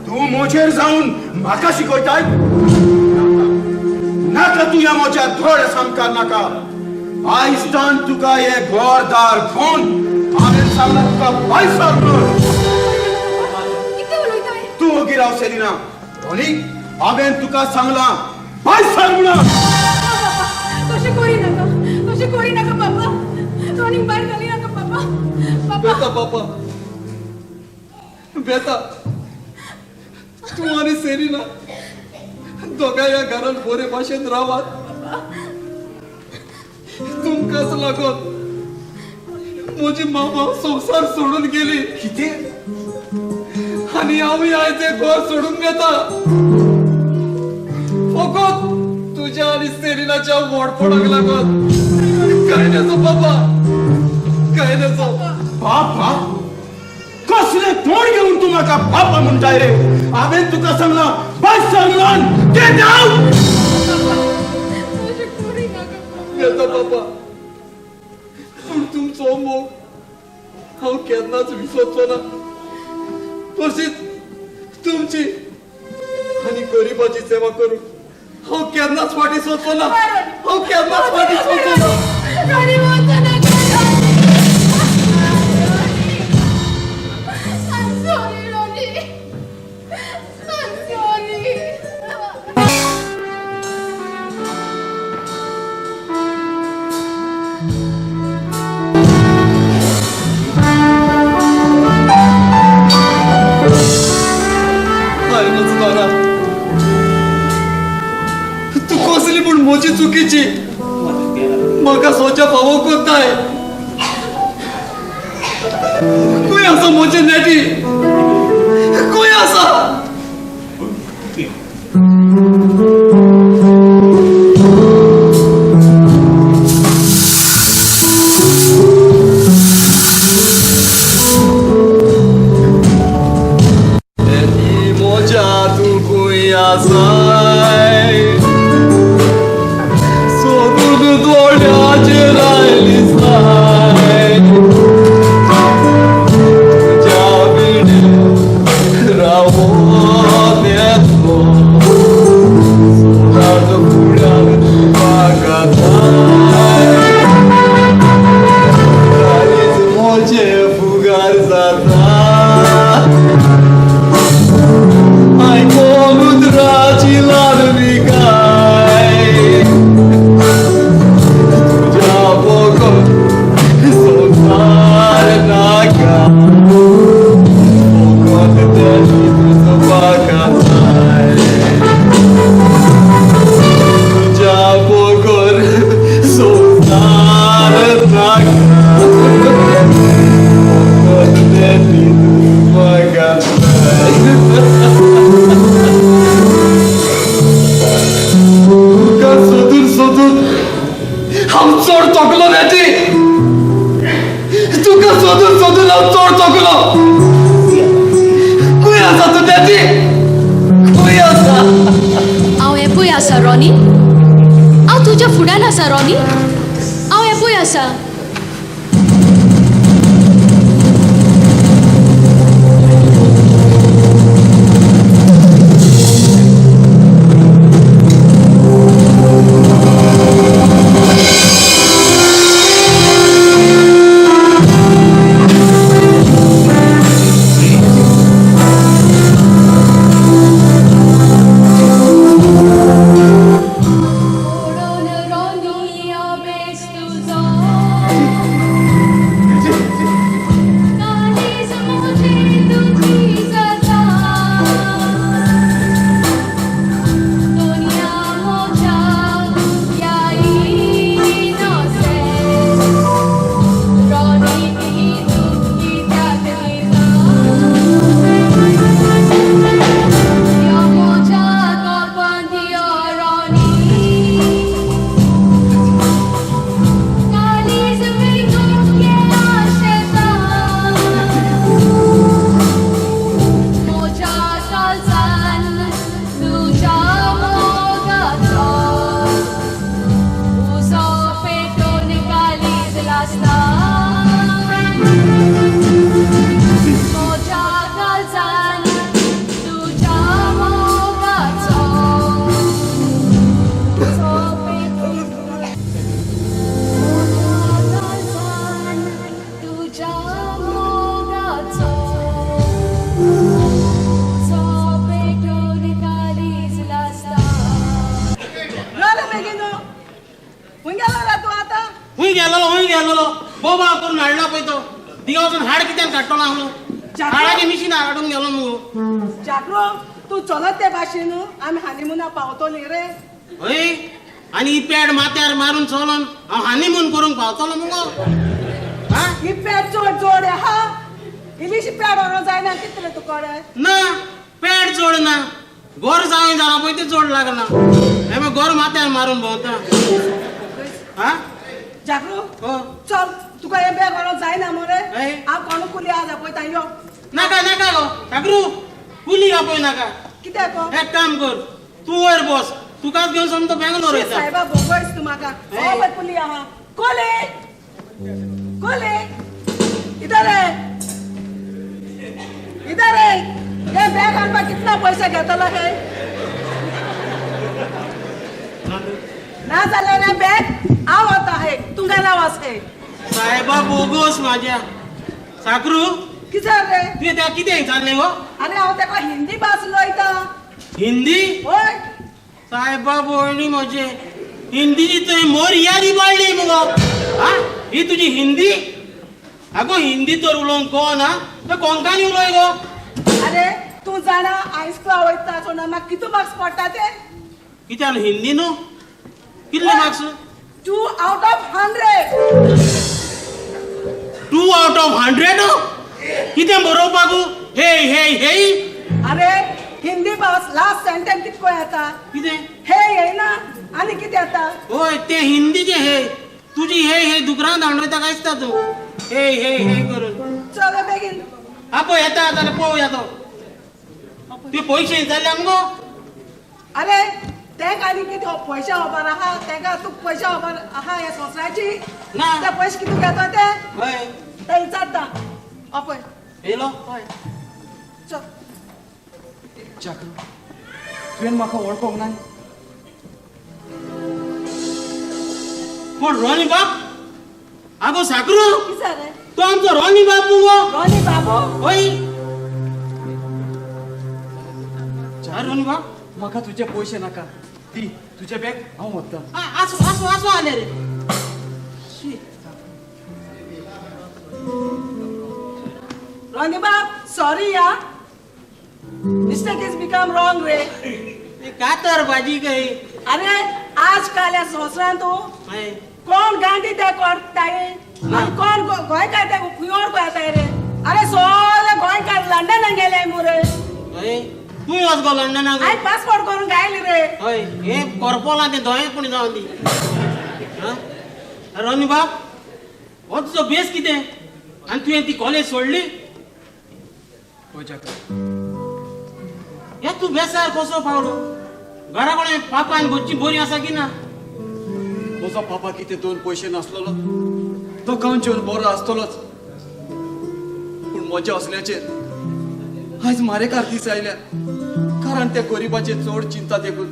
तूं म्हजेर जावन म्हाका शिकयताय? नाका तूं ह्या म्हज्या दोळ्या सामकार नाका. आयज तान तुका हें घर दार फोन हांवें सांगलां तुका पयसो म्हणून. कितें उलयताय? तूं ओगी राव सेलिना. रोनी, हांवें तुका सांगलां पयसो म्हणून. तशें करी नाका, तशें करी नाका बाबा. रोनीक भायर घाली नाका बाबा. बाबा बेता बाबा, बेता, तूं आनी सेलिना दोगांय ह्या घरान बरे भाशेन रावात. तुमकांच लागून म्हजी मामा संवसार सोडून गेली. कितें? आनी हांवूय आयज हें घर सोडून वेता फकत तुज्या आनी सेलिनाच्या व्हडपणाक लागून. काय नजो बाबा, काय नजो. बाबा कसलें तोंड घेवन तूं म्हाका बाबा म्हणटाय रे? हांवें तुका सांगलां बस म्हणून. Get out. येता बाबा, पूण तुमचो मोग हांव केन्नाच विसरचो ना. तशीच तुमची आनी गरिबाची सेवा करूंक हांव केन्नाच फाटीं सरचो ना. हांव केन्नाच फाटीं सरचो ना. I'm sorry. कसली पूण म्हजी चुकीची. म्हाका सोच्या फावो कोत्ताय. खंय आसा म्हजें नेटी? खंय आसा? नेटी म्हज्या तूं खंय आसाय? सोदून दोळ्याचेर आयली साय. तुज्या विणें रावोन येतलो. सदांच फुड्यान म्हाका जाय. काळीज म्हजें फुगार जाता. आयकोन उतराची ल्हानविकाय. तुज्या बगर संवसार नाका. फकत तें तुजो म्हाका जाय. तुज्या बगर संवसार नाका. फकत तें तुजो म्हाका जाय. तुका सोदून सोदून हांव चड थकलो नेटी. तुका सोदून सोदून हांव चड थकलो. खंय आसा तूं नेटी? खंय आसा? हांव एपूय आसा रॉनी. हांव तुज्या फुड्यान आसा रॉनी. हांव एपूय आसा. बोबा करून हाडला पळय तो. थिंगा वचून हाड कित्यान काडटलो आहलो? हाडाचें मिशीन हाडून गेलो मुगो. जागरो तूं चलत ते भाशेन आमी हानिमुना पावतली रे. हय आनी ही पॅड माथ्यार मारून चलोन हांव हानिमून करूंक पावतलो मुगो? ही पॅड चड जोड आहा. इल्लीशी पॅड व्हरूंक जायना कितले तुका रे? ना पॅड जोड ना. गोर जावं जाला पळय तें जोड लागना. हें मागीर गोर माथ्यार मारून भोंवता. हा जागरू चल तुका हें बॅग व्हरूंक जायना मरे. हांव कोण कुली आसा पळयता यो. नाका नाका गो जागरू, कुली आपय नाका. कित्याक गो? एक काम कर, तूं वयर बस, तुकाच घेवन समतो बेंगलोर वयता. सायबा बोगोयस तूं म्हाका. हो पळय कुली आहा. कोले कोले इधर है, इधर है. हे बॅग हाडपाक कितलो पयशे घेतलो हे? ना जाल्यार हें बॅग हांव वता हे तुमगेला वच हे. सायबा बोगोस म्हाज्या. साकरू कितें रे? तुवें त्या कितें विचारलें गो? आरे हांव तेका हिंदी भास उलयता. हिंदी? हय. सायबा भोयणी म्हजे, हिंदीची तुवें मोर यादी पाडली मुगो. हा ही तुजी हिंदी? आगो हिंदी तर उलोवंक कोण ना तर कोंकणी उलय गो. अरे तूं जाणा हायस्कुला वयता आसतना म्हाका कितू मार्क्स पडटा ते? कित्याक हिंदी न्हू? कितले marks? 2 out of 100. 2 out of 100? कितें बरोवपाक? हे हे हे. अरे हिंदी भास लास्ट सेंटेन्स कितको येता? कितें? हे येना आनी कितें येता? हय ते हिंदीचे हे, तुजी हे हे दुकरान धांवडयता काय दिसता तूं, हे हे हे करून. चल बेगीन. हा पळय येता जाल्यार पळोवया तो. ते पयशे जाले आमगो. अरे तेंका आनी कितें पयशे खबर आहा? तेंका तुका पयशे खबर आहा ह्या संवसाराची? ना. ते पयशे कितें घेता ते? हय ते विचारता. पळय येयलो. हय चल. जाकरू, तुवें म्हाका वळखोंक ना? कोण रोनी बाब? आगो साकरू, कितें जालें? तो आमचो रोनी बाब मुगो. रोनी बाबू? हय. अरे रोनी बाब, म्हाका तुजे पयशे नाका, दी तुजे बॅग, हांव वता. आसूं आसूं आसूं आलें रे. रोनी बाब सॉरी या, मिस्टेक is become wrong रे. कातर भाजी काय? अरे आजकाल ह्या संवसारांत तूं कोण गांधी ते करताय आनी कोण गोंयकार ते कुयोर करताय रे. अरे सगळे गोंयकार लंडनाक गेले मुरे. तूं वच गो लंडनाक? हांवें पासपोर्ट करून गायली रे. हय हे कोरपोलां तें दोंय कोणी जावन दी. रोनी बाब, हो तुजो बेस कितें आनी तुवें ती कॉलेज सोडली? हय जाकरू. हे तूं बेसार कसो पावलो? घरा कडेन पापान घरची बरी आसा की ना? म्हजो पापा कितें 2 पयशे नासलेलो, तो खावन जेवन बरो आसतलोच, पूण म्हज्या असल्याचेर आयज मारेकार दीस आयल्या. कारण त्या गरिबाचेर चड चिंता देखून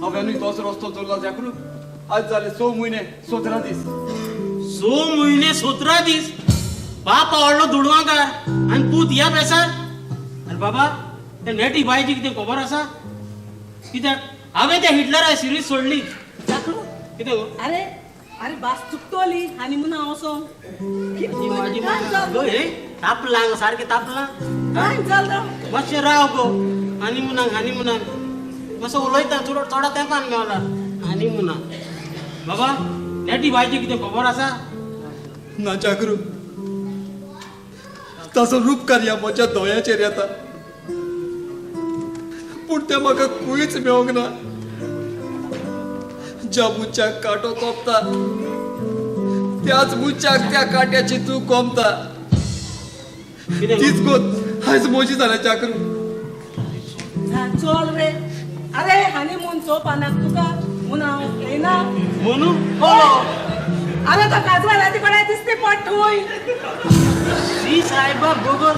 हांवेंनूय तोच रस्तो चल्ला जाकरू. आज जाले 6 म्हयने 17 दीस. 6 म्हयने 17 दीस? बाप आवडलो दुडवांकार आनी पूत ह्या बेसार? आरे बाबा, ते नेटी बायची कितें खबर आसा? कित्याक हांवें त्या हिटलरा सिरीज सोडली. जाकरू कितें गो? अरे अरे भास चुकतली आनी म्हणून हांव वचों. तापलां सारकें तापलां. काय जालें? मातशें राव गो. आनी मुनाक आनी मुनाक मातसो उलयता, चड थोडो तेंपान मेवला. आनी मुनाक बाबा, नेटी बायची कितें खबर आसा? ना जाकरू, ताचो रूपकार ह्या म्हज्या दोळ्याचेर येता, पूण तें म्हाका खंयच मेवंक ना. ज्या मनशाक कांटो तोपता त्याच मनशाक त्या कांट्याची तूं कोमता. तीच गोत आयज म्हजी जाल्या जाकरू. चल रे. अरे हनीमून चोवपाक तुका म्हूण हांव येयना म्हणून? अरे तो काजवाला तिकडे दिसती पट थंय. शी सायबा गोगोर,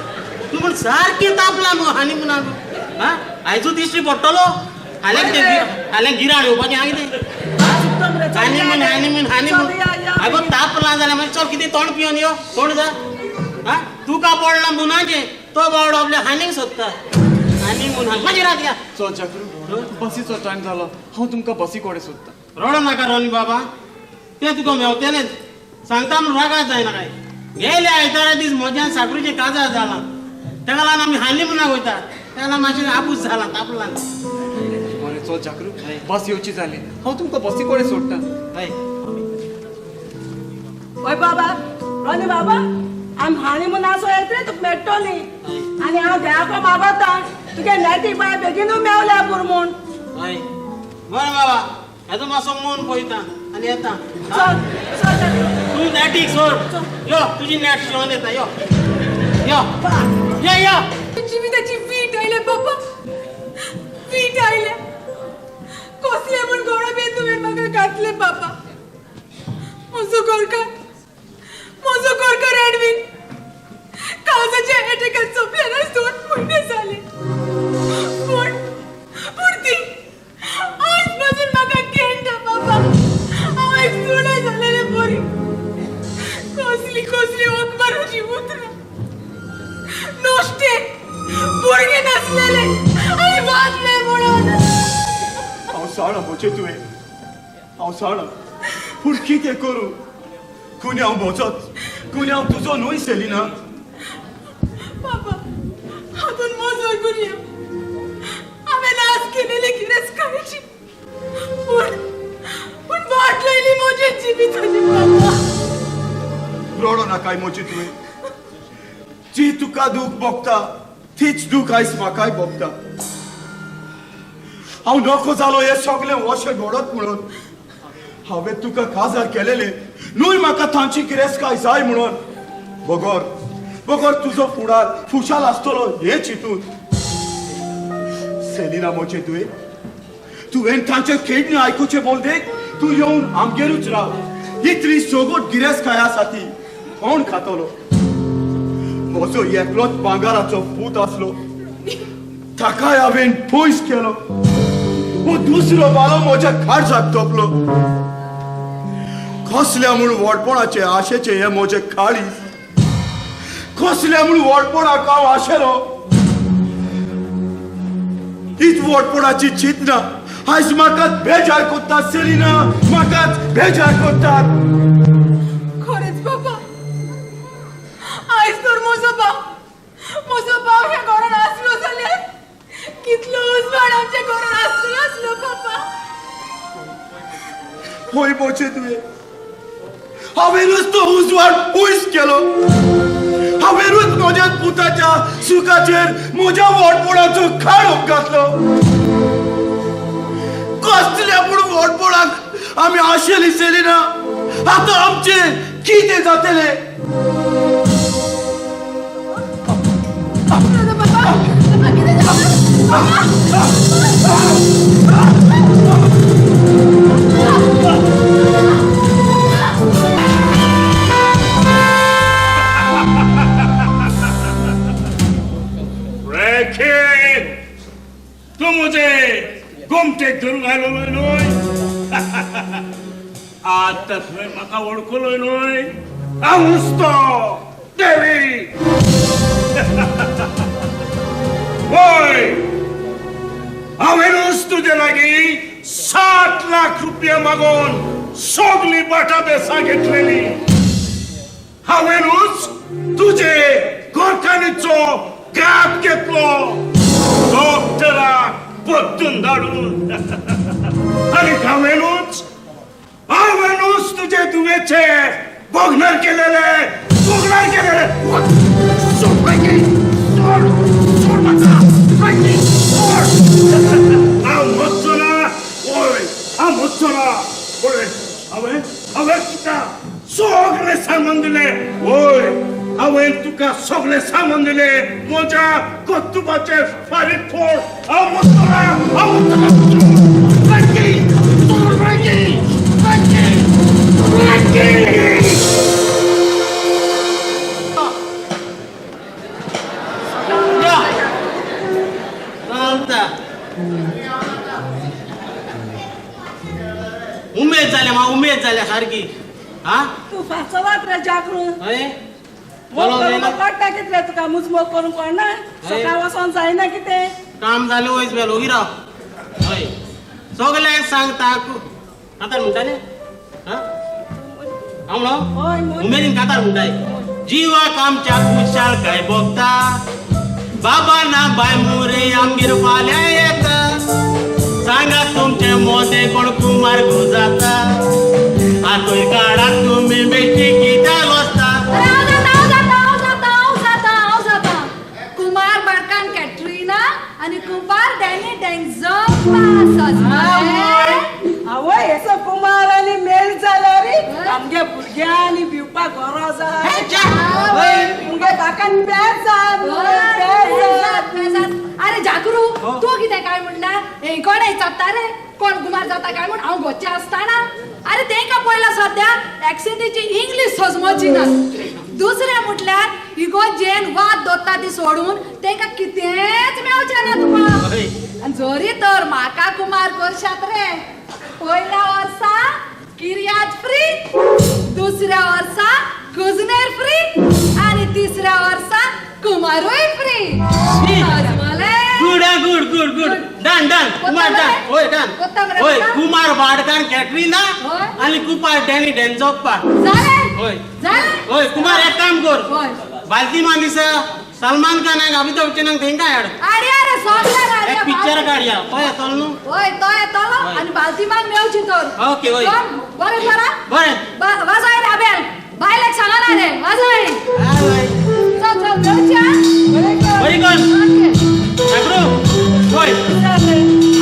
तूं म्हण सारकें तापलां मुगो हनीमुनाक. हा आयजू दिश्टी पडटलो. हाल्यां कितें हाल्यां गिराण येवपाचें आहा कितें? Honeymoon honeymoon honeymoon. आगो तापलां जाल्यार मागीर चल कितें तोंड पिवन यो, तोंड जा. हा तुका पडलां मुनाचें, तो बावडो आपल्या हानीक सोदता. हनीमून मागीर रात या. चल जाकरू, बसीचो टायम जालो, हांव तुमकां बसी कडेन सोदता. रडो नाका रोनी बाबा, तें तुका मेवतेलेंच. सांगता म्हूण रागार जायना काय. गेले आयतारा दीस म्हज्यान साकरीचें काजार जालां, तेका लागून आमी हनीमुनाक वयता, तेका लागून मातशें आबूज जालां, तापलां. बरें चल जाकरू, बस येवची जाली, हांव तुमकां बसी कडेन सोडटा. हय हय बाबा, रोनी बाबा, आमी हनीमुना सो येतली तुका मेळटली आनी हांव देवाक मागोता तुगे नेटी बाय बेगीनू मेवल्या पुरो म्हूण. हय बरें बाबा, हेजो मातसो मन पळयता आनी येता. चल चल, तूं नेटीक सोड, यो तुजी नेट शिवोन येता. यो यो यो यो. जिविताची वीट आयल्या बाबा, वीट आयल्या. कसले म्हूण गोडो बी तुवें म्हाका घातले बाबा. म्हजो गोरकार, म्हजो गोरकार एडवीन काळजाच्या एटॅकान सोंपल्यार 2 म्हयने जाले, पूण पूण ती आयज पासून म्हाका खेळटा बाबा. हांव एक सुणें जालेलें बरी. कसली कसली अकबराची उतरां, नश्टे भुरगें नासलेलें आनी वाचलें म्हणून. हांव जाणा म्हजें तुवें, हांव जाणा, पूण कितें करूं? गुन्यांव म्हजोच, गुन्यांव तुजो न्हय सेलिना. बाबा, हातून म्हजो गुन्यांव. हांवें नास केलेली गिरेस्तकायेची, पूण कितें बाबा? रडो नाकाय म्हजी तुवें. जी तुका दूख भोगता तीच दूख आयज म्हाकाय भोगता. हांव नको जालो हें सगळें अशें घडत म्हणून. हांवें तुका काजार केलेलें न्हय म्हाका तांची गिरेस्तकाय जाय म्हणून. बगर बगर तुजो फुडार खुशाल आसतलो हें चिंतून. सेलिना म्हजें तुवें तुवें तांचे खेळणी आयकुचें बोलदेक तूं येवन आमगेरूच राव. इतली सोगोट गिरेस्तकाय आसा ती कोण खातलो? म्हजो एकलोच भांगराचो पूत आसलो ताकाय हांवें पयस केलो. हो दुसरो बालो म्हज्या काळजाक तोपलो. कसल्या म्हूण व्हडपणाचे आशेचें हें म्हजें काळीज. कसल्या म्हूण व्हडपणाक हांव आशेलो. हीच व्हडपणाची चिंतना आयज म्हाकाच बेजार करता सेलिना, म्हाकाच बेजार करतात. खरेंच बाबा, आयज तर म्हजो भाव ह्या घरान आसलो जाल्यार कितलो उजवाड आमच्या घरान आसलो आसलो बाबा. हय म्हजें तुवें, हांवेनूच तो उजवाड पयस केलो. हांवेनूच म्हज्या पुताच्या सुखाचेर म्हज्या व्हडपणाचो खाड अपघातलो. कसल्या पूण व्हडपणाक आमी आशेली सेलिना. आतां आमचें कितें जातलें? तूं म्हजे गोमटेक धरून आयलो न्हय. आतां तुवें म्हाका वळखलो न्हय. हांवूच तो देवी. वय, हांवेनूच तुजे लागीं 7 लाख रुपया मागून सगळीं बाटा बेसां घेतलेली. हांवेनूच तुजे घरकान्नीचो घात घेतलो डॉक्टराक परतून धाडून. आनी हांवेनूच तुजे धुवेचे बगणार केलेले बगणार केलेले. सोड फ्रँकी, सोड सोड म्हाका फ्रँकी, सोड. हांव मरचो ना. वय, हांव मरचो ना. पळय, हांवें हांवें तुका सगळें सांगून दिलें. वय, हांवें तुका सगळें सांगून दिलें. म्हज्या कर्तुबाचें फारीक फोड. हांव मरचो ना, हांव मरचो ना. फ्रँकी, सोड फ्रँकी, फ्रँकी, फ्रँकी. उमेद जाल्या म्हाका, उमेद जाल्या सारकी. हा तूं फाचवात रे जागृत. काडटा कितले तुका मुजमोग करूंक कोणना. सकाळ वचोन जायना कितें काम जालें वयच बेलो ओगी राव. हय, सगल्यांक सांगता कातार म्हणटा न्ही. हांव म्हणो उमेदीन कातार म्हणटाय. जिवाक आमच्या खुशाल काय भोगता, बाबा ना बाय मुरे आमगेर फाल्यां येता. सांगा तुमचे मोदे कोण कुमार जाता, आतूय काडात तुमी बेश्टी कित्याक वचता. कुमार बारकान कॅटरीना आनी कुमार डॅनी डेंगझोन. आवय, हेचो कुमार आनी मेल जाल्यार आमगे भुरग्यांनी भिवपाक गरज आसा. मुगे काकान बेजार. अरे जागरू, तूं कितें काय म्हणल्यार हे कोण विचारता रे कोण कुमार जाता काय म्हूण? हांव गोचे आसतना अरे तेंकां पळयला सद्या एक्सेंटीची इंग्लीश सजमची ना. दुसरें म्हटल्यार इगोजेन वाद दोता ती सोडून तेंकां कितेंच मेळचें ना तुका. आनी जरी तर म्हाका कुमार करशात रे, पयल्या वर्सा किर्याद फ्री, दुसऱ्या वर्सा कुजनेर फ्री आनी तिसऱ्या वर्सा कुमारूय free. Good good good good. Done done Kumar done. होय डन. होय, कुमार बाडकान कॅटरीना आनी कुमार डॅनी डेंजोप्पा. होय होय कुमार, एक काम कर, बालती दिसा सलमान खानाक अमिताभ बच्चनाक तेंकां हाड. एक पिक्चर काडया. तो येतलो न्हू? हय, तो येतलो आनी बालतीमाक मेवची तर. ओके, हय. बरें बरा. बरें. वाजय रे बेल, बायलेक सांगना रे, वाजय. चल चल मेळच्या. बरी कर. ठाकरू होय,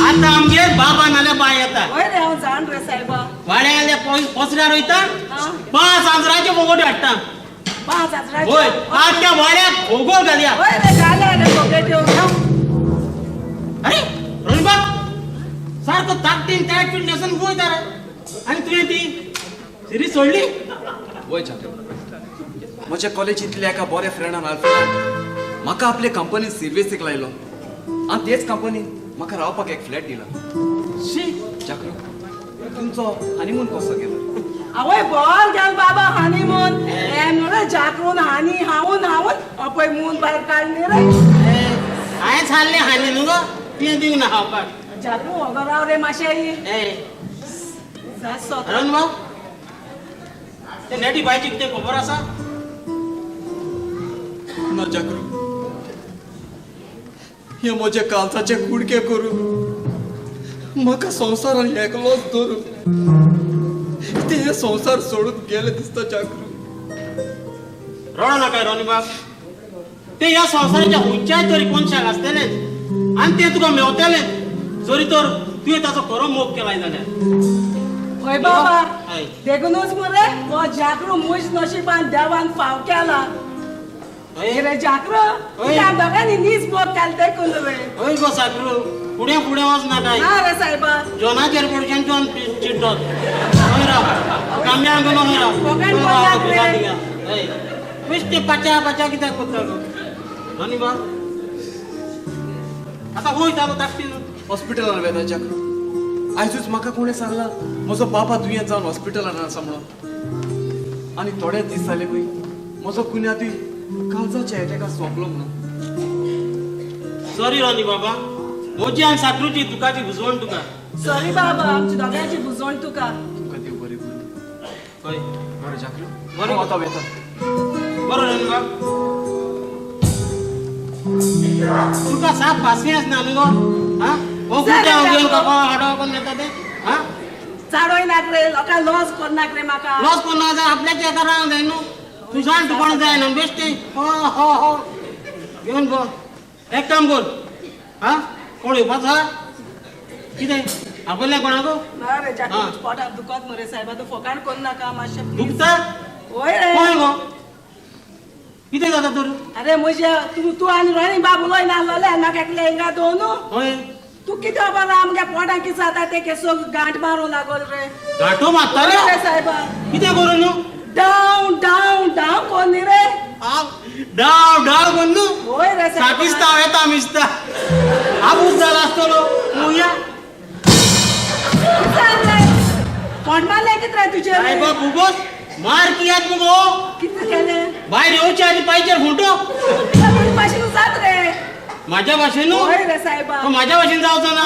आतां आमगेर बाबा नाल्यार बाय येता. हय रे, हांव जाण रे सायबा. वाड्या गेल्या पसऱ्यार वयता, 5 आंजराच्यो बोगोट्यो हाडटा. 5 आंजराच्यो? होय, आख्या वाड्याक भोगोल घालया. हय रे, घालया रे बोगोट्यो. अरे रोहिणबाब, सारको ताकतीन टायट फिट न्हेसून वयता रे, आनी तुवें ती सिरीज सोडली? वय जात्रो, म्हज्या कॉलेजींतल्या एका बऱ्या फ्रेंडान आल्फ्रेडान म्हाका आपले कंपनीत सर्विसीक लायलो आनी तेच कंपनीन म्हाका रावपाक एक फ्लॅट दिला. शी जागृत, तुमचो हनीमून कसो गेलो? आवय बॉल गेल बाबा हनीमून. रे जागरून हानी हावून हावून अपय मून भायर काडली रे. हांवें सारलें हानी न्हू गो, तुवें दिवंक ना खावपाक. जागरू वगो राव रे मातशें. रणबाब, ते नेटी बायची कितें खबर आसा? ना जागरू, हे म्हज्या कालसाचे कुडके करून म्हाका संवसारान एकलोच धरून ते हे संवसार सोडून गेले दिसता. जागरू रडो नाका रोनीबाब, ते ह्या संवसाराच्या खंयच्याय तरी कोनशाक आसतलेच आनी ते तुका मेवतलेच, जरी तर तुवें ताचो खरो मोग केलाय जाल्यार. हय बाबा, देखूनच मरे हो जागरू म्हज नशिबान देवान फाव केला. रे जागरू, दोगांनी नीज मोग केला देखून रे. हय गो सागरू, फुडें फुडें वच नाका. ना रे सायबा, जॉनाचेर पडच्यान जॉन चिड्डत. हय राव, काम्या गेलो. हय राव, हय बेश्टे पाच्या पाच्या कित्याक करता गो रोनीबाब? आतां वयता गो ताकतीन हॉस्पिटलान वेता जागरू. आयजूच म्हाका कोणें सांगलां म्हजो बाबा दुयेंत जावन हॉस्पिटलान आसा म्हणून, आनी थोडे दीस जाले पळय म्हजो कुन्यातूय काळजाच्या एटॅकान सोंपलो म्हणून. सॉरी रोनी बाबा, म्हजी आनी साकरूची दुखाची भुजवण तुका. सॉरी बाबा, आमची दोगांयची भुजवण तुका. तुमकां देव बरें करूं. हय बरें जागरू, बरें आतां वेता. बरो रोनी बाब, तुका साप पासियेंस ना न्हू गो. आं चाडोय नाक रे, लोकांक लॉस करनाक रे म्हाका. लॉस करना जाय, आपल्याच्या एका रावंक जाय न्हू, तूं जाण तुका जाय न्हू बेश्टें. हो हो हो घेवन गो. एक काम कर, आं कोण येवपाचो आसा कितें आपयलें कोणाक? ना रे जागृत, पोटाक दुखत मरे सायबा, तूं फोकाण करनाका मातशें. दुखता? हय रे. खंय गो, कितें जाता तर? अरे म्हज्या तूं आनी रोनी बाब उलय नासलोले म्हाका एकलें हिंगा दोन. हय तूं कितें खबर आमगे पोटाक कितें जाता तें केसो गांठ मारूंक लागल रे. गांठो मारताले रे सायबा? कितें करूं न्हू? डाव डाव डाव कोन्नी रे. डाव डाव कोन्न न्हू? हय रे सायबा. साकिस्तांव येता मिस्ता आबूज जाला आसतलो मुया. पोट मारलें कितें रे तुजें? सायबा बुगोस मार कियात मुगो. कितें केलें? भायर येवचे आनी पांयचेर खुंटो. तुजे भाशेन जात रे. म्हाज्या भाशेन? हय रे सायबा. तो म्हाज्या भाशेन जावचो ना,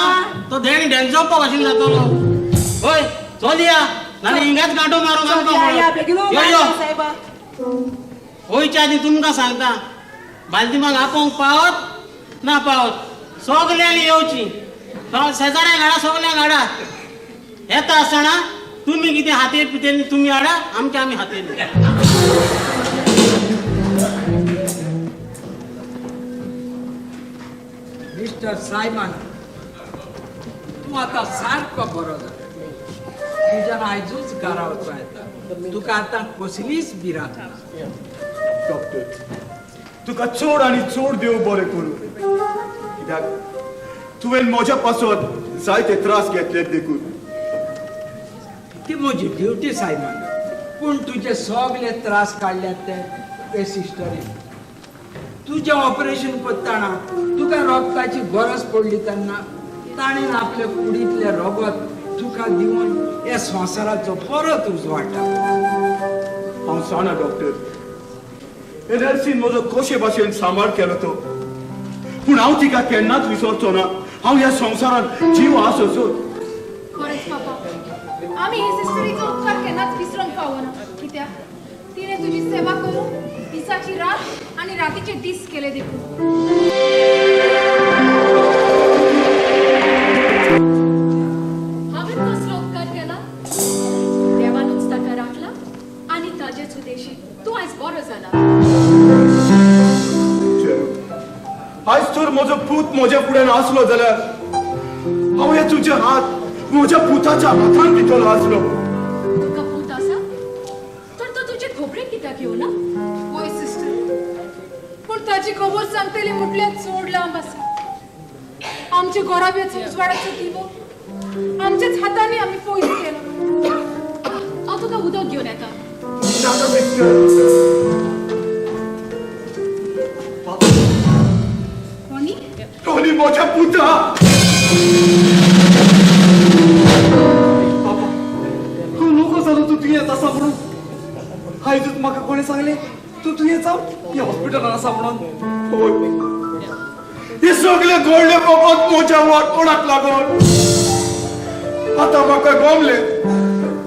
तो धेंग धेंगसोप्पा भाशेन जातलो. हय चल या, नाल्यार हिंगाच गांठो मारूंक आमकां. यो सायबा. वयच्या आदी तुमकां सांगता, बालदिमाक आपोवंक पावत ना पावत सगल्यांनी येवची. शेजाऱ्यांक हाडा, सगल्यांक हाडा. येता आसतना तुमी कितें हातीर पितेर तुमी हाडा, आमचे आमी हातीर. मिस्टर सायमन, तूं आतां सारको बरो जाला. तुज्यान आयजूच घरा वचूं येता, तुका आतां कसलीच भिरांत ना. डॉक्टर, तुका चड आनी चड देव बरें करूं, कित्याक तुवें म्हज्या पासत जायते त्रास घेतले देखून. ती म्हजी ड्युटी सायमन, पूण तुजे सगळे त्रास काडल्यात ते सिस्टरीन. तुजें ऑपरेशन करतना तुका रोगताची गरज पडली तेन्ना ताणें आपल्या कुडींतलें रगत तुका दिवन ह्या संवसाराचो परत उजवाडटा. हांव जाणा डॉक्टर, हे नर्सीन म्हजो कशे भाशेन सांबाळ केलो तो, पूण हांव तिका केन्नाच विसरचो ना. हांव ह्या संवसारांत जीव आसो. खरेंच पापा, आमी हे सिस्टरीचो उपकार केन्नाच विसरूंक पावना. कित्याक तिणें तुजी सेवा करून दिसाची रात आनी रातीचे दीस केले देखून. हांवें कसलो उपकार केला? देवा आयज तर म्हजो पूत म्हज्या फुड्यान आसलो जाल्यार हांव हे तुजे हात म्हज्या पुताच्या हातान दितलो आसलो. तुका पूत आसा तर तो तुजे खबरेक कित्याक येवना? वय सिस्टर, पूण ताची खबर सांगतली म्हटल्यार चड लांब आसा. आमच्या गोराब्याचो उजवाडाचो दिवो आमच्याच हातांनी आमी पयस केलो. हांव तुका उदक घेवन येता. कोणी? टोनी म्हज्या पुता. बाबा हांव नको जालो तूं दुयेंत आसा म्हणून. आयजूच म्हाका कोणें सांगलें तूं दुयेंत जावन ह्या हॉस्पिटलान आसा म्हणून. हे सगळे घडले फकत म्हज्या वाटपणाक लागून. आतां म्हाका गमलें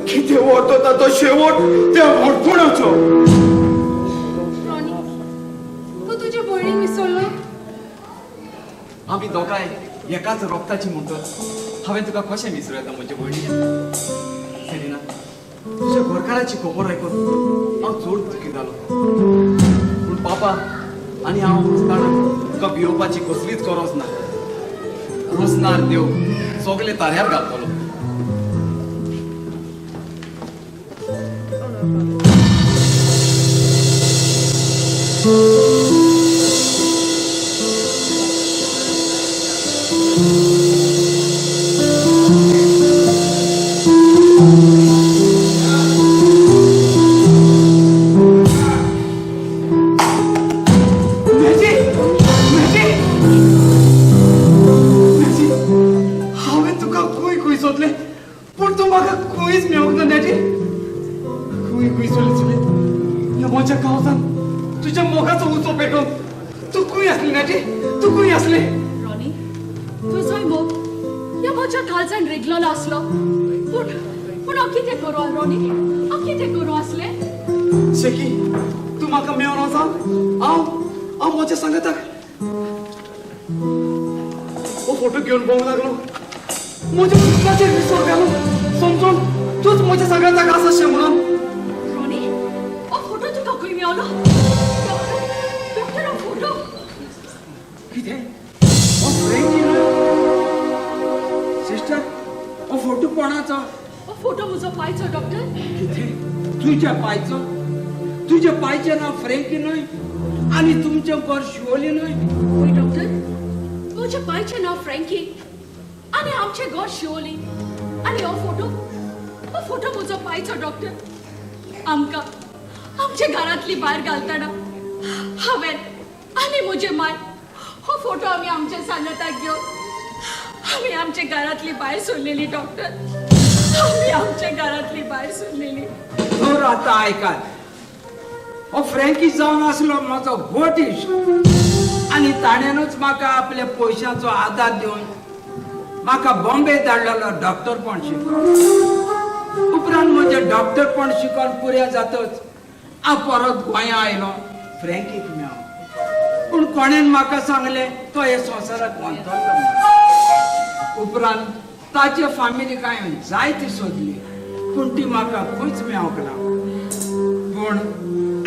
कितें वता तो शेवट त्या वाटपणाचो. रॉनी, तूं तुजे भयणीक विसरलो? आमी दोगांय एकाच रोगताची म्हणटत हांवें तुका कशें विसरूं येता म्हजे भयणी? सेलिना, तुज्या घरकाराची खबर आयकून हांव चड दुखी जालो. पूण पापा आनी हांव आसतना तुका भियोवपाची कसलीच गरज ना. रोसनार देव सगळे ताऱ्यार घालतलो. हांवें तुका खूंय खूंय सोदलें पूण तूं म्हाका खंयच मेळूंक ना नॅटी. खूंय खूंय सोदलें सोदलें ह्या म्हज्या गांवसान तुज्या मोगाचो उजो पेटोवन तूं खंय आसली नॅटी? तूं खंय आसली? रॉनी, तुजोय मोग ह्या म्हज्या काळजान रिगलेलो आसलो. पूण पूण हांव कितें करूं रॉनी? हांव कितें करूं आसलें? शेकी, तूं म्हाका मेळोन वचा. हांव हांव म्हज्या सांगाताक हो फोटो घेवन भोंवंक लागलो. म्हज्या पुताचेर विसर घालून समजून तूंच म्हज्या सांगाताक आसा शें म्हणून. रॉनी, हो फोटो तुका खंय मेवलो? डॉक्टर, डॉक्टर, हो फोटो कितें? हो फ्रेंकी न्हय? सिस्टर, हो फोटो कोणाचो? हो फोटो म्हजो पायचो डॉक्टर. कितें? तुज्या पायचो? तुज्या पायचें नांव फ्रेंकी न्हय आनी तुमचें घर शिवोली न्हय? वय डॉक्टर, म्हज्या पायचें नांव फ्रँकी आनी आमचें घर शिवोली. आनी हो फोटो, हो फोटो म्हजो पायचो डॉक्टर. आमकां आमच्या घरांतली भायर घालतना हांवें आनी म्हजे माय हो फोटो आमी आमच्या सांगाताक घेवन आमी आमच्या घरांतली भायर सोडलेली डॉक्टर. आमी आमच्या घरांतली भायर सोडलेली. तर आतां आयकात, हो फ्रँकी जावन आसलो म्हजो घोट इश्ट आनी ताणेनूच म्हाका आपल्या पयशांचो आदार दिवन म्हाका बॉम्बे धाडलेलो डॉक्टरपण शिकोवन. उपरांत म्हजें डॉक्टरपण शिकोवन पुरें जातच हांव परत गोंया आयलो फ्रँकीक मेळोंक. पूण कोणेन म्हाका सांगलें तो हे संवसाराक वंतरलो. उपरांत ताचे फामिलीक हांवें जायती सोदली पूण ती म्हाका खंयच मेळोंक ना. पूण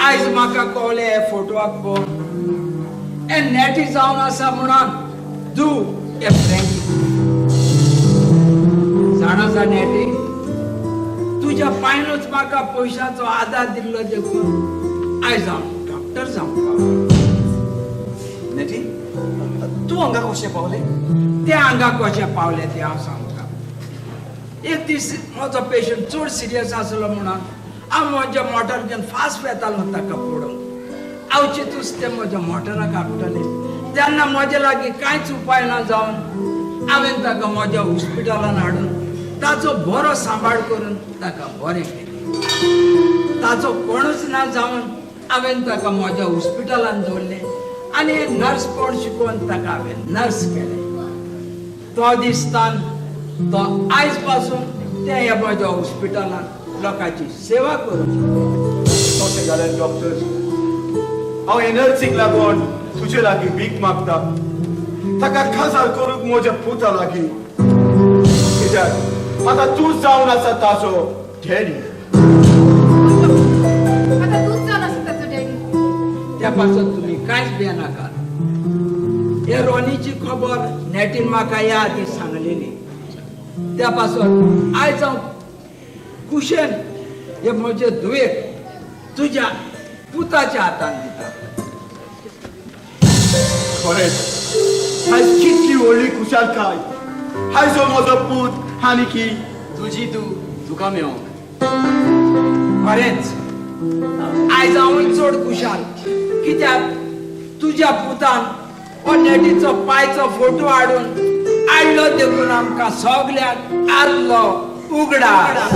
आयज म्हाका कळ्ळें हे फोटवाक पळोवन हे नॅटी जावन आसा म्हणून तूं हे फ्रँकी. जाणा जा नॅटी, तुज्या पायनूच म्हाका पयशाचो आदार दिल्लो देखून आयज हांव डॉक्टर जावंक पावलो. नॅटी, तूं हांगा कशें पावलें? ते हांगा कशें पावलें तें हांव सांगता. एक दीस म्हजो पेशंट चड सिरियस आसलो म्हणून हांव म्हजें मोटर घेवन फास्ट वेतालो ताका पळोवंक. आवचितूच ते म्हज्या मोटराक आपटले तेन्ना म्हजे लागीं कांयच उपाय ना जावन हांवें ताका म्हज्या हॉस्पिटलान हाडून ताचो बरो सांबाळ करून ताका बरें केलें. ताचो कोणूच ना जावन हांवें ताका म्हज्या हॉस्पिटलान दवरलें आनी नर्सपण शिकोवन ताका हांवें नर्स केलें. तो दिसतान तो आयज पासून ते ह्या म्हज्या हॉस्पिटलान लोकांची सेवा करूंक. तशें जाल्यार डॉक्टर, हांव एनर्जीक लागून तुजे लागीं भीक मागता. ताका काजार करूंक म्हज्या पुता लागीं, कित्याक आतां तूंच जावन आसा ताचो डॅडी. आतां तूंच जावन आसा ताचो डॅडी. त्या पासून तुमी कांयच भियेनाकात. हे रोनीची खबर नेटीन म्हाका ह्या आदी सांगलेली. त्या पासून आयज हांव कुशेन हे म्हजे धुवेक तुज्या पुताच्या हातान दिता. खरेंच आयज कितली व्हडली खुशालकाय. आयज हो म्हजो पूत आनी की तुजी तूं तुका मेवंक. खरेंच आयज हांवूय चड खुशाल, कित्याक तुज्या पुतान हो नेटीचो पायचो फोटो हाडून हाडलो देखून आमकां सगल्यांक आदलो उगडास.